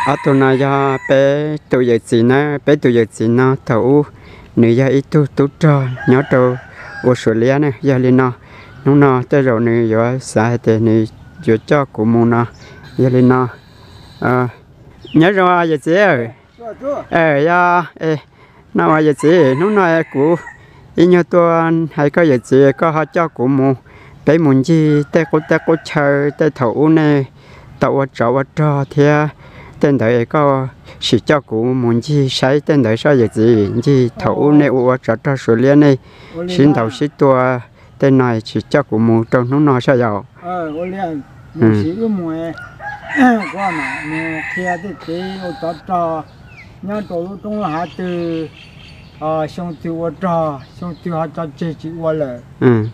Ob tug no yog peb tus yawm txiv na, peb tus yawm txiv no thaum ub nws yog ib tug tub rog nyob rau ua Suav liab na. Yog li no, hnub no tej zaum nws yuav xav hais tias nws yuav coj kuv mus no. Yog li no, nyob zoo yawm txiv. Yog no yawm txiv, hnub no kuv ib nyuag tuaj hais koj yawm txiv, koj ho coj kuv mus, peb mus ncig tej qub teb qub chaw, tej thaum ub nej tau ua tsov ua rog thiab tej ntawd, koj sim coj kuv mus ncig saib tej ntawd soj yawm txiv, ncig thaum ub nej ua ua tsov rog Suav liab, nej sib ntaus sib tua tej no, sim coj kuv mus rau hnub no soj yom. Mus sim wb mus, kuv mam mus qhia tej kev ua tsov rog nyob rau lub roob laj hav twg. Xyoo twg ua rog, xyoo twg ho tso tseg tsis ua lawm,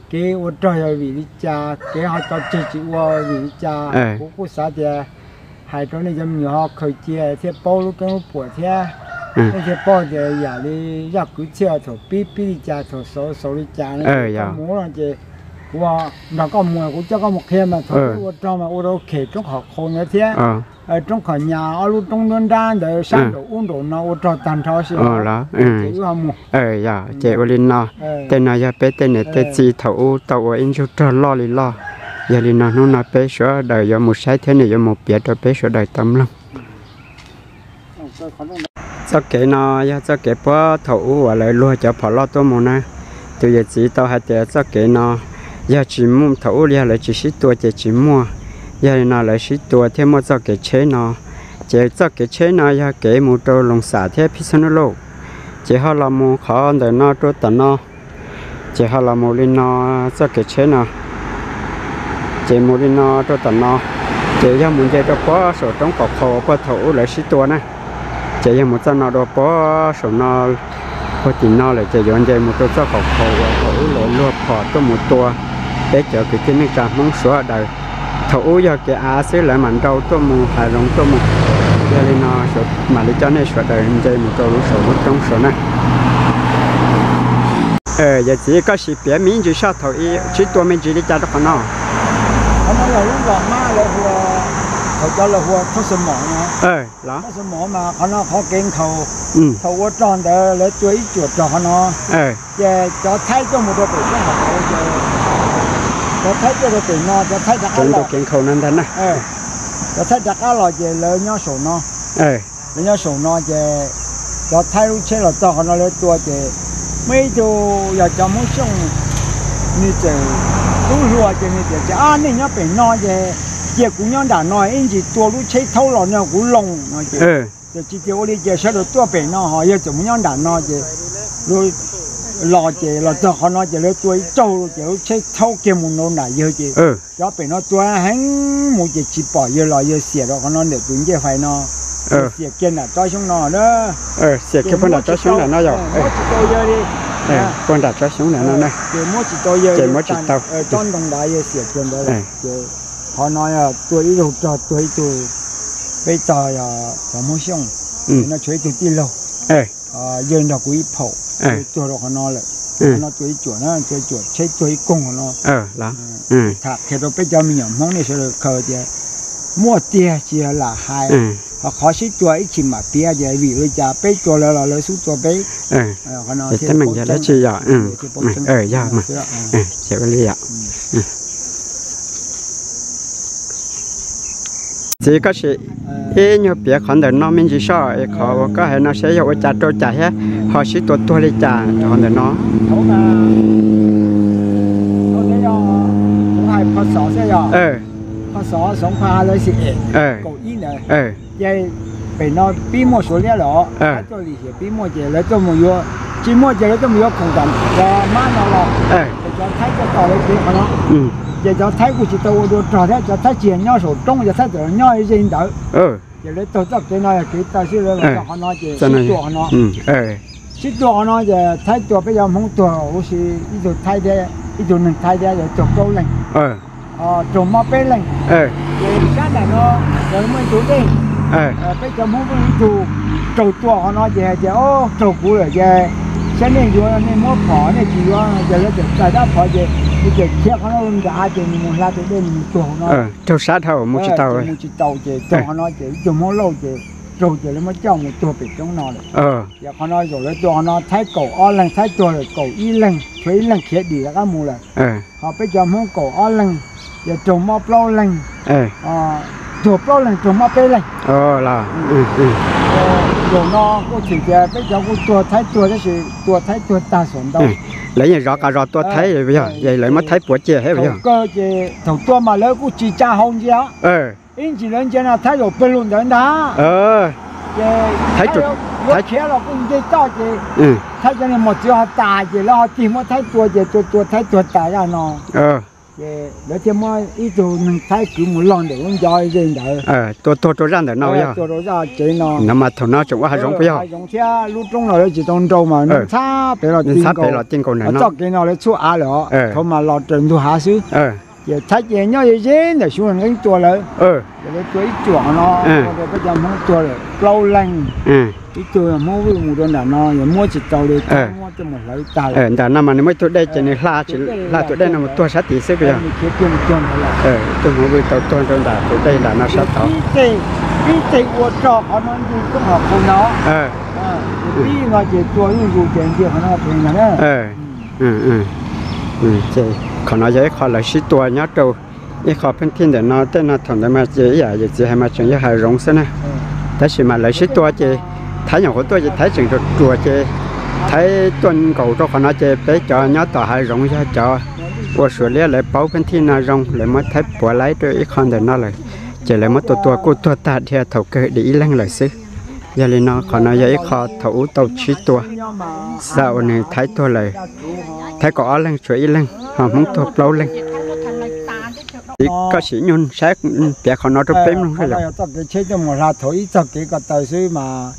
kev ua rog yog vim li cas, kev ho tso tseg tsis ua vim li cas. Kuv kuj xav tias hais rau nej cov me nyuam ho khaws cia thiaj paub lub keeb lub puam thiab. Nej thiaj paub tias yam li zaj kwv txhiaj thaum pib pib li cas, thaum xaus xaus li cas no. Koj mus no ces kuv nrog koj mus, kuv coj koj mus qhia mas thaum ub ua rog mas ua rau khem roob qhov qhau ntawd thiab roob qhov nyas, ob lub roob nruab nrab ntawd sab nraum ub nraum no ua rog tag nrho si. Ces wb ho mus. Yog ces ua li no, tej no yog peb tej niam tej txiv thaum ub tau ua ib ntsug rog loj li loj. Yog li no hnub no peb sawv daws yuav mus saib thiab nws yuav mus piav rau peb sawv daws tau mloog. Txoj kev no yog txoj kev puag thaum ub uas lawv luag cov phom loj tuaj mus na. Tus yawm txiv tau hais tias txoj kev no yog tsis muaj, thaum ub yog lawv tsis sib tua ces tsis muaj. Yog li no lawv sib tua thiaj muaj txoj kev tsheb no. Ces txoj kev tsheb no yog kev mus rau Loos Xam thiab Phib Xab Nub Lauj. Ces ho los mus qhov ntawm no rau tom no. Ces ho los mus li no, txoj kev tsheb no. Ces mus li no rau tom no. Ces yog mus nce rau puag saum roob qaum qhaus puag thaum ub lawv sib tua na. Ces yog mus txoj no dua puag saum no, puag tim no lawm ces yuav nce mus rau txoj qaum qhaus uas thaum ub lawv luag phom tuaj mus tua peb cov kwv tij neej tsa Hmoob sawv daws. Thaum ub yog kev av xwb lawv mam nrau tuaj mus hav zoov tuaj mus. Yog li no mam li coj nej sawv daws nce mus rau lub saum lub roob saud na. Yawm txiv, koj sim piav me ntsis soj thaum ub sib tua me ntsis li cas rau qhov no. Qhov no yog lub zos Mab lawv hu, thaum cov lawv hu Thoob Xab Mom no. Thoob Xab Mom mas qhov no qhov kev nkhaus, thaum ua rog ntawd lawv tua ib cuam rog qhov no. Ces cov Thaib tuaj mus rau pem roob hauv ces, cov Thaib tuaj rau pem no, cov Thaib rov qab los, kev nkhaus no ntag na. Cov Thaib rov qab los ces lawv nyob saum no. Lawv nyob saum no ces cov Thaib lub tsheb los txog qhov no lawv tua ces muaj ib tug yog cov Hmoob Xyooj, nws txawm tub hluas ces nws tias, Ab, nej nyob pem no ces cia kuv nyob nram no ib ntsis tua lub tsheb thaub los no kuv loo no ces, ces tsis tias ua li ces sawv daws tuaj pem no ho yawg txawm mus nyob nram no ces los ces los txog qhov no ces lawv tua ib raug ces lub tsheb thaub kiag mus rau nram yawg ces cov pem no tua heev mus ces tsis pom yawg los yawg xiam rau qhov no ntawm tus ncej fais no, xiam kiag nram tsob xyoob no na. Xiam kiag puag nram tsob xyoob nram no yog, muab tsis tau yawg li. Puag nram tsob xyoob nram no na. Ces muab tsis tau yawg, ces muab tsis tau, tsob ntoo ntawd yawg xiam kiag ntawd. Ces qhov no yog tua ib zaug rog tua ib tug, peb txog yog cov Hmoob Xyooj, no tshuav ib tug tij laug, yawg nrog kuv ib phaum, tuag rau qhov no lawm. Qhov no tua ib cuam na, tua ib cuam tsheb tuag ib koog qhov no. Tham qhia rau peb cov me nyuam Hmoob nej sawv daws khaws tias muaj tiag tsis yog lam hais. Ho qhov sib tua ib tsis mam piav tias vim li cas peb tua lawv los lawv xub tua peb. Teeb meem yog dab tsi yom? Yog mas, li yom. Txiv, koj sim ib nyuag piav qhov ntawm no me ntsis soj es qhov uas koj hais no saib yog ua cas rau cas thiab ho sib tua tuag li cas rau qhov ntawm no. Ces pem no pib muaj Suav liab lawm os, tuaj lim hiam pib muaj ces lawv tuaj mus yuav, tsis muaj ces lawv tuaj mus yuav khoom tom cov mab no los, ces cov Thaib tuaj tos lawv kev qhov no. Ces cov Thaib kuj tsis tau ua dua rog thiab, cov Thaib tsis yog nyob saum roob, cov Thaib txawm nyob ze ntawd. Ces lawv taug txoj kev no yog kev taw xwb, lawv los txog qhov no ces sib tua qhov no. Sib tua qhov no ces Thaib tua peb cov Hmoob tuag huv si, ib tug Thaib thiab ib tug neeg Thaib thiab lawv tuag plaub leeg, raug mob peb leeg. Ces sab nram no lawv muaj ib tug dej, peb cov Hmoob muaj ib tug raug tua qhov no ces hais tias, Ob, raug kuv lawm ces saib nej yuav nej muab phom, nej tsis yuav ces lawv txawm txais rab phom ces nws txawm khiav qhov no nrad ces nws mus hla tus dej nws mus tuag no. Raug sab dhau mus tsis tau, mus tsis tau ces tuag qhov no ces ib tug Hmoob Lauj ces raug ces lawv muab coj mus tuag pem roob no lawm. Ces qhov no zaum lawv tua qhov no Thaib kaum ob leeg, Thaib tuag lawm kaum ib leeg, tshuav ib leeg khiav dim rov qab mus lawm. Ho peb cov Hmoob kaum ob leeg, ces raug mob plaub leeg, tuag plaub leeg raug mob peb leeg. Zaum no kuj txhim tias peb cov kuj tuag Thaib tuag tab sis tua Thaib tuag tag xuam ntau. Lawv yeej zov qas zos tua Thaib, yog lawv muab Thaib puav cia thiab yog. Kawg ces thaum tua mas lawv kuj tsis tsa hau ntsia, ib ntsis lawv ntsia no Thaib zaum pawg lug ntawd ntag. Ces Thaib yuav khiav los kuj nce toj ces Thaib cov niag mos txwv ho tas ces lawv ho tig muab Thaib tua ces tua tua Thaib tuag tas zaj no. Ces lawv thiaj muab ib tug neeg Thaib kwv mus log ntawm lub ncov ze ntawd. Tua tuag rau zaj ntawm no, tua rau zaj tsev no. Ntawd mas thaum no tseem ua hav zoov puas yog? Hav zoov thiab lub roob no lawv tsis tau nrau mas ntxhab pem los ti nkaus ntawm no. Txoj kev no lawv tshuaj av lawm os, thaum mas los raws ntug hav xwb. Ces Thaib ces nyob ze ze ntawm xyuv nqeeb tua lawv. Ces lawv tua ib cuam no, ua rau peb cov Hmoob tuag lawm plaub leeg. Ib tug Hmoob Vwj mus rau nram no yog muab tsis tau li, muab coj mus hlawv tag lawm. Nram no mas nws muaj ib tug dej ces nws hla, hla tus dej no mus tuag sab tid xwb puas yog? Khiav kiag mus tuag ntawd lawm. Ib tug Hmoob Vwj tau tuag rau nram tus dej nram no sab tod. Ib teg ua rog qhov no ncig roob Hauv Qhau no. Ib no ces tua zuj zus ces ncig qhov no pem no na. Ces qhov no yog ib qho lawv sib tua nyob rau ib qho pheej thij ntawm no. Tej no thaum ntawd mas ces ib yam yawm txiv hais mas tseem yog hav zoov xwb na, tab sis mas lawv sib tua ces Thaib nyuam qhuav tuaj ces Thaib tseem ruam ruam ces Thaib tuaj nkaus rau qhov no ces peb cov nyob tom hav zoov yog cov ua Suav liab lawv paub pheej thij no zoo, lawv muab Thaib puav laib rau ib qho ntawm no lawm, ces lawv muab tua tua kuj tuag tag dhia thaum kawg dim ib leeg lawm xwb. Yog li no qhov no yog ib qho thaum ub tau sib tua, xa uas nws Thaib tuag lawm, Thaib kaum ob leeg tshuav ib leeg ho Hmoob tuag plaub leeg. Koj sim nyuj saib piav qhov no rau peb mloog. Txoj kev tsheb tuaj mus hla thaum ib txoj kev ko taw xwb mas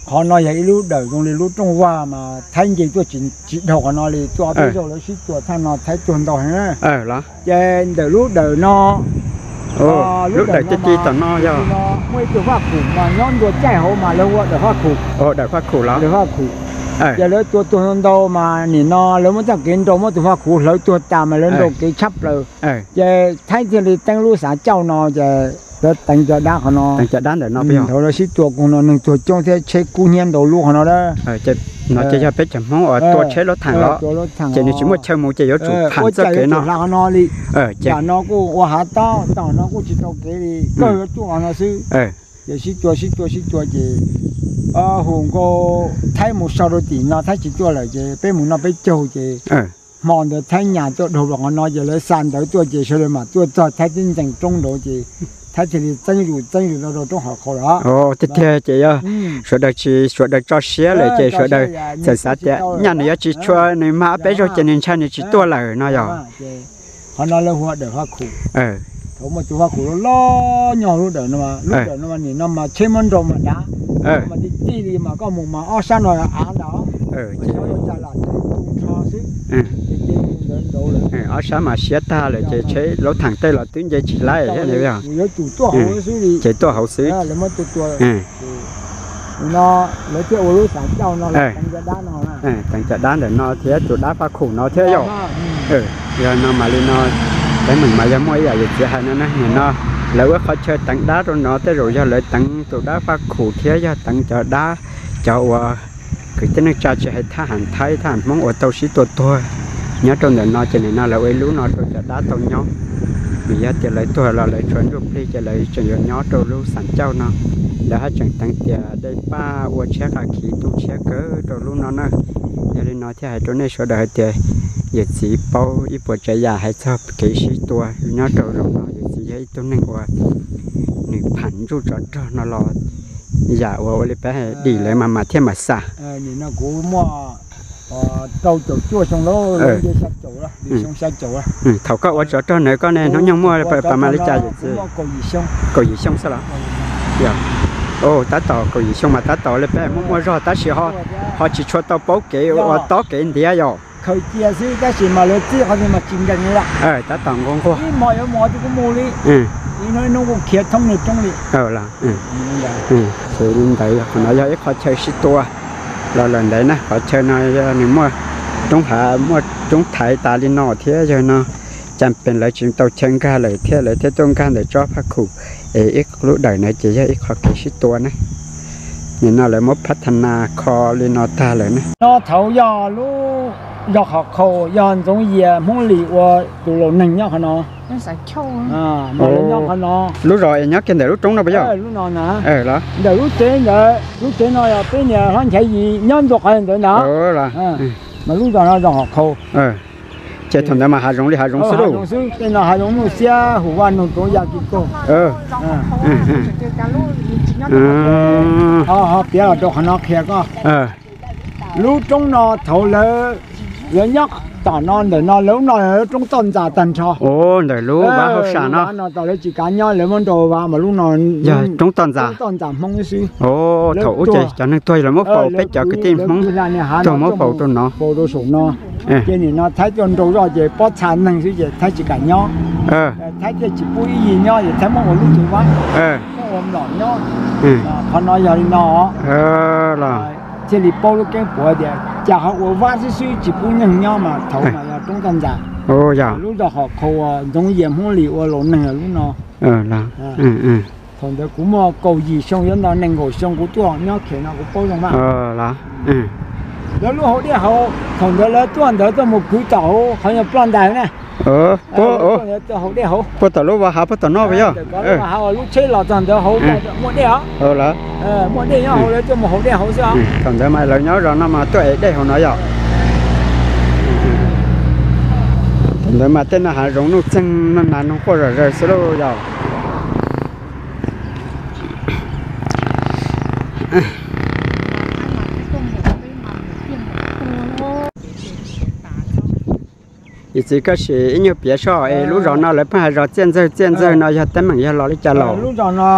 qhov no yog ib lub dawm zoo li lub rooj vag mas Thaib nce tuaj tsis dhau qhov no li, tuaj ob peb zaug lawv sib tua thaj no Thaib tuag ntau heev na. Ces ntawm lub dawm no, lub dawm ti ti tom no yog muaj ib tug Vaj Khum mas nyob ntua caij hauv mas lawv hu ua dawm Vaj Khum. Dawm Vaj Khum. Ces lawv tua tuag ntau mas nim no lawv muab txoj kev nrau muab tus Vaj Khum hlawv tuag tas mas lawv nrau kev tshaj plaws. Ces Thaib thiaj li teeb lub xav cauj no ces lawv teev cov dab qhov no. Teev cov dab ntawm no, thaum lawv sib tua kuj no neeg tuag coob thiab tsheb kub hnyiab ntau lub qhov no. No ces yog peb cov Hmoob uas tua tsheb lub theem los, ces nws tsis muaj chaw mus ces yuav tsum pham txoj kev no. Hla qhov no li, yam no kuj ua hav tob, tom no kuj tsis tau kev li, kawg yuav tuaj qhov no xwb. Ces sib tua sib tua sib tua ces hu nkauj Thaib mus so rau tim no, Thaib tsis tuaj lawm ces peb mus noj peb caug ces hmo ntawd Thaib nyas tuaj dhau los qhov no ces lawv xa ntawv tuaj ces sawv daws mam tuaj txog Thaib tib ntxees roob nraud ces Thaib thiaj li txeeb zus txeeb zus no rau roob Hauv Qhau lawm. Tiag tiag ces yog sawv daws tsis, sawv daws tso siab lawm ces sawv daws txawm xav tias nyaj nws yuav tsis tshua, nws mag ob peb zaug ces nws ntshai nws tsis tuaj lawm no yog. Qhov no lawv hu ua dawm Vaj Khum. Thaum muaj tus Vaj Khum loj loj nyob lub dawm no, lub dawm no nim no mas tsheb muab nrau mas dav, mas tij tij li mas koj mus mas ob sab no av ntag, mas sab no cas lam tu nrho xwb. Ces mus ntawd nraud lawm. Ob sab mas siab tag lawm ces tsheb lub theem tej los twb nce tsis laib thiab. Yuav tsum tuaj hauv xwb li. Ces tuaj hauv xwb. No lawv thiaj ua lub xav cauj no, teev cov dab no, teev cov dab ntawm no thiab tus dab Vaj Khum no thiab yom. Yog no mas li no, teeb meem mas yog muaj ib yam yawm txiv hais no na, nim no lawv ua qhov chaw teev dab rau no tej zaum yog lawv teev tus dab Vaj Khum thiab yog teev cov dab, cov uas kwv tij neej tsa tsis hais thab ham Thaib thab ham Hmoob uas tau sib tua tuag nyob rau ntawm no ces nim no lawv ua ib lub no rau cov dab tau nyob. Nws yog tias lawv tuag los lawv tshuav ntsuj plig ces lawv tseem yuav nyob rau lub xav cauj no. Lawv haj tseem teev tias dej paj ua tshiab qas khiv tu tshiab kawg rau lub no na. Yog li no thiaj hais rau nej sawv daws hais tias yawm txiv paub ib puas tsav yam hais txog kev sib tua nyob rau zaum no. Yawm txiv yog ib tug neeg uas nws pham ntsuj tsov rog no los yam uas ua li peb hais dim lawv mas mas thiaj mam xam. Thaum koj ua tsov rog ntawd koj ne hnub nyoog muaj pas mas li cas yawm txiv? Kaum yim xyoo xwb los? Tab tom kaum yim xyoo mas tab tom li peb muaj muaj zog tab sis ho tsis tshua tau paub kev ua tob kev ntiav yom. Khaws cia xwb tab sis mas lawv txib qhov twg mas tsis nkees li lawm. Tab tom nquag nquag. Ib hmo yuav mus qhov twg kuj mus li. Ib hnub ib hnub kuj khiav thoob niag roob li. Li ntawd qhov no yog ib qho chaw sib tua los lawm ntev na, qhov chaw no yog nws muaj roob hav muaj roob thaiv tas li no thiab yog no cas pes lawv tsis tau chaw nkag lawm thiab lawv thiaj tuaj nkag ntawm tsob Vaj Khum es ib lub dawm na ces yog ib qho kev sib tua na. Nim no lawv muab phab tha na kho li no tag lawm ne. No thaum yog lub zos Qhov Khau yog Ntxoov Yias Hmoob Lis ua tus laus neeg nyob qhov no. Mas lawv nyob qhov no. Lub zos es nyob kiag ntawm lub roob no puas yog? Lub no na. Ntawm lub tsev ntawd, lub tsev no yog peb niag hlob Nchaiv Yis nyob ntua qhov ntawd ntag. Mas lub zos no zos Qhov Khau. Ces thaum ntawd mas hav zoov li hav zoov xwb lauj. Tej no hav zoov Nuj Xiab, Hum Vaj, Noog Roob, Yaj Kis Kaug. Ho piav los rau qhov no qhia koj. Lub roob no thaum lawv, lawv nyob tom no ntawm no lawv lub no lub roob toj ntxas tag nrho. Ntawm lub vaj hauj sam no, no tas lawv tsis kav nyob lawv muab nrau vaj mas lub no yog roob toj ntxas, toj ntxas Hmoob xwb. Thaum ub ces cov neeg tuag lawv muab faus, peb cov kwv tij Hmoob tuag muab faus rau no, faus rau saum no. Ces nim no Thaib tuaj nrau zoj ces pob txha neeg xwb ces Thaib tsis kam nyob. Thaib thiaj tsis pub ib yig nyob ces Thaib muab ua lub tsev vaj, muab ua mlom nyob. Qhov no yog li no, thiaj li paub lub keeb puav tias cas ho ua vaj xwb xwb tsis pub neeg nyob mas thaum no yog roob toj ntxas. Lub zos Qhov Khau Ntxoov Yias Hmoob Lis ua laus neeg lub no. Thaum ntawd kuv muaj kaum yim xyoo yuav nto nees nkaum xyoo kuv tuaj nyob khem no kuv paub zoo mas. Lawv lub hauv dej hauv, thaum ntawd lawv tuaj ntawd tuaj mus kwv tom hauv qhov nyuag ploj ntais na. Puag tom lub vaj hav puag tom no puas yog? Lub tsheb los txog ntawd hauv muaj dej os. Muaj dej nyob hauv lawv tuaj mus hauv dej hauv xwb os. Thaum ntawd mas lawv nyob zos no mas tuaj ev dej hauv no yom. Thaum ntawd mas tej no hav zoov nuj txeeg no nas noog quaj zom zaws xwb lauj yom. Yim txiv koj sim ib nyuag piav soj es lub zos no lawv pheej hais zos Txiaj Ntxawg, Txiaj Ntxawg no yog teeb meem yog los li cas los? Lub zos no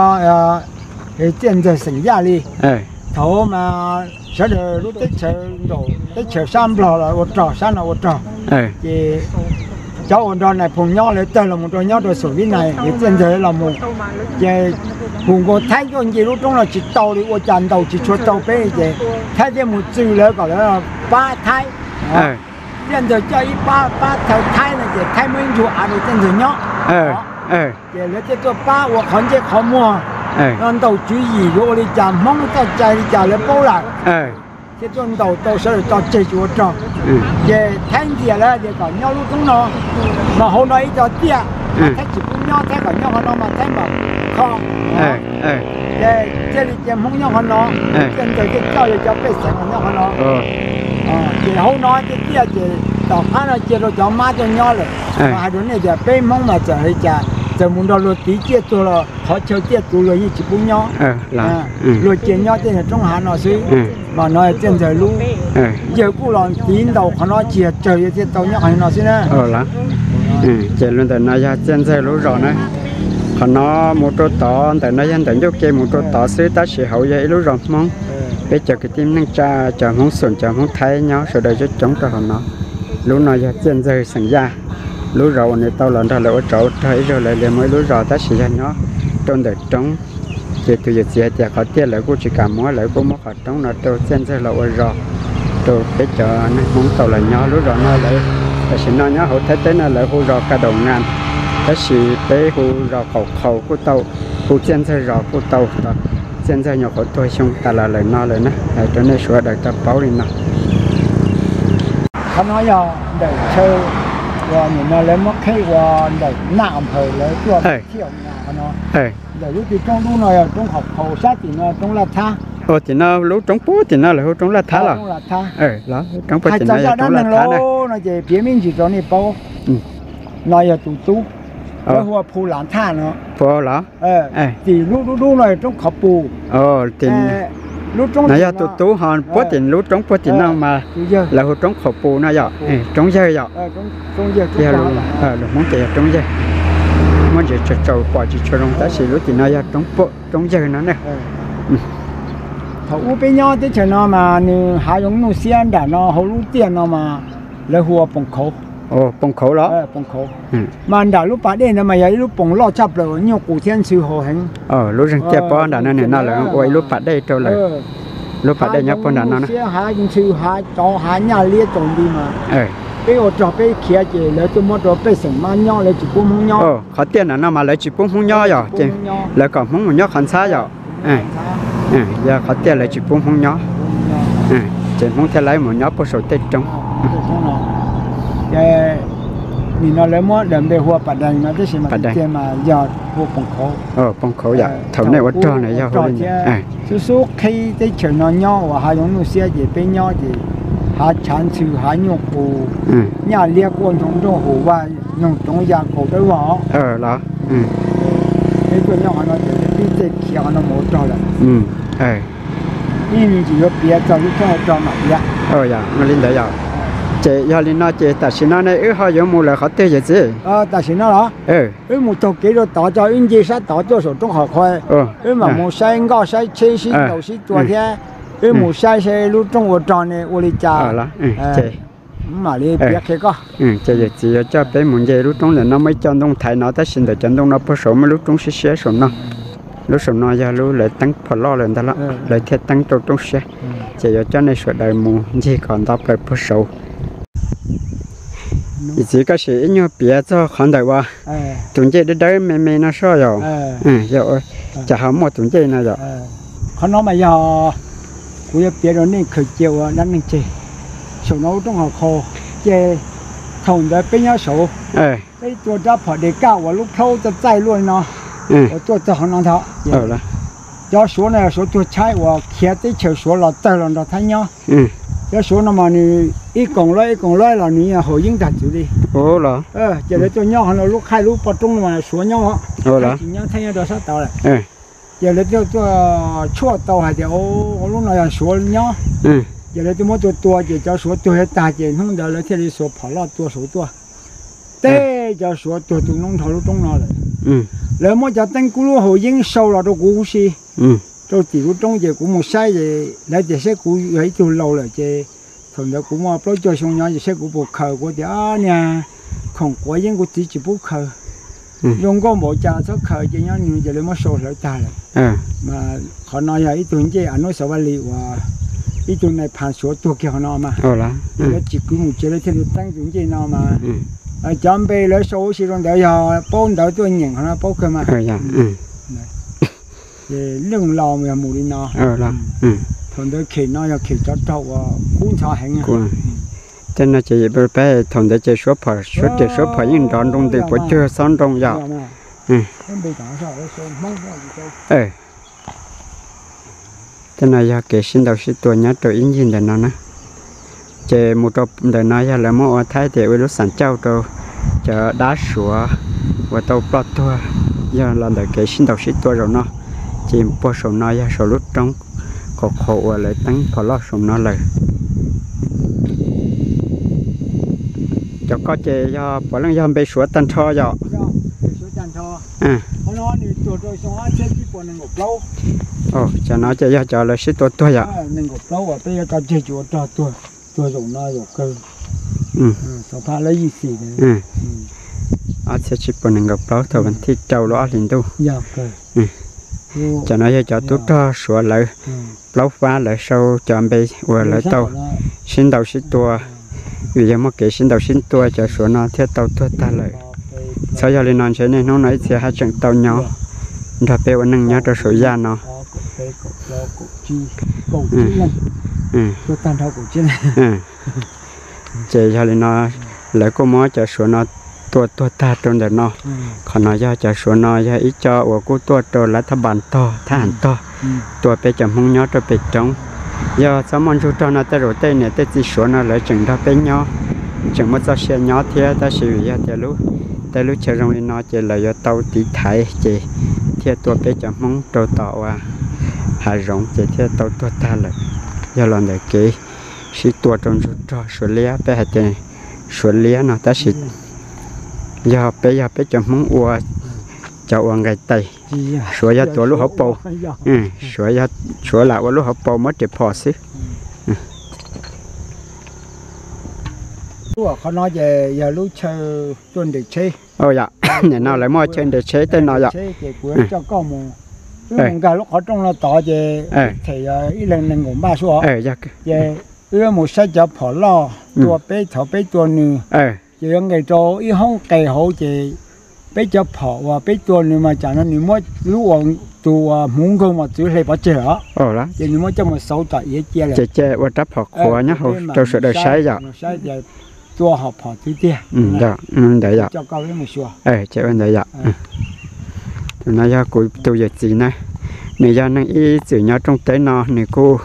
Txiaj Ntxawg xeem Yaj li. Thaum mas sawv daws lub teb chaws nraum teb chaws sab Nplog los ua rog, sab no ua rog, ces cov uas nrog Nais Phoo nyob lawv tawg los mus rau nyob rau Xum Vib Nais, Txiaj Ntxawg los mus, ces Hum nkaus Thaib tuaj nce lub roob no tsis tau li, ua cas ntaus tsis tshua tau peb ces Thaib thiaj mus txwv lawv kom lawv pab Thaib. Txiaj Ntxawg coj ib pab pab thaw Thaib no ces Thaib muaj ib ntsug av rau Txiaj Ntxawg nyob. Ces lawv thiaj tuaj pab ua qhov ntsej qhov muag, no ntaus tswv yim yuav ua li cas Hmoob txoj cai li cas lawv paub lawm, thiaj tuaj ntaus tau sawv daws tso tseg tsis ua rog. Ces Thaib ntxias lawv tias kom nyob lub roob no, mas hauv no ib co tiaj, Thaib tsis pub nyob, Thaib kom nyob qhov no mas Thaib mam kho. Ces thiaj li cia Hmoob nyob qhov no, Txiaj Ntxawg thiaj coj yawg cov pej xeem los nyob qhov no. Ces hauv no tiaj tiaj ces tom qab no cia rau cov mab tuaj nyob lawm. Mas hais rau nej tias peb Hmoob mas txawm li cas txawm mus nrog luag tiv ciaj tuag los qhov chaw tiaj tus luag yeej tsis pub nyob. Luag cia nyob tej niag roob hav no xwb. Mas no Txiaj Ntxawg lub, yawg kuj los tiv ntaus qhov no tsis yog tsawg, yawg thiaj tau nyob qhov no xwb na. Ces lub ntawm no yog Txiaj Ntxawg lub zos na. Qhov no mus rau tod, ntawm no yog ntawm ncauj ke mus rau tod xwb, tab sis hauv yog ib lub zos Hmoob. Peb cov kwv tij neej tsa, cov Hmoob Xum, cov Hmoob Thaib nyob sawv daws coob coob rau hauv no. Lub no yog Txiaj Ntxawg xeem Yaj, lub zos uas nws tau los nrog lawv ua tsov ua rog ib zaug lawv li muaj ib lub zos tab sis yog nyob rau ntawm roob. Ces tus yawm txiv hais tias qhov tiaj lawv kuj tsis kam muab, lawv kuj muab qhov roob no rau Txiaj Ntxawg los ua zos rau peb cov neeg Hmoob tau los nyob lub zos no lawv. Tam sim no nyob hauv Thaib teb no lawv hu zos Ka Daum Nas, tab sis peb hu zos Qaum Qhaus kuj tau, hu Txiaj Ntxawg zos kuj tau. Txiaj Ntxawg nyuam qhuav tuag xyoo tas los lawm no lawm na, hais rau nej sawv daws tau paub li no. Qhov no yog ntawm chaw uas nim no lawv muab qheb ua ntawm Naj Nphaws lawv tuaj thiaj qhov no. Ntawm lub tim roob dub no yog roob Qaum Qhaus, sab tim no roob Laj Thab. Tim no lub roob puag tim no lawv hu roob Laj Thab los? Roob puag tim no yog roob Laj Thab na. No ces piav me ntsis rau nej paub. No yog tus tub, lawv hu ua Phu Lav Thaj no. Tim lub dub dub no yog roob Qhov Pus. Lub roob no yog tus tub, ho puag tim lub roob puag tim no mas lawv hu roob Qhov Pus no yom, roob yawg yom. Yog lus Hmoob ces yog roob yawg. Muaj ntsis tsaus tsaus pom tsis tshua zoo tab sis lub tim no yog roob yawg no na. Thaum ub peb nyob teb chaws no mas nws hav zoov nuj xiab nram no hauv lub tiaj no mas lawv hu ua Poos Khauv. Poos Khauv los? Mas nram lub pas dej ntawd mas yog ib lub poos loj tshaj plaws uas nyuj qus thiab ntxhw haus heev. Lub zeeg tiaj pob nram no nim no lawv ua ib lub pas dej rau lawm. Lub pas dej nyob puag nram no na. Hav zoov nuj xiab, hav ntxhw, hav tsov, hav nyaj liab txaus nti mas peb ua rog peb khiav ces lawv tuaj muab rau pej xeem mab nyob, lawv tsis pub Hmoob nyob. Qhov tiaj nram no mas lawv tsis pub Hmoob nyob yom, ces lawv kom Hmoob mus nyob qhov ntxhab yom. Yog qhov tiaj lawv tsis pub Hmoob nyob, ces Hmoob thiaj li mus nyob puag saum tej roob. Ces nim no lawv muab daws npe hu ua Pas Dees no tab sis mas tiag mas yog hu Poo Khauv. Poo Khauv yom, thaum nej ua rog na yog hu li ntawd. Xub xub qhib teb chaws no nyob uas hav zoov nuj xiab ces peb nyob ces hav tshav ntxhw hav nyuj qus, nyaj liab quaj ntsoog nroj hum vaj noog roov ya kaus dawb vog los. Peb tuaj nyob qhov no ces peb txawj khiav qhov no mus ua rog lawm. Ib me ntsis yuav piav txog lub roob ua rog mam piav. Li ntawd yom. Ces yog li no ces tam sim no ne wb ho yuav mus lawm qhov twg yawm txiv? Tam sim no los wb mus taug kev rau tod tso, wb nce sab tod tuaj saum roob qhov qhua, wb mam mus saib nkoj saib tsheb sib ntaus sib tua thiab, wb mus saib saib lub roob ua rog ne ua li cas. Mam li piav qhia koj. Ces yawm txiv yuav coj peb mus nce lub roob ntawm no muaj ib co ntoo thaiv no tab sis ntawm cov ntoo no puag saud muaj lub roob siab siab saum no. Lub saum no yog lub lawv teeb phom loj lawm ntag los lawv thiaj teeb rau roob siab. Ces yuav coj nej sawv daws mus ncig kom nto plaws puag saud. Yawm txiv koj sim ib nyuag piav txog qhov ntawm uas tus ncej dawb dawb me me no soj yom. Cas ho muaj tus ncej no yom? Qhov no mas yog kuv yuav piav rau nej khaws cia ua dab neeg tseg. Saum no lub roob qhov qhau, ces thaum ntawd peb nyob saud, peb tua rab phom de kaj uas lub plhaub txaij txaij luaj li no uas tuaj txog qhov no ntag. Cov Suav no Suav tuag tshaib uas khiav teb chaws Suav los tawg los nrog Thaib nyob. Cov Suav no mas nws ib koom lab ib koom lab los nws haus yeeb tag txwv li. Ces lawv tuaj nyob qhov no lub qhaij lub poj roob no mas Suav nyob, Thaib tsis nyob, Thaib nyob rau sab tod lawm. Ces lawv tuaj tshuaj tau hais tias lub no yog Suav nyob. Ces lawv tuaj muab tua tua ces cov Suav tuag tag ces hnub ntawd lawv thiaj li xuas phom loj tua saud tuaj. Teb cov Suav tuag tu noob nrho lub roob no lawm. Lawv muab cov teeb kub lub haus yeeb sau los rau kuv huv si, rau tim lub roob ces kuv mus saib ces lawv tias saib kuv yog ib tug laus lawm ces thaum ntawd kuv muaj plaub caug xyoo nyob ces saib kuv puas khaws, kuv tias niag khoom quav yeeb kuv txiv tsis pub khaws. Zoo nkauj npaum cas txhob khaws ces nyob nws ces lawv muab sau hlawv tag lawm. Mas qhov no yog ib tug ncej a nub xav vaj li uas ib tug nais phas Suav tuag kiag qhov no mas lawv tsis kwv mus tsev lawv thiaj li teeb tus ncej no mas cov npe lawv sau huv si rau ntawd yog paub ntawv tuaj nyeem qhov no paub kawg mas. Ces leej laus yog mus li no. Thaum ntawd khem no yog khem tsov rog uas kub ntxhov heev. Tej no ces peb thaum ntawd ces suav phom suav riam suav phom yeej nrov nroo ntws puas cuag xob nroo yom. Tej no yog kev sib ntaus sib tua nyob rau ib ncig ntawm no na. Ces mus rau ntawm no yog lawv muab ua thaib tias ua lub xeem cauj rau cov dab suav uas tau ploj tuag, yog los ntawm kev sib ntaus sib tua zaum no. Ces puag saum no yog saum lub roob qhov qhov uas lawv teeb phom loj saum no lawm. Cov koj ces yog puav leej yog npe suav tag nrho yom? Cov no ces yog cov lawv sib tua tuag yom? Ob txhiab tsib puas nees nkaum plaub thaum vas thib rau lub ob hlis ntuj. Cov no yog cov tub rog suav lawv plaub fab lawv sau cov npe uas lawv tau sib ntaus sib tua, vim yog muaj kev sib ntaus sib tua cov suav no thiaj tau tuag tag lawm. Txhob yog li no ntshe niaj hnub no ib txhia haj tseem tau nyob nrog peb ua neej nyob rau saum yaj no. Ces yog li no lawv kuj muab cov suav no tua tuag tag rau ntawm no. Qhov no yog cov suav no yog ib co uas kuj tuaj rau lav thab npas tog thab ham tog, tua peb cov Hmoob nyob rau pem roob. Yog txhob muaj ntsug rog no tej zaum tej niam tej txiv suav no lawv tseem nrog peb nyob, tseem muaj txoj sia nyob thiab, tab sis vim yog tias lub, tej lub chaw zoo li no ces lawv yuav tau tiv thaiv ces thiaj tua peb cov Hmoob rau tom uas hav zoov ces thiaj tau tuag tag lawm. Yog los ntawm kev sib tua rau ntsug rog suav liab, peb hais tias suav liab no tab sis yog peb, yog peb cov Hmoob ua cov uas nqes tais, suav yog tuav lub hauv paus, suav lam ua lub hauv paus muab riam phom xwb. Qhov no ces yog lub chaw tuaj nres tsheb. Yog, nim no lawv muaj chaw nres tsheb tej no yom. Ces kuv coj koj mus, wb mus nkag lub qhov rooj no tod ces them ib leeg nees nkaum npaj sua, ces wb mus saib cov phom loj tua peb thaum peb tua nws, ces yuav nqes rau ib hoob qes hauv ces Peb cov phom uas peb tua nws mas tsam no nws muab lub uas tus uas hmuv nkaug mos txwv hle pov tseg lawm, ces nws muab coj mus xauv tom iav cia lawm. Ces cia ua rab phom qhuav nyob hauv rau sawv daws saib yom. Tua hom phom twg tiag. Ntawd yom. Ces ua ntawd yom. Tus no yog kuv tus yawm txiv na, nws yog neeg ib txwm nyob rooj teb no, nws kuj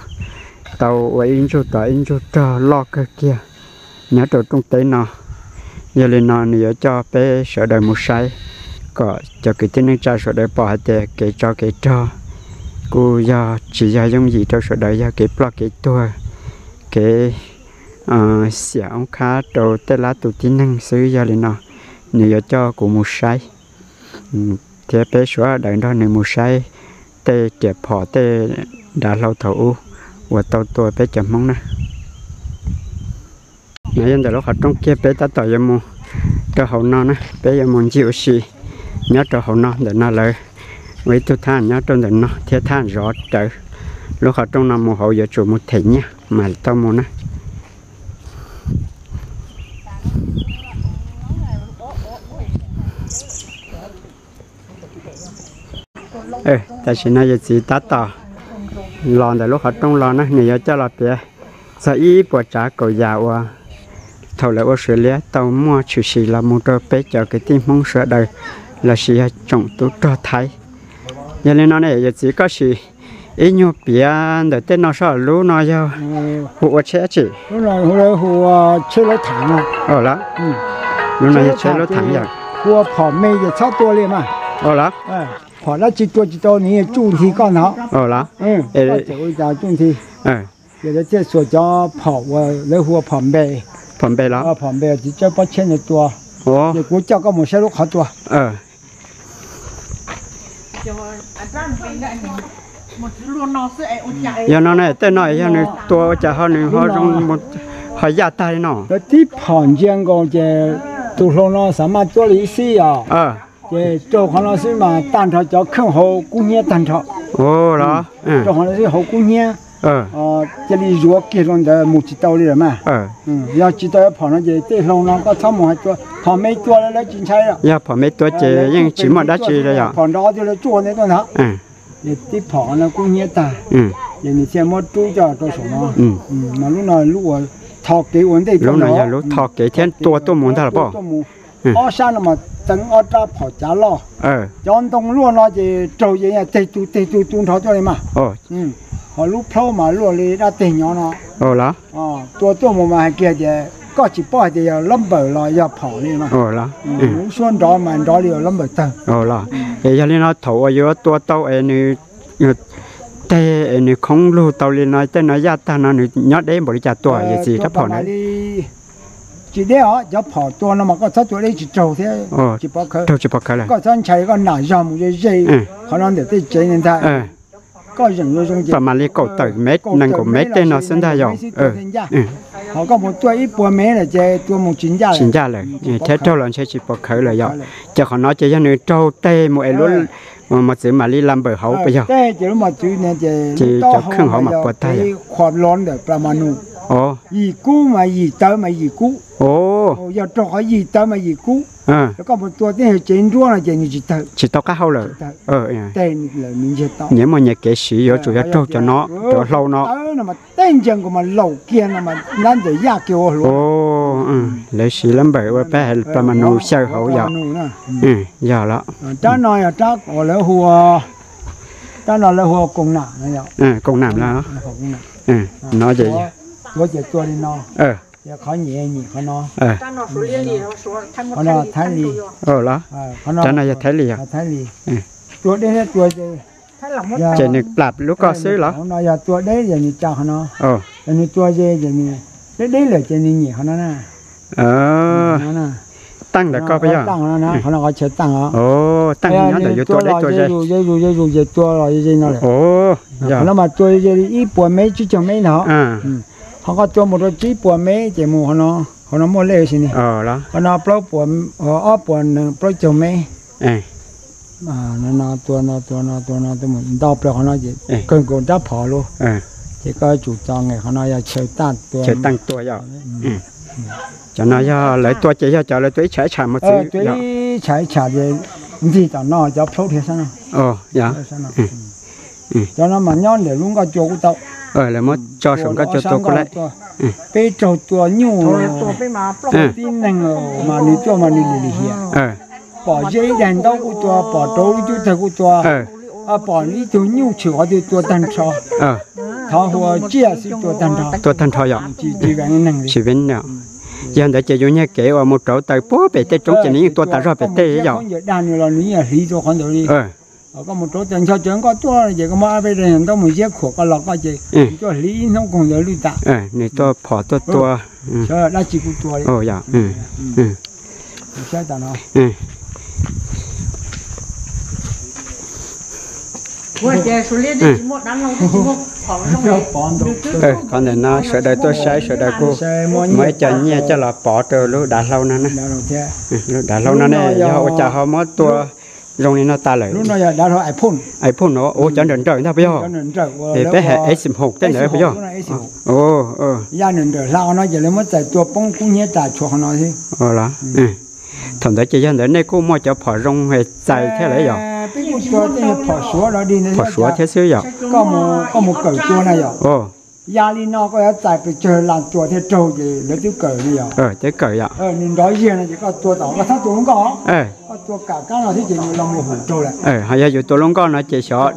tau ua ib ntsug tod ib ntsug rog loj kawg kiag nyob rau rooj teb no. Yog li no nws yuav coj peb sawv daws mus saib kom cov kwv tij neej tsa sawv daws pom hais tias kev tsov kev rog kuj yog tsis yog yooj yim rau sawv daws, yog kev ploj kev tuag, kev xiam oob khab rau tej lab tus tib neeg xwb. Yog li no nws yuav coj kuv mus saib thiab peb sawv daws nrog nws mus saib tej riam phom tej dav hlau thaum ub uas tau tua peb cov Hmoob na. No yog ntawm lub qhov rooj kiag peb tab tom yuav mus rau hauv no na, peb yuav mus ncig ua si nyob rau hauv no. Ntawm no lawv ua ib tug thaj nyob rau ntawm no thiab thaj zov rawv lub qhov rooj no mus hauv yuav tsum mus them nyiaj mas tau mus na. Tam sim no yawm txiv tab tom los ntawm lub qhov rooj los na, nws yuav coj los piav txog ib puas tsav kaum yam uas thaum lawv ua Suav liab tau muaj tshwm sim los mus rau peb cov kwv tij Hmoob sawv daws lossis yog tsoom tub rog Thaib. Yog li no ne yawm txiv koj sim ib nyuag piav ntawm tej no soj, lub no yog hu ua tsheb tsi? Lub no yog tsheb lub thaav yom. Ua phom me ces txhob tua li mas. Phom dab tsi tua tsis tau nws yeej tsuj nthi koj ntag. Koj tseem ua li cas tsuj nthi. Ces lawv thiaj xuas cov phom uas lawv hu ua phom npe. Phom npe los? Phom npe txiv tsawb pob tsheb nws tua. Ces kuv coj koj mus saib lub qhov tua. Yog no ne, tej no yog nws tua ua cas ho nws ho zoo, ho yaj tag li no? Lawv tib phom ntsia nkaus ces tus hlau no xav maj tuab li ib xib os. Ces raug qhov no xwb mas tag nrho cov kheej hauv kub hnyiab tag nrho. Raug qhov no xwb hauv kub hnyiab cia li zuav kiag rau ntawd mus tsis tau li lawm mas. Yog tsis tau phom no ces tej hlau no koj txhob mus hais tua, phom me tua lawv tsis ntshai. Yog phom me tua ces yeej tsis muaj dab tsi li yom. Phom nrov tiag lawv tsuj ntawd tuaj ntag. Ces tib phom no kub hnyiab tag, ces nws thiaj muab rub coj rau saum no. Mas lub no lub uas tho kev ua ntej, lub no yog lub tho kev thiab tua tuaj mus ntag los pom. Ob sab no mas teev ob rab phom cav loj. Cov ntoo luaj no ces raug ces teg tug teg tug tu nrho tuaj li mas. Ho lub plhaub mas luaj li dab teg nyob no. Tua tuaj mus mas hais kiag tias koj tsis paub hais tias yog lab npawm los yog phom li mas. Lub suab nrov mas nrov li lab npawm tawg. Es yog li no thaum uas yuav tua tau es nws teg es nws khoob lug tau li no tej no yaj tag no nws nyob deb npaum li cas tuaj yawm txiv rab phom na? Tsis deb os, cov phom tua no mas koj txhob tua deb tsis raug thiab. Tsis pov khawv, raug tsis pov khawv lawm. Koj txhob ntshai, koj nam zog mus ze ze qhov no ntawm tej tsev ntag. Koj zeem zoo zoo ces mam li kaum tawm mev nees nkaum mev tej no xwb ntag yog. Ho koj mus tuaj ib puas mev lawm ces tua mus tsis ncaj, tsis ncaj lawm thiab raug los ntshe tsis pov khawv lawm yog. Ces qhov no ces yog nws raug teg mus es lub mos txwv mam li la npawm hauv puas yog? Ces cov kheej hauv mas puas tag yog. Yim kub mas yim tawv mas yim kub. Yog raug qhov yim tawv mas yim kub. Koj mus tua tej tsev nruab no ces nws tsis tawg, tsis tau qab hau lawm. Nyias muaj nyias kev siv, yuav tsum yog raug cov no, cov hlau no. Tej ntsia nkaus mas laum kiag no mas ntab ntawm yaj kiag ua hluav. Lawv siv lab npawm ua pab hais plas mas nus xyaw hauv yom. Yog los. Rab no yog rab uas lawv hu ua, rab no lawv hu ua koos nam no. Koos nam los. No ces tuav ces tua li no, qhov nyem nyem qhov no. Qhov no Thaib Lis. Rab no yog Thaib Lis yog. Thaib Lis. Tua deb thiab tua ces nws plam lub ko xwb los? Qhov no yog tua deb ces nws tsa qhov no. Yog nws tua ze ces nws deb deb lawm ces nws nyem qhov no na. Taaj ntawm ko puas yog? Taaj no, qhov no qhov chaw taaj os. Taaj nyob ntawm yus tua deb tua ze. Ze zus ze zus ces tua los ze ze no lawm. Qhov no mas tua ze li ib puas mev tsib caug mev ntag. Ho koj tua mus rau tsib puas mev ces mus qhov no, qhov no muaj lej si ni. Qhov no plaub puas, ob puas nees plaub caug mev. No tua no tua no tua no tua mus ntau plaws qhov no ces kawg nkaus rab phom lauj. Ces koj yuav tsum txo nqes qhov no yog chaw taaj tua. Chaw taaj tua yog. Cov no yog lawv tua ces yog cov lawv tua ib tsham ib tsham mos txwv yog. Ib tsham ib tsham ces ntxig tom no cov plaub dhia sab no. Cov no mas nyob ntawm lub nkoj cua kuj tau. Lawv muab tso saum nkoj cua tua kuj lawm. Peb raug tua nyuj, tib neeg mas nws tuaj mas nws lim lim hiam. Pom zeb ib daig ntaub kuj tua, pom rau lub cub tawg kuj tua, pom ib tug nyuj tshwm qhov twg tua tag nrho. Thov hu ua tsiaj xwb tua tag nrho. Tua tag nrho yom. Tsis, tsis ve neeg li. Yog ntawd ces yus nyiag kev uas mus rauv taws puag pem tej roob ces nws yeej tua tas zog pem tej yom. Dag nws los nws yeej hliv rau qhov ntawd li. Koj mus rauv taws ncho cov nkoj tuaj ces koj muab ob peb daim ntaub mus ziab khuam koj los koj ces nws tuaj hliv ib hnub koog ntawd lwj tas. Nws tuaj phom tuaj tua. Dab tsi kuj tua li. Qhov ntawm no sawv daws tuaj saib sawv daws kuj muab ib co nyiaj coj los pov rau lub dav hlau no na. Lub dav hlau no ne yog ua cas ho muab tua zoo li no tas lawm? Ais phoj no ua cov nrawm nrawm ntag puas yog? Es peb hais S một tej ntawd puas yog? Thaum ntawd ces yog ntawd nej kuj muaj cov phom zoo txais thiab lawm yog? Phom suav thiab xwb yom? Koj mus kawm tua na yom? Ya li no koj yuav txais pes tsawg las tua thiaj raug ces lawv twb kawm ne yom? Twb kawm yom? Nws nrov ziag no ces koj tua tom koj txhob tua lub nkoj. Koj tua kam kab no thiab ces nws los mus hum raug lawm. Ho yog yus tua lub nkoj no ces xyov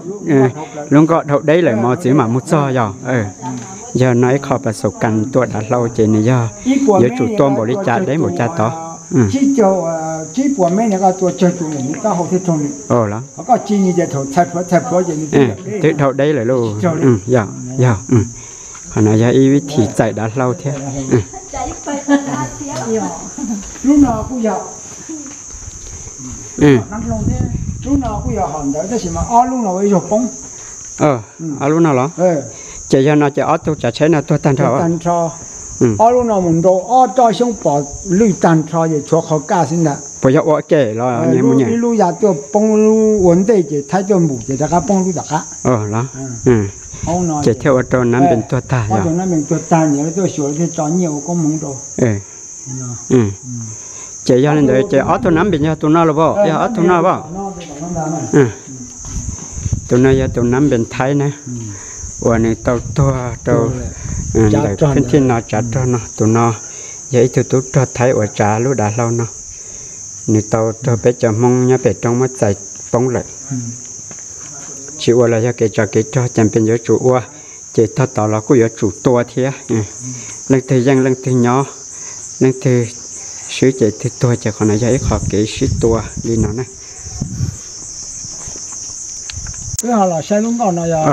lub nkoj dhau deb lawm mos txwv mam mus txog yog? Yog no ib qho pas xaum kas tua dav hlau ces nws yog yuav tsum tua npaum li cas deb npaum cas tod. Tsib caug, tsib puas mev no koj tua tsawg tus nws taub hau thiaj raug nws. Koj tsis nws ces thaum txhais plhuav txhais plhuav ces nws twb dhau deb lawm lauj. Yog, yog. Qhov no yog ib vib thim txais dav hlau thiab. Lub no kuj yog, lub no kuj yog hom ntawd tab sis mas ob lub no ua ib zaug poob. Ob lub no los? Ces yog no ces ob tug tsav tsheb no tuag tag nrho. Ob lub no mus nrau ob roj xyoob pos lwj tag nrho ces tshuav qhov kaj xwb ntag. Puas yog ua ke los? Ib lub ya tuaj poob lub ua ntej ces Thaib tuaj npum ces rov qab poob lub tom qab. Ces thiaj ua rau Nab Npees tuag tag yog? Nab Npees tuag tag nyias tuaj xyuas thiaj tso nyiaj ua koob hmoov rau. Ces yog li ntawd ces ob tug Nab Npees yog tus no los pom, yog ob tug no pom? Tus no yog tus Nab Npees Thaib na, uas nws tau tuag rau ntawm phib thij no tsav rog no. Tus no yog ib tug tub rog Thaib uas tsav lub dav hlau no. Nws tau raug peb cov Hmoob nyob pem roob muab txais poob lawm. Tsis ua los yog kev tsov kev rog ces peb yuav tsum ua, ces tog tod los kuj yuav tsum tua thiab. Leej twg yeej leej twg nyob, leej twg swb ces twg tuag ces qhov no yog ib qho kev sib tua li no na. Wb ho los saib lub nkoj no yog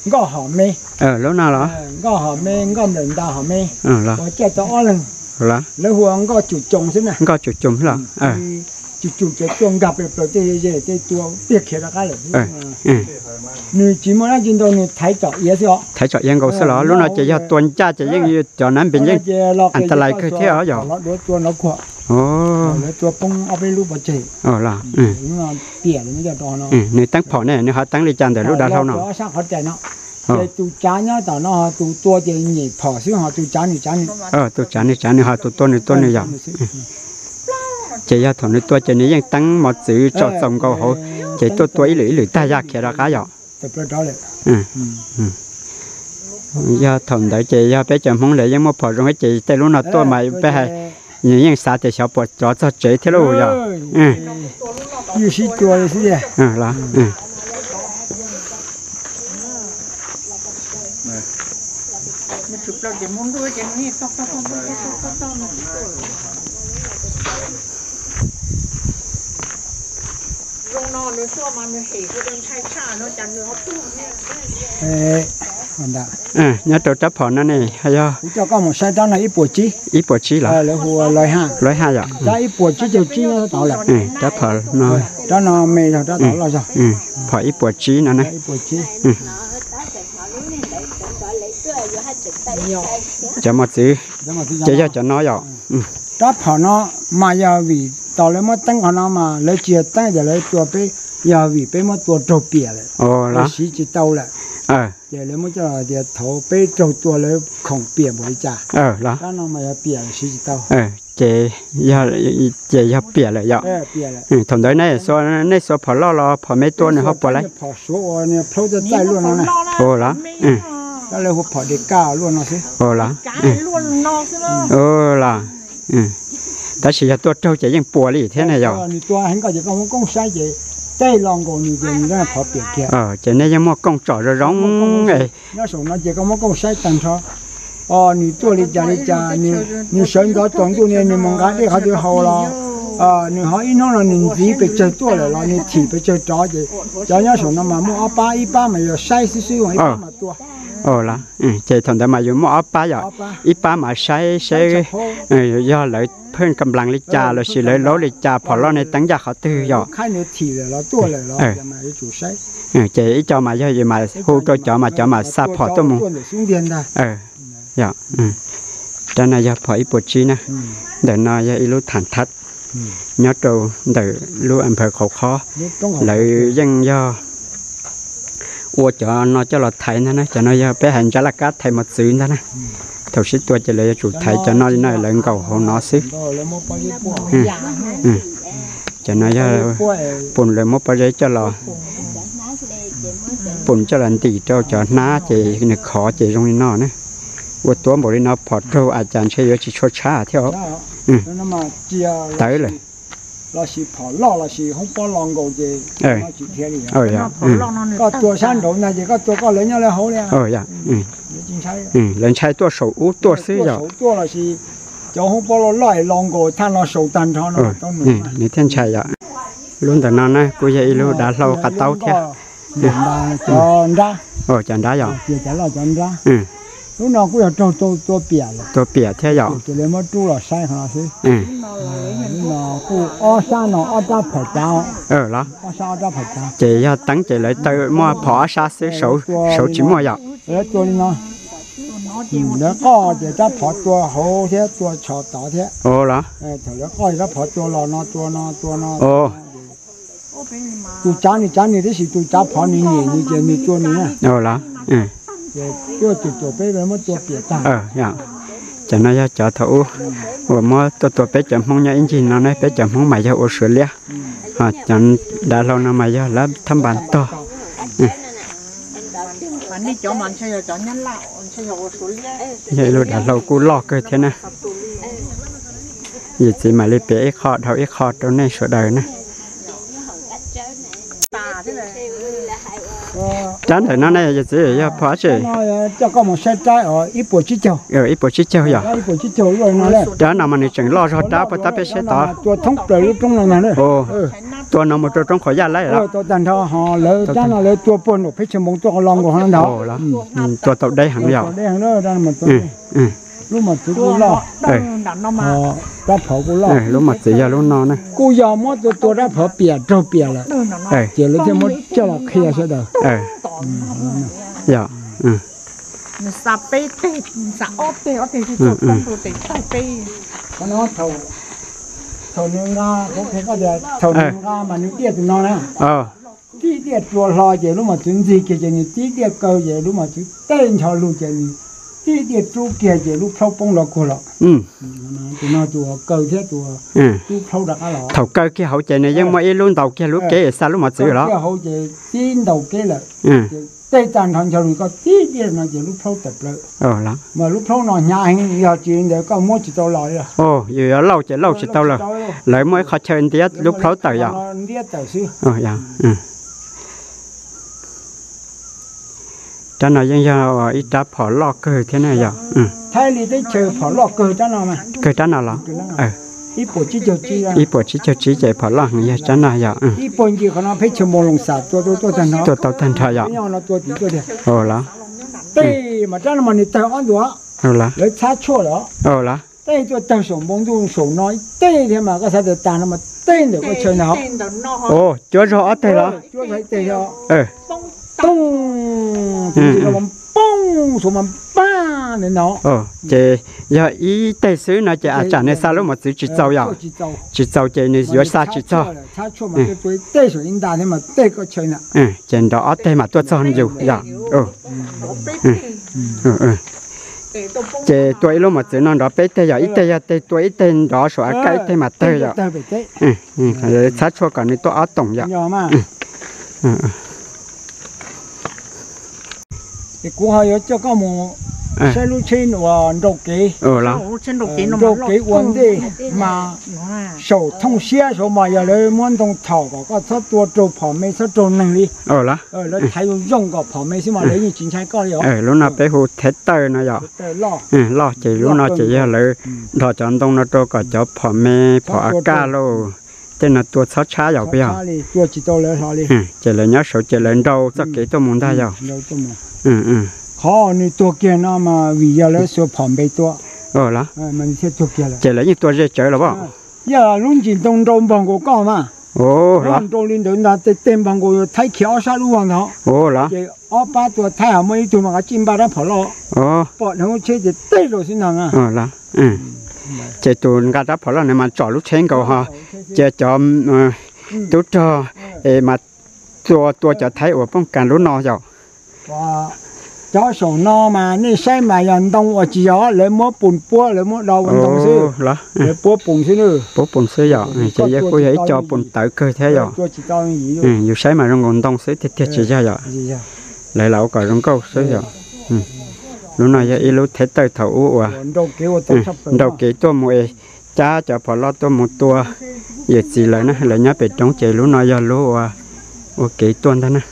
nkoj hom me. Lub no los? Nkoj hom me, nkoj nplawm nta hom me, ua caij tau ob leeg. Lawv hu ua nkoj cum coos xwb na. Nkoj cum coos los? Cum cum ces tuaj nkag plaws plaws tej ze tej tua tiag khiav rov qab lawm. Nws tsis muaj dab tsi ntau, nws thaiv tsom iav xwb os. Thaiv tsom iav nkaus xwb los? Lub no ces yog tua ncaj ces yeej cov Nab Npees yeej as tas lais kawg thiab os yog? Lawv tua poob ob peb lub pov tseg. Nws teeb phom ne, nws ho teeb li cas ntawm lub dav hlau no? Ces tus tsav nyob tom no, tus tua ces nyem phom xwb ho tus tsav nws tsav nws. Tus tsav nws tsav nws ho tus tua nws tua nws yom? Ces yog thaum nws tua ces nws yeej teeb mos txwv tso txaus nkaus hauv, ces tuaj tua ib lwm ib lwm tag yaj khiav rov qab yom? Yog thaum ntawd ces yog peb cov Hmoob lawv yeej muaj phom zoo thiab ces tej lub no tuaj mas peb hais, nws yeej xav tias xyov puas rov txog tsev thiab lauj yog? Nyob rau rab phom no ne, yog ib puas tsib los? Lawv hu ua lawv haj yom? Rab phom no, rab no me, rab tom loj zog. Phom ib puas tsib no na. Cov mos txwv ces yog cov no yom? Rab phom no mas yog vim tos lawv muab teeb qhov no mas lawv tsis yog teeb tias lawv tua peb, yog vim peb muab tua raug piam lawm, lawv siv tsis tau lawm. Ces lawv muab coj los tias thaum peb raug tua lawv khoom piam npaum li cas. Los, rab no mas yog piam siv tsis tau. Ces yog, ces yog piam lawm yom. Thaum ntawd nej xuas, nej xuas phom loj los phom me tua nws ho puas lawm? Phom suav uas nws plhaub txaij txaij luaj no na. Ua los, lawv hu phom de kaj luaj no xwb. Ua los, ua los, tab sis yog tua raug ces yeej puas li thiab ne yom. Nws tua heev koj ces koj muab koob saib ces tej lo nkaus nws ces nws phov piam kiag. Ces nej yeej muaj kooj tsom zoo zoo. Nyob saum no ces koj muab koob saib tag nrho. Nws tuaj li cas li cas, nws sawv ntxov tsaus ntuj ni nws mus nqa dej qhov twg haus los, nws ho ib hnub no nws ntxiv pes tsawg tuaj lawm los nws thim pes tsawg rov ces cov nyob saum no mas muaj ob pab, ib pab mas yog saib xwb xwb, ib pab mas tua. Ces thaum ntawd mas yus muaj ob pab yom, ib pab mas saib seb yog lawv pheej ka nplas li cas lossis lawv laub li cas, phom loj ne teeb ncaj qhov twg yom. Ces ib co mas yog yus mas hu rau cov mas cov mas xa phom tuaj mus. Rab no yog phom ib puas tsib na. Ntawm no yog ib lub tham thab nyob rau ntawm lub a nphaw Qhauv Qhob. Lawv yeej yog ua cov no coj los thaiv ntag na. Cov no yog peb hais ntsa laj kab thaiv mos txwv ntag na. Thaum sib tua ces lawv yuav tsum thaiv cov no li no lawv nkaum hauv no xwb. Cov no yog pum lawv muab pob zeb coj los, pum coj los ntim rau cov hnab ces nws khov ces zoo li no na. Ua tuab npaum li no phom raug a cas ntshe yuav tsis tshua tshab thiab. Tawv lawm. Koj tua sab nraud ntag ces koj tua koj lawv nyob lawv hauv li. Lawv ntshai tuaj saum ub tuaj xwb yom. Cov hoob pob loj loj es los nkaus thaj no saum tag nrho no. Nws thiaj ntshai yom. Lub ntawm no na kuj yog ib lub dav hlau qav taub thiab. Cov nrab yom. Lub no kuj yog raug tua piam, tua piam thiab yom. Ces lawv muab rub los saib qhov no xwb. Lub no kuj ob sab no ob rab phom cav. Los, ces yog teeb ces lawv taw muaj phom ob sab xwb, saud tsis muaj yom. Lawv tua li no, lawv qoj ces rab phom tua hauv thiab tua tsho tod thiab. Thaum lawv qoj rab phom tua los no tua no tua no. Tus tsav nws tsav nws tab sis tus tsav phom nws nyem nws ces nws tua nws. Ces tuaj tus tuam peb muab tua piam tag. Cov no yog cov thaum ub uas muab tuaj tua peb cov Hmoob nyob ib ncig no ne, peb cov Hmoob mas yog ua suav liab. Ho cov dav hlau no mas yog lab thab npas tog. Yog ib lub dav hlau kuj loj kawg thiab na. Yawm txiv mam li piav ib qho dhau ib qho rau nej sawv daws na. Rab ntawm no ne yawm txiv yog phom dab tsi? Coj koj mus saib rab ib puas tsib caug. Ib puas tsib caug yom. Rab no mas nws tseem loj zog rab puag ta peb saib tod. Tua thoob plaws lub roob no ntag. Tua no mus rau roob qhov yaj laij los? Tua tag nrho ho lawv rab no lawv tua puag nraum Pheb Tsheej Npoov tuaj los nkaus no ntag. Tua tau deb heev yom. Lub mos txwv kuj loj, rab phom kuj loj. Lub mos txwv yog lub no na. Kuj yog muab tua tua rab phom piam raug piam lawm, ces lawv thiaj muab coj los qhia sawv daws. Yog, thaum nws nqa, thaum nws nqa mas nws diaj tus no na. Tib diaj rua hlo ces lub mos txwv ntxig kiag ces nws tib diaj kaw ces lub mos txwv tej ncho lug ces nws tib diaj rub kiag ces lub plhaub poob los kuag los. Tus no tus kaw thiab tus rub plhaub rov qab los. Thaum kaw kiag hauv ces nws yeej muaj ib lub ntaus kiag lub keb xa lub mos txwv los? Kiag hauv ces tib ntaus keb lawm. Ces tej tag nrho ncho lug koj tib diaj no ces lub plhaub tawm plaws. Mas lub plhaub no hnyav heev, yog tsis li ntawd koj muab tsis tau los li. Yus yuav lauj ces lauj tsis tau lawm. Lawv muaj ib qho chaw ntiab lub plhaub tawm yom. Ntiab tawm xwb. Rab no yeej yog ib rab phom loj kawg thiab na yom. Thaib li teb chaws phom loj kawg rab no. Kawg rab no los? Ib puas tsib caug tsib ces phom loj heev yog rab no yom. Ib puag ncig qhov no Pheb Tsheej Npoov Loos Xam tua tau tag nrho. Tua tau tag nrho yom. Los? Tej mas rab no mas nws tawg ob ntus, lawv txhab tshuaj lawm. Tej tuaj tawg saum npoo ntuj saum no ib teg thiab mas koj xav tias tag no mas tej ntawm koj chaw ntag. Cuab zog ob teg los? Cuab zog ib teg os. Tooj, poob, suav mas pag. Ces yog ib teg xwb no ces a tsam nws xa lub mos txwv tsis txaus yom? Tsis txaus ces nws yuav xa tsis txog. Ces nrov ob teg mam tuaj txog yus yom? Ces tua ib lub mos txwv no nrov peb teg yom, ib teg yog teg tua, ib teg nrov saum a kaj, ib teg mas tawg yom. Txhab tshuaj kom nws tuaj ob toom yom. Ces kuv ho yuav coj koj mus saib lub tsheb uas nrau kev, nrau kev ua ntej mas saum thooj siab saud mas yog lawv muab ntoo thaum kom koj txhob tua raug phom me txhob raug neeg li. Lawv thaiv zoo zoo kom phom me xwb mas lawv yeej tsis ntshai koj li os. Lub no peb hu thev tawj no yom. Loj ces lub no ces yog lawv dhos cov ntoo no rau kom cov phom me phom a kaj lauj, tej no tua txhob tshab yom, puas yog? Ces lawv nyob saud ces lawv nrau txoj kev tuaj mus ntag yom. Qhov nws tuag kiag no mas vim yog lawv xuas phom npe tua. Ces lawv yeej tua ze tsawv los as? Yog lub ntsis ntoo nrau npog nkaus koj mas, nrau li ntawd ntag, tej teg npog nkaus yuav thaib khiav ob sab lub vag ntag. Ces ob pab tua thaib ho muaj ib tug mas kav tsij npaj rab phom loj, pom dheev lub tsheb ces teb rau xwb ntag na. Ces tus nqa rab phom loj nws mas tsom lub tsheb nkaus ho cia cov tub rog es mas tua tua cov thaib uas pooj kas lub no yom. Cov saum no mas nej saib mas yog ntoo uas tsis yog lawv muab pus puab, lawv muab do ua ntoo xwb. Lawv puab pus xwb, puab pus xwb yom. Ces yog kuj yog ib co pus tawv kawg thiab yom. Yus saib mas zoo nkaus ntoo xwb tiag tiag tsis yog yom. Lawv lam ua kom zoo nkauj xwb yom. Lub no yog ib lub thev tawj thaum ub uas nrau kev tuaj mus es cab cov phom loj tuaj mus tua yawm txiv lawv na, lawv nyob pem roob ces lub no yog lub ua kev tuaj ntag na.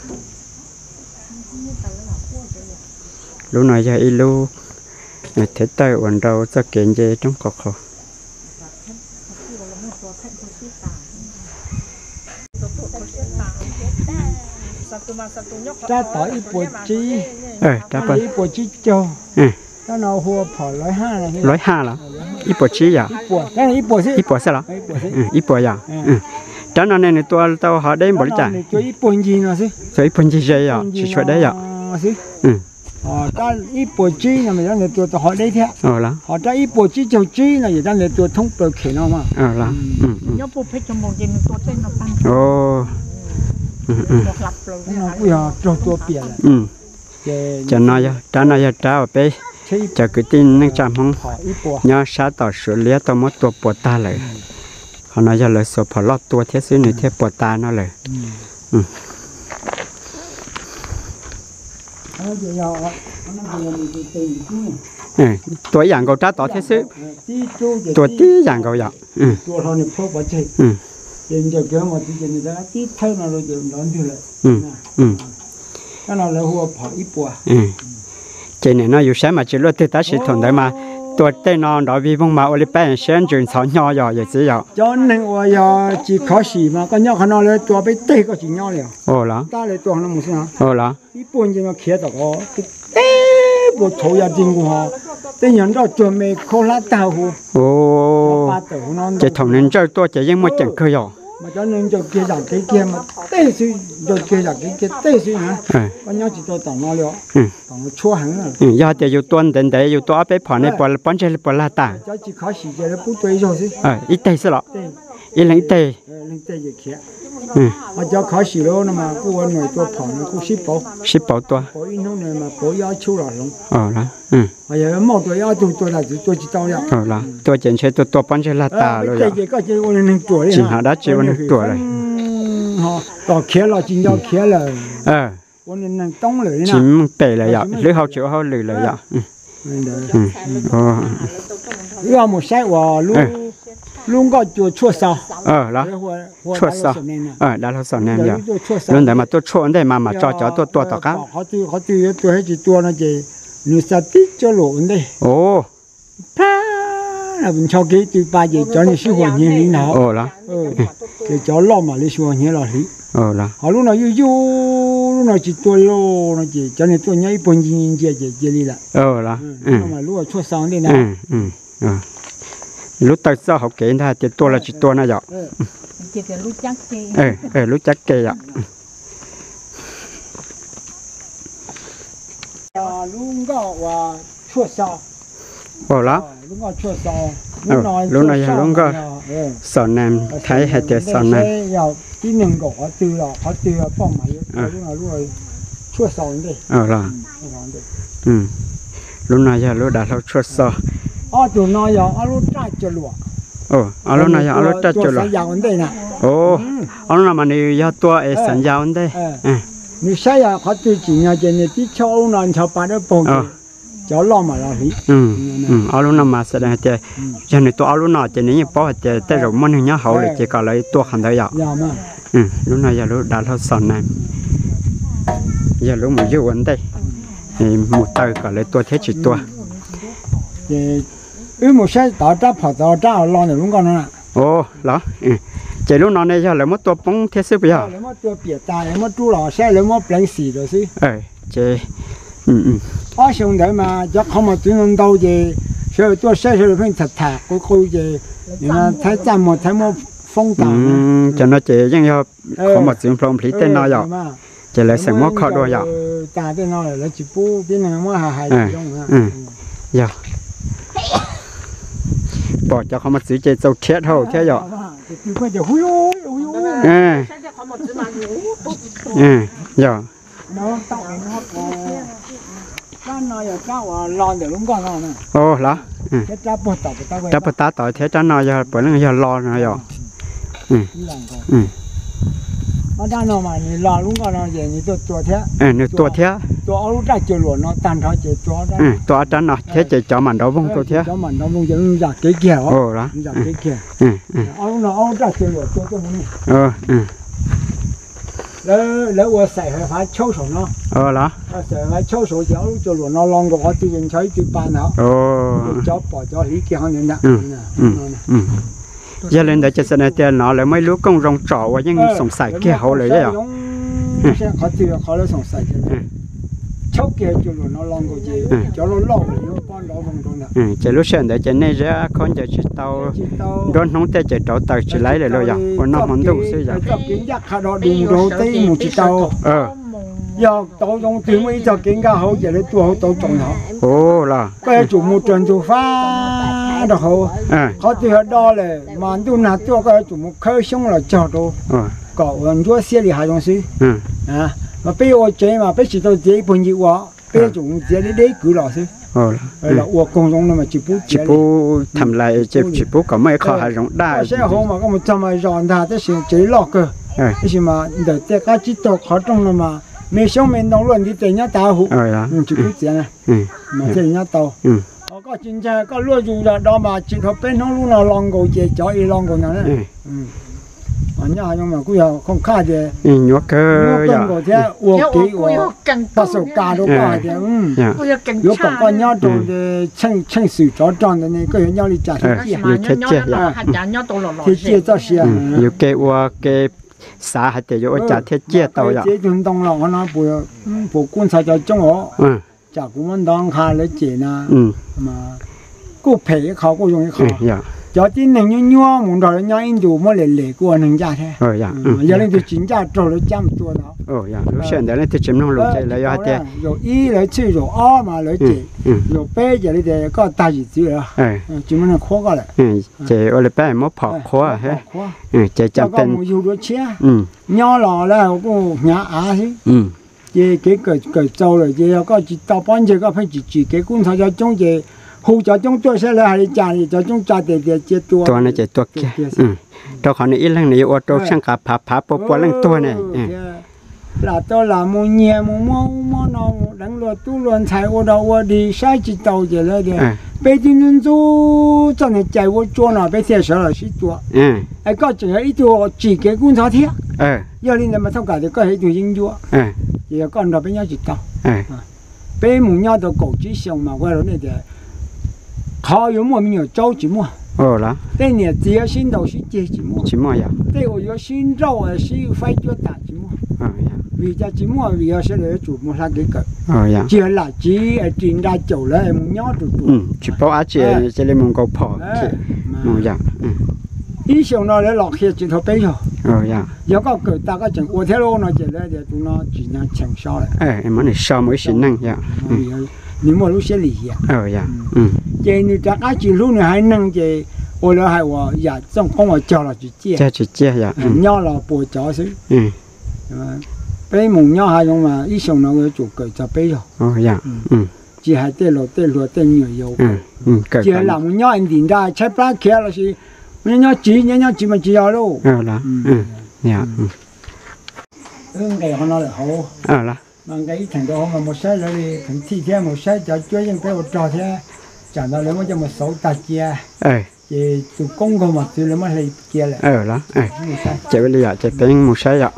Lub no yog ib lub thev tawj uas nrau txoj kev nce roob qos qhaus. Rab tod ib puas tsib, ib puas tsib caug. Rab no hu ua phom lawv haj los? Ib puas tsib yom? Ib puas xwb los? Ib puas yom? Rab no ne nws tua tau hov deb npaum li cas? Tua ib puas ncig ze yom, tsis tshua deb yom? Rab ib puas tsib no mas rab ntawd tua tau hov deb thiab. Ho rab ib puas tsib caug tsib no yog rab ntawd tua thoob plaws khem no mas. Kuj yog raug tua piam lawm. Cov no yog rab, no yog rab uas peb cov kwv tij neej tsa Hmoob nyob sab tom Suav liab tau muab tua puas tag lawm. Qhov no yog lawv xuas phom loj tua thiab xwb nws thiaj puas tas no lawm. Tua ib yam nkaus rab tod thiab xwb. Tua tib yam nkaus yom. Ces nim no yus saib mas tsis luaj twg tab sis thaum ntawd mas tua tej no nrov vig voog mas ua li pab siab ntsws ntxhov hnyo yom yawm txiv yom. Cov neeg uas yog tsis khov sim mas koj nyob qhov no lawv tua peb teg koj tsis nyob li os. Tab lawv tua qhov no mus xwb os. Ib puag nce no khiav tom qhov teb puas tshauv ya ti nkus ho tej nyuag nroj tsuag me khaub hlab tag hu. Ces thaum nws ntsawj tuaj ces yeej muaj ceem kawg yom. Mas cov neeg ntsawj kiag zam kev kiag mas tej xwb, ntsawj kiag zam kev kiag tej xwb na. Koj nyob tsis tau tom no li os. Tom no tshuab heev. Yog tias yus tua ntev ntev yus tua ob peb phom ne puas pob ntseg puas lag tas? Cov tsis khov sim ces lawv pub tua ib zaug xwb. Ib teg xwb los? Ib leeg ib teg. Ho cov khov sim lawm no mas kuj ua nws tua phom no kuj sib pauv. Sib pauv tua. Pauv ib hnub no mas pauv ib ob tshub los hloov. Ho yog muaj tua ib ob tug tua tas txwv tua tsis tau li. Tua ces ntshe tua tua pob ntseg lag tas lawm yom. Tsis hnov dab tsi ua neeg ruam lawm. Tom khiav los tsis nco khiav lawm. Ua neeg toob lawm li na. Tsis meej pem lawm yom, hlwb hau tsis ua hauj lwm lawm yom. Wb mus saib uas lub nkoj cua tshuaj xaus. Tshuaj xaus, dav hlau xaus ne yom. Lub ntawd mas tuaj tshuaj ua ntej mas mam tso cov tuaj tua tom qab. Qhov twg yuav tua thiab tsis tua no ces nws xa tib cuab luam ua ntej. Phab ncho kev tw pa ces cov niag sib huas hnyiav hliv ntag. Ces cov loj mam li sib huas hnyiav los hliv. Ho lub no yuj yuj, lub no tsis tua li no ces cov niag tuaj nyob ib puag ncig nciaj ces cia li lawm. Lub tshuaj xaus ntej ntag. Lub taw txoj hauv kev ntag tias tua los tsis tua na yom. Lub cab ke yom. Lub nkoj uas Ua los, lub no yog lub nkoj Xos Nas, Thaib hais tias Xos Nas. Los, lub no yog lub dav hlau tshuaj xo. Ob lub no yog ob lub raj cuam luam. Ob lub no mas nws yog tua es xav ya ua ntej. Nws saib yog qhov twg tsim nyog ces nws tib choj lub no ncho pa dawb paug ces cov loj mam los hliv. Ob lub no mas xav hais tias yog nws tua ob lub no ces nws yeej paub hais tias tej zaum muaj neeg nyob hauv lawm ces kom lawv tua qhov ntawd yom. Lub no yog lub dav hlau Xos Nas, yog lub mus yug ua ntej, mus taw kom lawv tua thiab tsis tua. Wb mus saib tod rab phom tod rab los ntawm lub nkoj no. Los, ces lub no ne yog lawv muab tua poob thiab xwb puas yog? Lawv muab tua piam tas, lawv muab rub los saib lawv muab pleev xim rau xwb. Ces ob xyoo ntawd mas cov qhov mos txwv ntau ntau ces sawv daws tuaj saib sawv daws pheej tham tham qw qw ces Thaib txaj muag Thaib muab foob tas. Cov no ces yeej yog qhov mos txwv nplhau nplhiv tej no yom, ces lawv xeem muab kho dua yom. Yog pom cov qhov mos txwv ces txaus rhiab dhau thiab yom. Yog los, rab puag tab tom thiab rab no yog puav leej yog los no yom. Nws tua thiab, tua ob rab no thiab ces cov mam nrov voog rau thiab. Lawv ua xaim hav phab tshaub saum no, xaim hav phab tshaub saum ces ob lub cua luam no los nkaus qhov twg ces ncho ib tw pa ntawd, cov pom cov hliv kiag qhov ntawd ntag. Yog li ntawd ces xav tias no lawv muaj ib lub kooj zoo tsom uas yeej xoom xaim kiag hauv lawm yom. Qhov twg qhov lawv xoom xaim ces tshaub kiag cua luam no los nkaus ces cov loj loj lawm yuav pob nrov voog rau ntag. Ces lub sij hawm ntawd ces nej ziab khaub ncaws tsis tau, nruab hnub tej ces rauv taws tsis laib lawm lauj yom, ua noj hmo ntuj xwb yom. Txoj kev ncaj qha do du rau teb mus tsis tau. Yog tau zoo twg muaj ib txoj kev nkag hauv ces lawv tua hauv tau tsaus ntawd. Koj yuav tsum mus raws ntug fab rau hauv. Qhov twg yog do lawm mas ntuj nag tuaj koj yuav tsum mus khawb xyoob los cog rau kom ua ntsuab xiab li hav zoov xwb. Mas peb yuav ua tsev mas peb tsis tau txiav ib puag ncig ua, peb yuav tsum mus txiav deb deb kwv los xwb. Los ua koog zoo no mas tsis pub txiav li. Tsis pub tham lais, tsis pub kom muaj ib qho hav zoov daj. Koj saib hauv mas koj mus txog mas zos ntag tab sis tsev loj kawg. Tab sis mas ntawm tej qab tsib taug qhov rooj no mas me xyoob me ntoo luaj ntiv tes nyob tas huv, tsis pub txiav na, mas thiaj li nyob tau. Koj tsis ntseeg koj luaj zus zog do mas tsis dhau peb hnub lub no los nkaus ces cov ib los nkaus ntag na. Nyob hav zoov mas kuj yog khoom khaj tias nyuaj kawg nkaus thiab ua kev ua paj xaum kas rau koj hais tias yuav kom koj nyob rau tsheej xwm tsov rog ntawd ne koj yuav nyob li cas thiaj ciaj, thiaj ciaj txoj sia. Yus kev ua kev xav hais tias yuav ua cas thiaj ciaj tau yom. Txiav ib tug ntoo los qhov no puas kub ntxhov cov coob os. Tsam kuv muab ntov nqa lawv cem na, kuj phem ib qho kuj zoo ib qho. Cov tib neeg nyuaj nyuaj mus nrog lawv nyob ib ntus muab lem lem kuj ua neeg ncaj thiab. Yog leej twg tsis ncaj raug lawv cab mus tua ntawd. Lub sij hawm ntawd leej twg tsis mloog lus ces lawv yog hais tias zaum ib lawv txhij, zaum ob mas lawv cem, zaum peb ces lawv tias koj tag yim txwv lawm, tsis muaj neeg qhuab koj lawm. Ces ua li peb muab phom qhuab, ces cov koj mus yug dua tshiab, nyob los lawv kuj hnyav av xwb. Ces kev kawm txaus lawm ces yog koj tsis tau pob ntseg koj pheej tsis tsim kev kub ntxhov cov coob ces hu cov coob tuaj saib lawv hais li cas, cov coob tsa tes tias cia tua, tua no ces tua kiag. Rau qhov nws ib leeg nws yuav ua rau tsheej qav phav phav pua pua leej tuag ne. Lam tau lam mus nyiag mus muab ub muab no mus deev luag tub luag ntxhais ua dog ua dig saib tsis taus ces lawv tias peb twb ntxub ntxub txoj niag cai vuab tsuab no peb thiaj sawv los sib tua. Es koj tseem yog ib tug tsim kev kub ntxhov thiab. Yog li ntawd mas txhob kam tias koj yog ib tug yeeb ncuab, ces yog koj nrog peb nyob tsis tau. Peb mus nyob tau kaum tsib xyoo mas kuv hais rau nej tias qhov yuav muaj me nyuam tsaub tsis muaj, tej niam txiv yuav sib ntaus sib ceg tsis muaj, tej uas yuav sib nrauj sib faib cuab tam tsis muaj. Vim cas tsis muaj? Vim yog sawv daws yuav tsum mus hla kev kawm, tsis yog lam tsiv ris nra caum lawv mus nyob tus tus, tsis paub dab tsi cia li mus nkaus phom mus yom. Ib xyoos no lawv los qhia tsis dhau peb zaug. Yog koj kawm tas koj tseem ua thiab lauj no ces lawv tias tus no tsis hnyav cheem so lawm, muab nws so mus ib sim neej yom. nws muaj lub siab lim hiam. Ces nws rov qab tsis hlub nws haiv neeg ces ua lawv hais uas yam txooj qoob uas cog los tsis ciaj, tsis ciaj, nyob los puas cov xwb. Peb mus nyob hav zoov mas ib xyoo no yuav tsum kawm txog peb zaug, tsis hais tej laus tej hluas tej me nyuam yaus. Tsis lam mus nyob ntim nra tshaib plab khiav los sis nyob nyob tsiv, nyob nyob tsiv mas tsis yog lauj. Wb nqes qhov no lawm hauv, mas nqes ib theem rau hauv mas mus saib lawv li theem thij thiab mus saib cov cuab yeej peb ua rog thiab, tsam ntawd lawv muab coj mus xauv tag cia, ces tus koob nkaug mos txwv lawv muab hle cia lawm. Ces ua li yom, ces peb mus saib yom.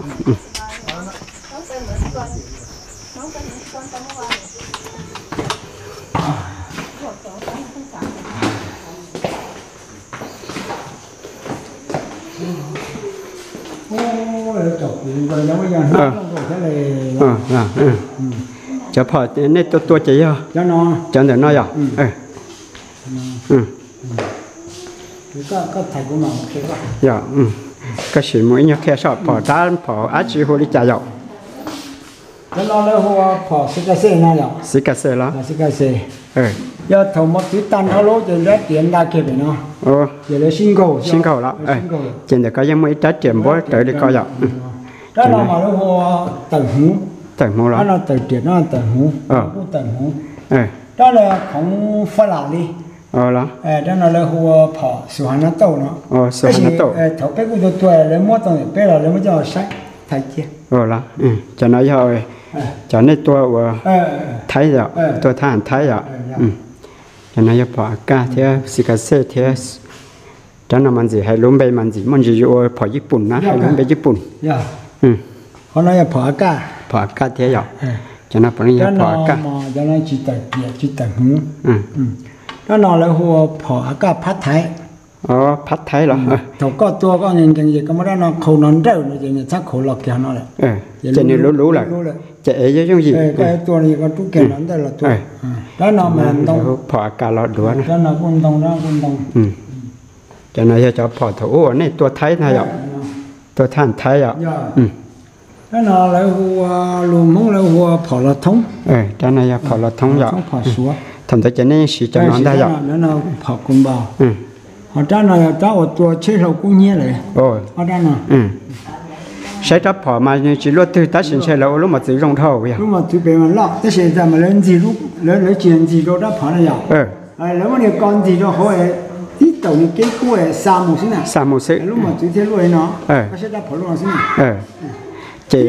Cov phom nej tua tua ces yog cov ntawm no yom? Yog, koj sim mus ib nyuag qhia soj phom dab phom dab tsi hu li cas yom? Cov no lawv hu phom xi ka xej no yom. Xi ka xej los? Yog thaum mos txwv tag nrho lawm ces lawv tiav nta kiag pem no, ces lawv sib nkaug, sib nkaug los? Ces ntawm koj yeej muaj ib rab riam npuab rawv li ko yom. Rab no mas lawv hu tawm hmuv. Tawm hmuv los? Rab no tawm riam, rab no tawm hmuv, kuj tawm hmuv. Rab no khoov faj lam li. Rab no lawv hu phom xus hav nab tauj no. Tab sis thaum peb kuj tuag tuag lawv muab tau ntawm peb los lawv muab coj saib thaiv cia. Cov no yog cov nej tua ua Thaib yom, tua thab ham Thaib yom. Cov no yog phom a kaj thiab xi ka xej thiab. Rab no mas ntxim hais lub npe mas ntxim muaj ntsis yuav ua phom Yij Pum na, hais lub npe Yij Pum. Qhov no yog phom a kaj. Phom a kaj thiab yom. Cov no puav leej yog phom a kaj. Tsis tawm riam tsis tawm hmuv. Rab no lawv hu ua phom a kaj phab Thaib. Phab Thaib los? Thaum koj tua koj nkees nkees ces koj muab rab no qhau no nrawj no ces nws txhob khuam los kiag no lawm. Ces nws luv luv lawm, ces es yooj yooj yim. Koj tua no koj rub kiag no ntawj los tua. Rab no mas ntoo, phom a kaj los duav na. Rab no kuj ntoo, rab no kuj ntoo. Cov no yog cov phom thaum ub uas nej tua Thaib ntag yom? Tua thab ham Thaib yom? Rab no lawv hu ua, lus Hmoob lawv hu ua phom los thoob. Rab no yog phom los thoob yom? Phom Suav. Thaum ntawd ces nej yeej siv cov no ntag yom? Phom kub npau. Ho rab no yog rab uas tua tsheb hlau kub hnyiab lawm. Ob rab no. Saib rab phom mas nws tsis luaj twg tab sis ntshe lawv ua lub mos txwv zoo dhau yog? Lub mos txwv pem mas loj tab sis tas mas lawv ntxig, lawv tsis ntxig rau rab phom na yom? Lawv muab nws ko ntxig rau hauv, tib taum nws kev kub xa mus xwb na. Xa mus xwb. Lub mos txwv thiaj luaj li no. Koj saib rab phom luaj no xwb na. Ces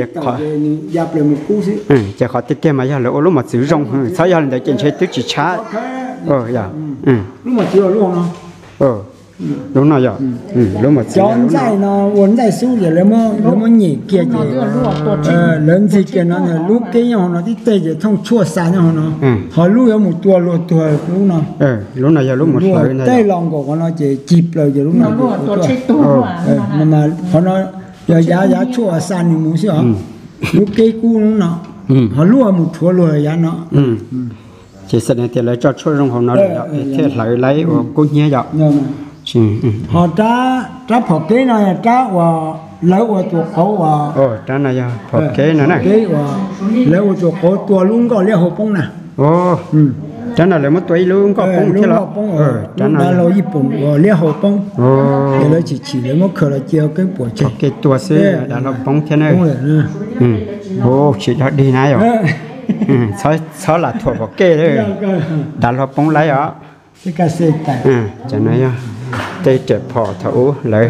ya plaws mus kub xwb. Ces qhov tiag tiag mas yog lawv ua lub mos txwv zoo, txhob yog li ntawd ces ntshe twb tsis tshab. Lub mos txwv luaj no. Lub no yog, lub mos txwv. Cov ntxaij no ua ntxaij xub ces lawv muab nyem kiag ces lawv ntxig kiag no, lub kev nyob hauv no tib teg ces thooj tshuaj xa nyob hauv no. Ho lub yuav mus tua luag tuag lub no. Lub no yog lub mus hlawv tej los nkaum qhov no ces cig plaws ces lub no. Qhov no yog yav, yav tshuaj xa nws mus xwb os. Lub kev kub lub no, ho lub mus rhuav luag yav no. Ces xav tias lawv tso tshuaj zoo hauv no lawm thiaj hlawv laib ua kub hnyiab yom. Ho rab phom kev no yog rab uas lawv ua tus qauv uas, rab no yog phom kev no na, uas lawv ua tus qauv tua lub nkoj liab hau poob na. Rab no lawv muab tua ib lub nkoj poob thiab los? Lub dav hlau Yij Pum uas liab hau poob, ces lawv tsis chim lawv muab khaws los cia keeb puam tseg. Phom kev tua xwb dav hlau poob thiab na. Tsis dog dig na yom. Txhob lam thuam phom kev, dav hlau poob laib os. Cov no yog tej riam phom thaum ub lawv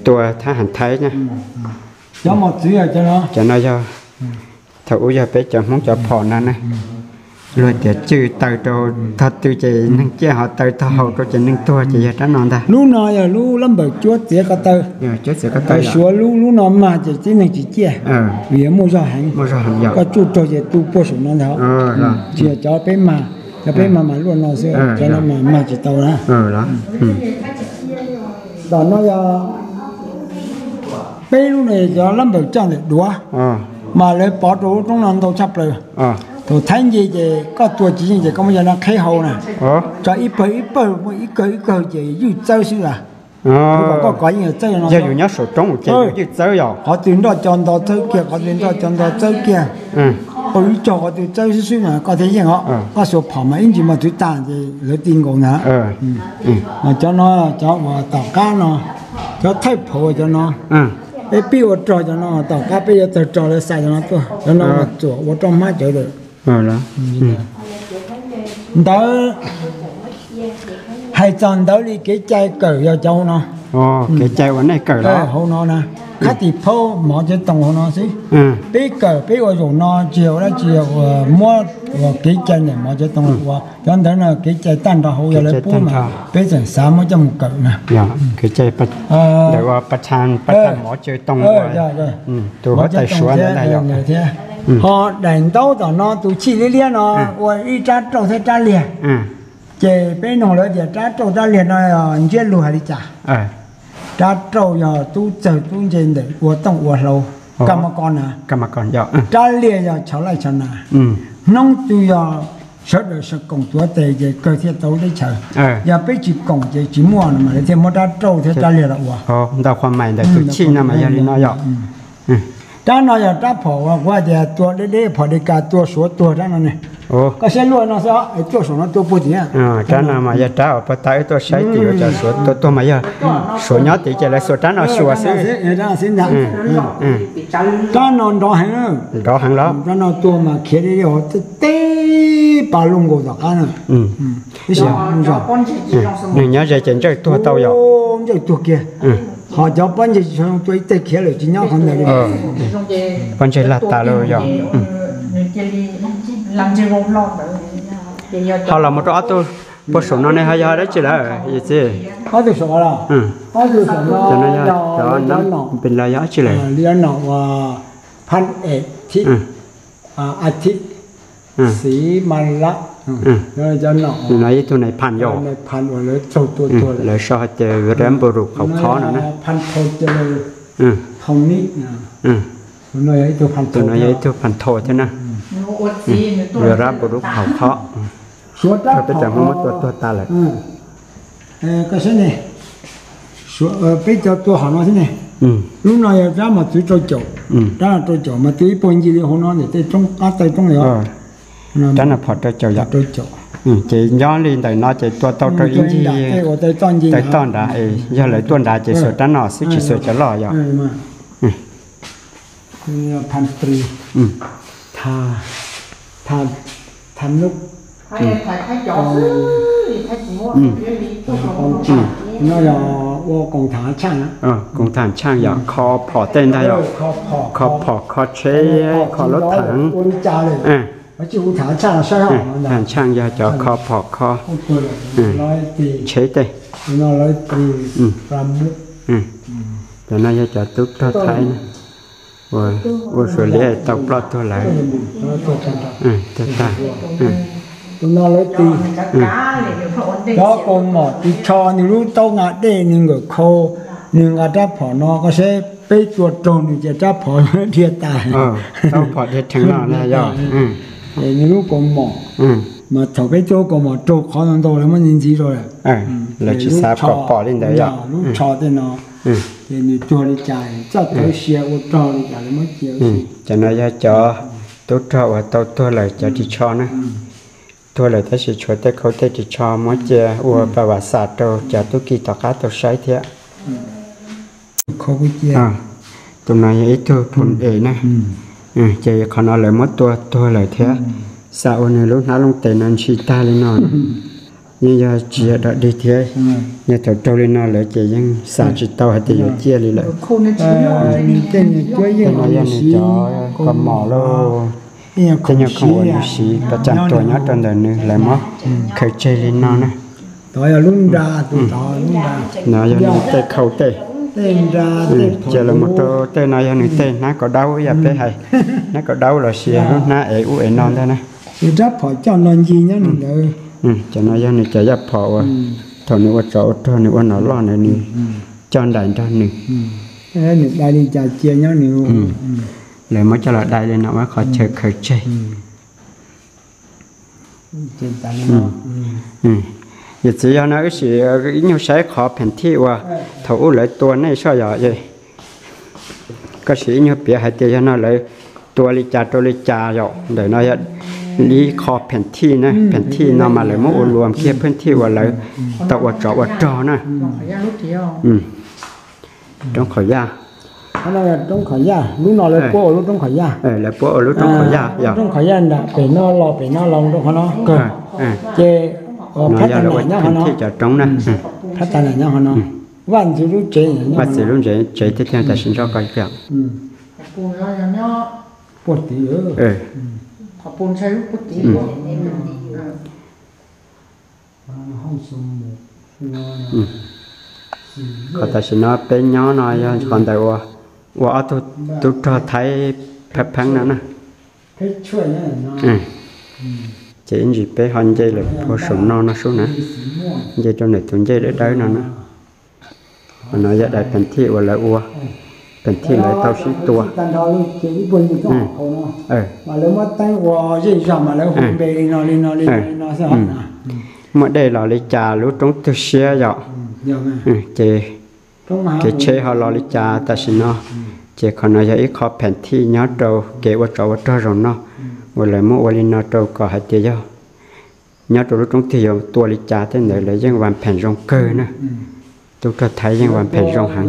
tua thab ham Thaib na. Cov no yog thaum ub yog peb cov Hmoob cov phom no na. Luag tias cwj taw rau tog twg ces neeg ciaj, ho taw tog hau rau ces neeg tuag, ces yog rab no ntag. Lub no yog lub lab npawm cuab txiav ko taw. Cuab txiav ko taw. Suav lub, lub no mag ces tib neeg tsis ciaj, vim muaj zog heev. Koj tsuj raug ces tu puag saum no ntag. Tsis yog cov peb mag, cov peb mag mas luaj no xwb, cov no mas mag tsis tau na. Tom no yog peb lub no cov lab npawm coj ntawm duav, mas lawv pov rau lub roob no ntau tshaj plaws. Thaum thaib nce ces koj tua tsis yeej ces koj muab cov no qheb hau na, tso ib pawg ib pawg, ib kawg ib kawg ces ywj txawb xwb a. Koj kov yeej txawb no. Yog yus nyob saum roob ces yus ywj txawb yom. Qhov twg nroj co nto txawb kiag, qhov twg nroj co nto txawb kiag. Ib tsog qhov twg txawb xwb xwb mas koj thiaj yeej os, koj xuas phom mas ib ntsis mas twv tag ces lawv ti nkaus ntag. Cov no cov uas tom qab no, cov thaij phaum cov no, peb pib ua rog cov no, tom qab peb yuav tawg rog lawv xa cov no tuaj, cov no txuam ua roj hmab cawv lawm. Ntawd, hais txog ntawd li kev cai kawm yog cov hauv no. Kev cai uas nej kawm los hauv no na, khab tis phaub mov cawv toos hauv no xwb. Peb kawm peb ua zaum no tsis yog ua dab tsi, yog uas muab uas kev cai ntawm mov cawv toos los ua cov ntawd no, kev cai tag nrho hauv yog lawv pub mas peb tseem xav muab coj mus kawm na. Kev cai ntawm uas pa tha mov cawv toos, tus huab tais Suav ntawd thiab. Ho daim ntaub tom no tus chij liab liab no ua ib rab rauj thiab rab liag. Ces peb nug lawv tias rab rauj rab liag no ntsiab lus hais li cas? Rab rauj yog tub txawg tub ntse ntawm ua tooj ua hlau, kaj mab koj na. Rab liag yog chov laij chov nas. Hnub twg yog sawv daws sawv koom tuav tes ces kawg thiaj tau lub teb chaws. Yog peb tsis koom ces tsis muaj no mas lawv thiaj muab rab rauj thiab rab liag los ua. Ntau qhua mais ntawm tus chij no mas yog li no yom. Rab no yog rab phom uas kuv hais tias tua deb deb, phom Deka tua Suav tuag rab no ne. Koj saib luaj no xwb, tuaj saum no tua puag tim. Rab no mas yog rab uas puag ta wb tuaj saib tim uas cov Suav tua tuag mas yog Suav nyob tid ces lawv xuas rab no xyuas xwb. Rab no nrov heev, nrov heev los rab no tua mas khiav li li hauv teb pas lub nkaus tom qab na. Nws nyob ze ces ntsawj tuag tau yom. Ntsawj tuag kiag. Ho cov pob ntseg tsis tshua zoo, tua ib teg khiav lawm tsis nyob qhov ntawd li. Pob ntseg laj tas lawm yom. Ho los mus rau ob tug puag saum no ne ho yog dab tsi lawm yawm txiv? Ob tug saum no, cov no yog cov nom pes los yog dab tsi lawm? Li cov nom uas phab es thib, a thib, xiv ma lab, cov nom, ib tug nais phas yom, lawv sau hais tias Ranburg qhov qhov no na. Tus no yog ib tug phas thau thiab na. Ranburg qhov qhov, peb cov Hmoob muab tua tuag tas lawm. Koj saib ne, peb cov tua hauv no xwb ne. Lub no yog rab mos txwv rau caum, rab no rau caum mas tua ib puag ncig li hauv no ntawm tej roob qab taw roob yom. Rab no phom rau caum yom. Ces nyob li ntawm no ces tua tau rau ib ncig taw toj nrad, yog lawv tuaj nrad ces xuas rab no xwb tsis xuas cov loj yom. No yog ua koom tham tshaaj, koom tham tshaaj yog kho phom tej ntag yom, kho phom kho tsheb kho lub thaav. Tham tshaaj yog cov kho phom kho tsheb tej. Cov no yog cov tub rog Thaib na, ua suav liab tau ploj tuag lawm. Tuag tag. Cov kaus mom ris tsho nws lub taub nqa dej nws nkawm khau, nws nqa rab phom no koj saib peb tua raug nws ces rab phom dhia tas. Taub phom dhia rheev no yog. Nws lub kaus mom, mas thaum peb tua kaus mom raug qhov ntau ntau lawv muab ntxiv ntxiv rau lawm. Lawv tsis xav kom pom li ntawd yog lub tsho tej no. Ces nws tuag li cas txoj tawv sia ua rog li cas lawv muab cia. Cov no yog cov tub rog uas tau tuag lawm cov ris tsho na. Tuag lawm tab sis tshuav tej khau tej ris tsho muab cia ua pa vam xam rau cov tub ki tom qab tau saib thiab. Tus no yog ib tug phoo es na. Ces qhov no lawv muab tua tuag lawm thiab. Xam ua nws lub hnab looj tes no ntshis tag li no. Yeej yog tsis yog dog dig thiab. Yog thaum raug li no lawm ces yeej xam tsis tau hais tias yuav ciaj li lawm. Tej no yog nws cov kaus mom lauj. Tej nyuag khoom uas nws siv pas tsam tuag nyob rau ntawm nws lawv muab khaws tseg li no na. No yog nws tej khau tej. Ces los mus rau tej no yog nws tej hnab kaus daub yog peb hais, hnab kaus daub los sis lub hnab ev ub ev no ntag na. Cov no yog nws cov yaj phom uas thaum nws ua tsov ua rog nws ua nom loj ntawd nws coj nraim nrog nws. Lawv muab coj los dai li no ua qhov chaw khaws tseg. Yawm txiv, yog no wb sim ib nyuag saib qhov pheem thij uas thaum ub lawv tua nej soj yom. Koj sim ib nyuag piav hais tias yog no lawv tua li cas rau li cas yom. Ntawm no yog ib qho pheem thij na, pheem thij no mas lawv muab ua luam kiag pheem thij uas lawv tau ua tsov ua rog na. Roob qhov yaj. Roob qhov yaj, lub no lawv puab ua lub roob qhov yaj. Lawv puab ua lub roob qhov yaj yog. Roob qhov yaj nram pem no los pem no los rau qhov no kawg. Ces no yog lawv ua pheem thij cov roob na. Phab tas nram nyob qhov no. Vaj ntxwv lub tsev, Vaj ntxwv lub tsev thiab tiag, tam sim nrog koj. Puag tid. Qhov tam sim no peb nyob no yog qhov ntawm ua, ua ob tug tub rog Thaib pheeb pheeb no na. Ces ib ntsis peb ho nce lawm puag saum no no sub na, nce rau ntawm tus ncej dawb dawb no na. Qhov no yog daim pheem thij uas lawv ua, pheem thij lawv tau sib tua. Muaj dej los li cas lub roob twg siab yom. Ces kev tsheb ho los li cas tam sim no. Ces qhov no yog ib qho pheem thij nyob rau kev ua tsov ua rog zaum no, uas lawv muab ua li no rau kom hais tias yog nyob rau lub roob twg yuav tua li cas tej ntawd lawv yeej vam pheem zoo kawg na. Tub rog Thaib yeej vam pheem zoo heev.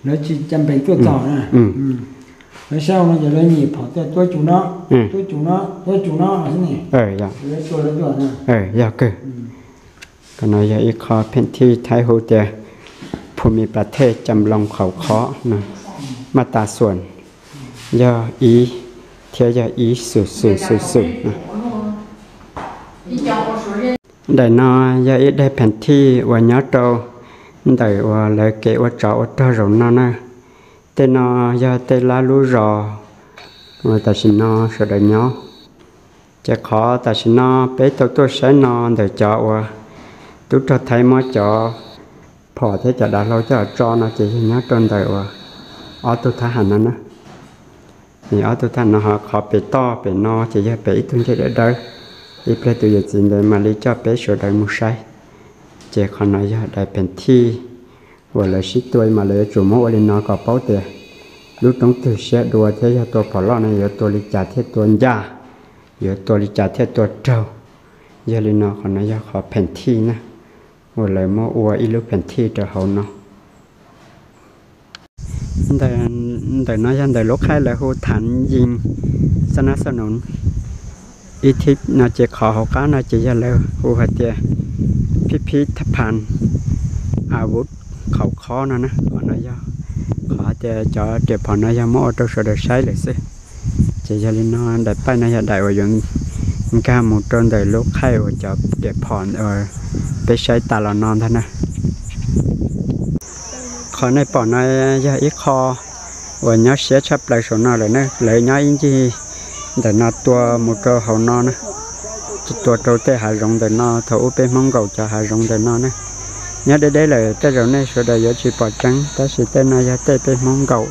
Lawv tsis ca npe tuaj txog na. Lawv saib no ces lawv nyem phom tias tua cum no, tua cum no, tua cum no xwb ne. Yog kawg. Qhov no yog ib qho pheem thij Thaib hu tias ภูมิประเทศจำลองเขาค้อ no, maj tas xuam yog ib thiab yog ib xum xum xum xum no. Daim no yog ib daim pheem thij uas nyob rau ntawm uas lawv kev ua tsov ua rog zaum no na. Tej no yog tej lab lub zos uas tam sim no sawv daws nyob. Ces qhov tam sim no peb tau tuaj saib no ntawm cov uas tub rog Thaib muab cov phom thiab cov dav hlau coj tso no ces yog nyob rau ntawm uas ob tug thab ham no na. Ob tug thab ham no ho qhov pem toj pem no ces yog pem ib tug ncej dawb dawb. Ib pliag tus yawm txiv ntawd mam li coj peb sawv daws mus saib. Ces qhov no yog daim pheem thij uas lawv sib tua mas lawv yuav tsum muab ua li no kom paub tias lub roob twg siab dua thiab yog tua phom loj no yuav tua li cas thiaj tua ncaj, yuav tua li cas thiaj tua raug. Yog li no qhov no yog qhov pheem thij na, uas lawv muab ua ib lub pheem thij rau hauv no. Ntawm no yog ntawm lub khaij lawv hu thav yees xab nab xab nus. Ib thib no ces qhov hauv qab no ces yog lawv hu hais tias phib phib thab phan a vuv khaum khob no na. Qhov no yog qhov hais tias cov riam phom no yog muab ua rau sawv daws saib lawm xwb. Ces yog li no daim paij no yog daim uas yuav nkag mus rau ntawm lub khaij uas cov riam phom peb saib tas los no ntag na. Qhov nej pom no yog ib qho uas nyob siab tshaj plaws saum no lawm na. Lawv nyob ib ncig ntawm no tua mus rau hauv no na, tua rau tej hav zoov ntawm no. Thaum ub peb Hmoob nkaum cov hav zoov ntawm no na. Nyob deb deb lawm tej zaum nej sawv daws yuav tsis pom tseeb, tab sis tej no yog tej peb Hmoob nkaum,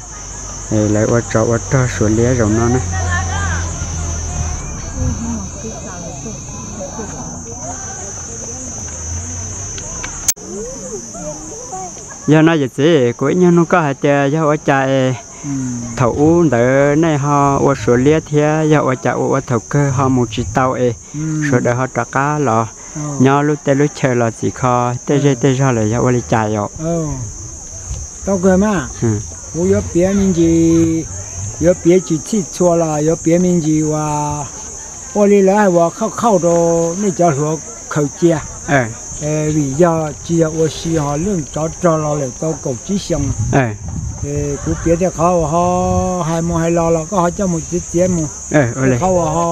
lawv ua tsov ua rog Suav liab zaum no na. Yog no yawm txiv, kuv ib nyuag nug koj hais tias yog ua cas es thaum ub ntawd nej ho ua Suav liab thiab yog ua cas ua ua thaum kawg ho mus tsis tau es sawv daws ho rov qab los nyob lub teb lub chaw los txhim kho tej zej tej zog lawm yog ua li cas yom? Tau kawg mas, kuv yuav piav me ntsis, yuav piav tsis txhij txhua los yuav piav me ntsis uas ua li lawv hais uas khauj khauj rau nej cov hluas khaws cia. Vim yog tsis yog ua si ho lwj tsov rog los lawm tau kaum tsib xyoos. Kuv piav tej qhov uas ho hais mus hais los los koj ho coj mus txiav txiav mus, qhov uas ho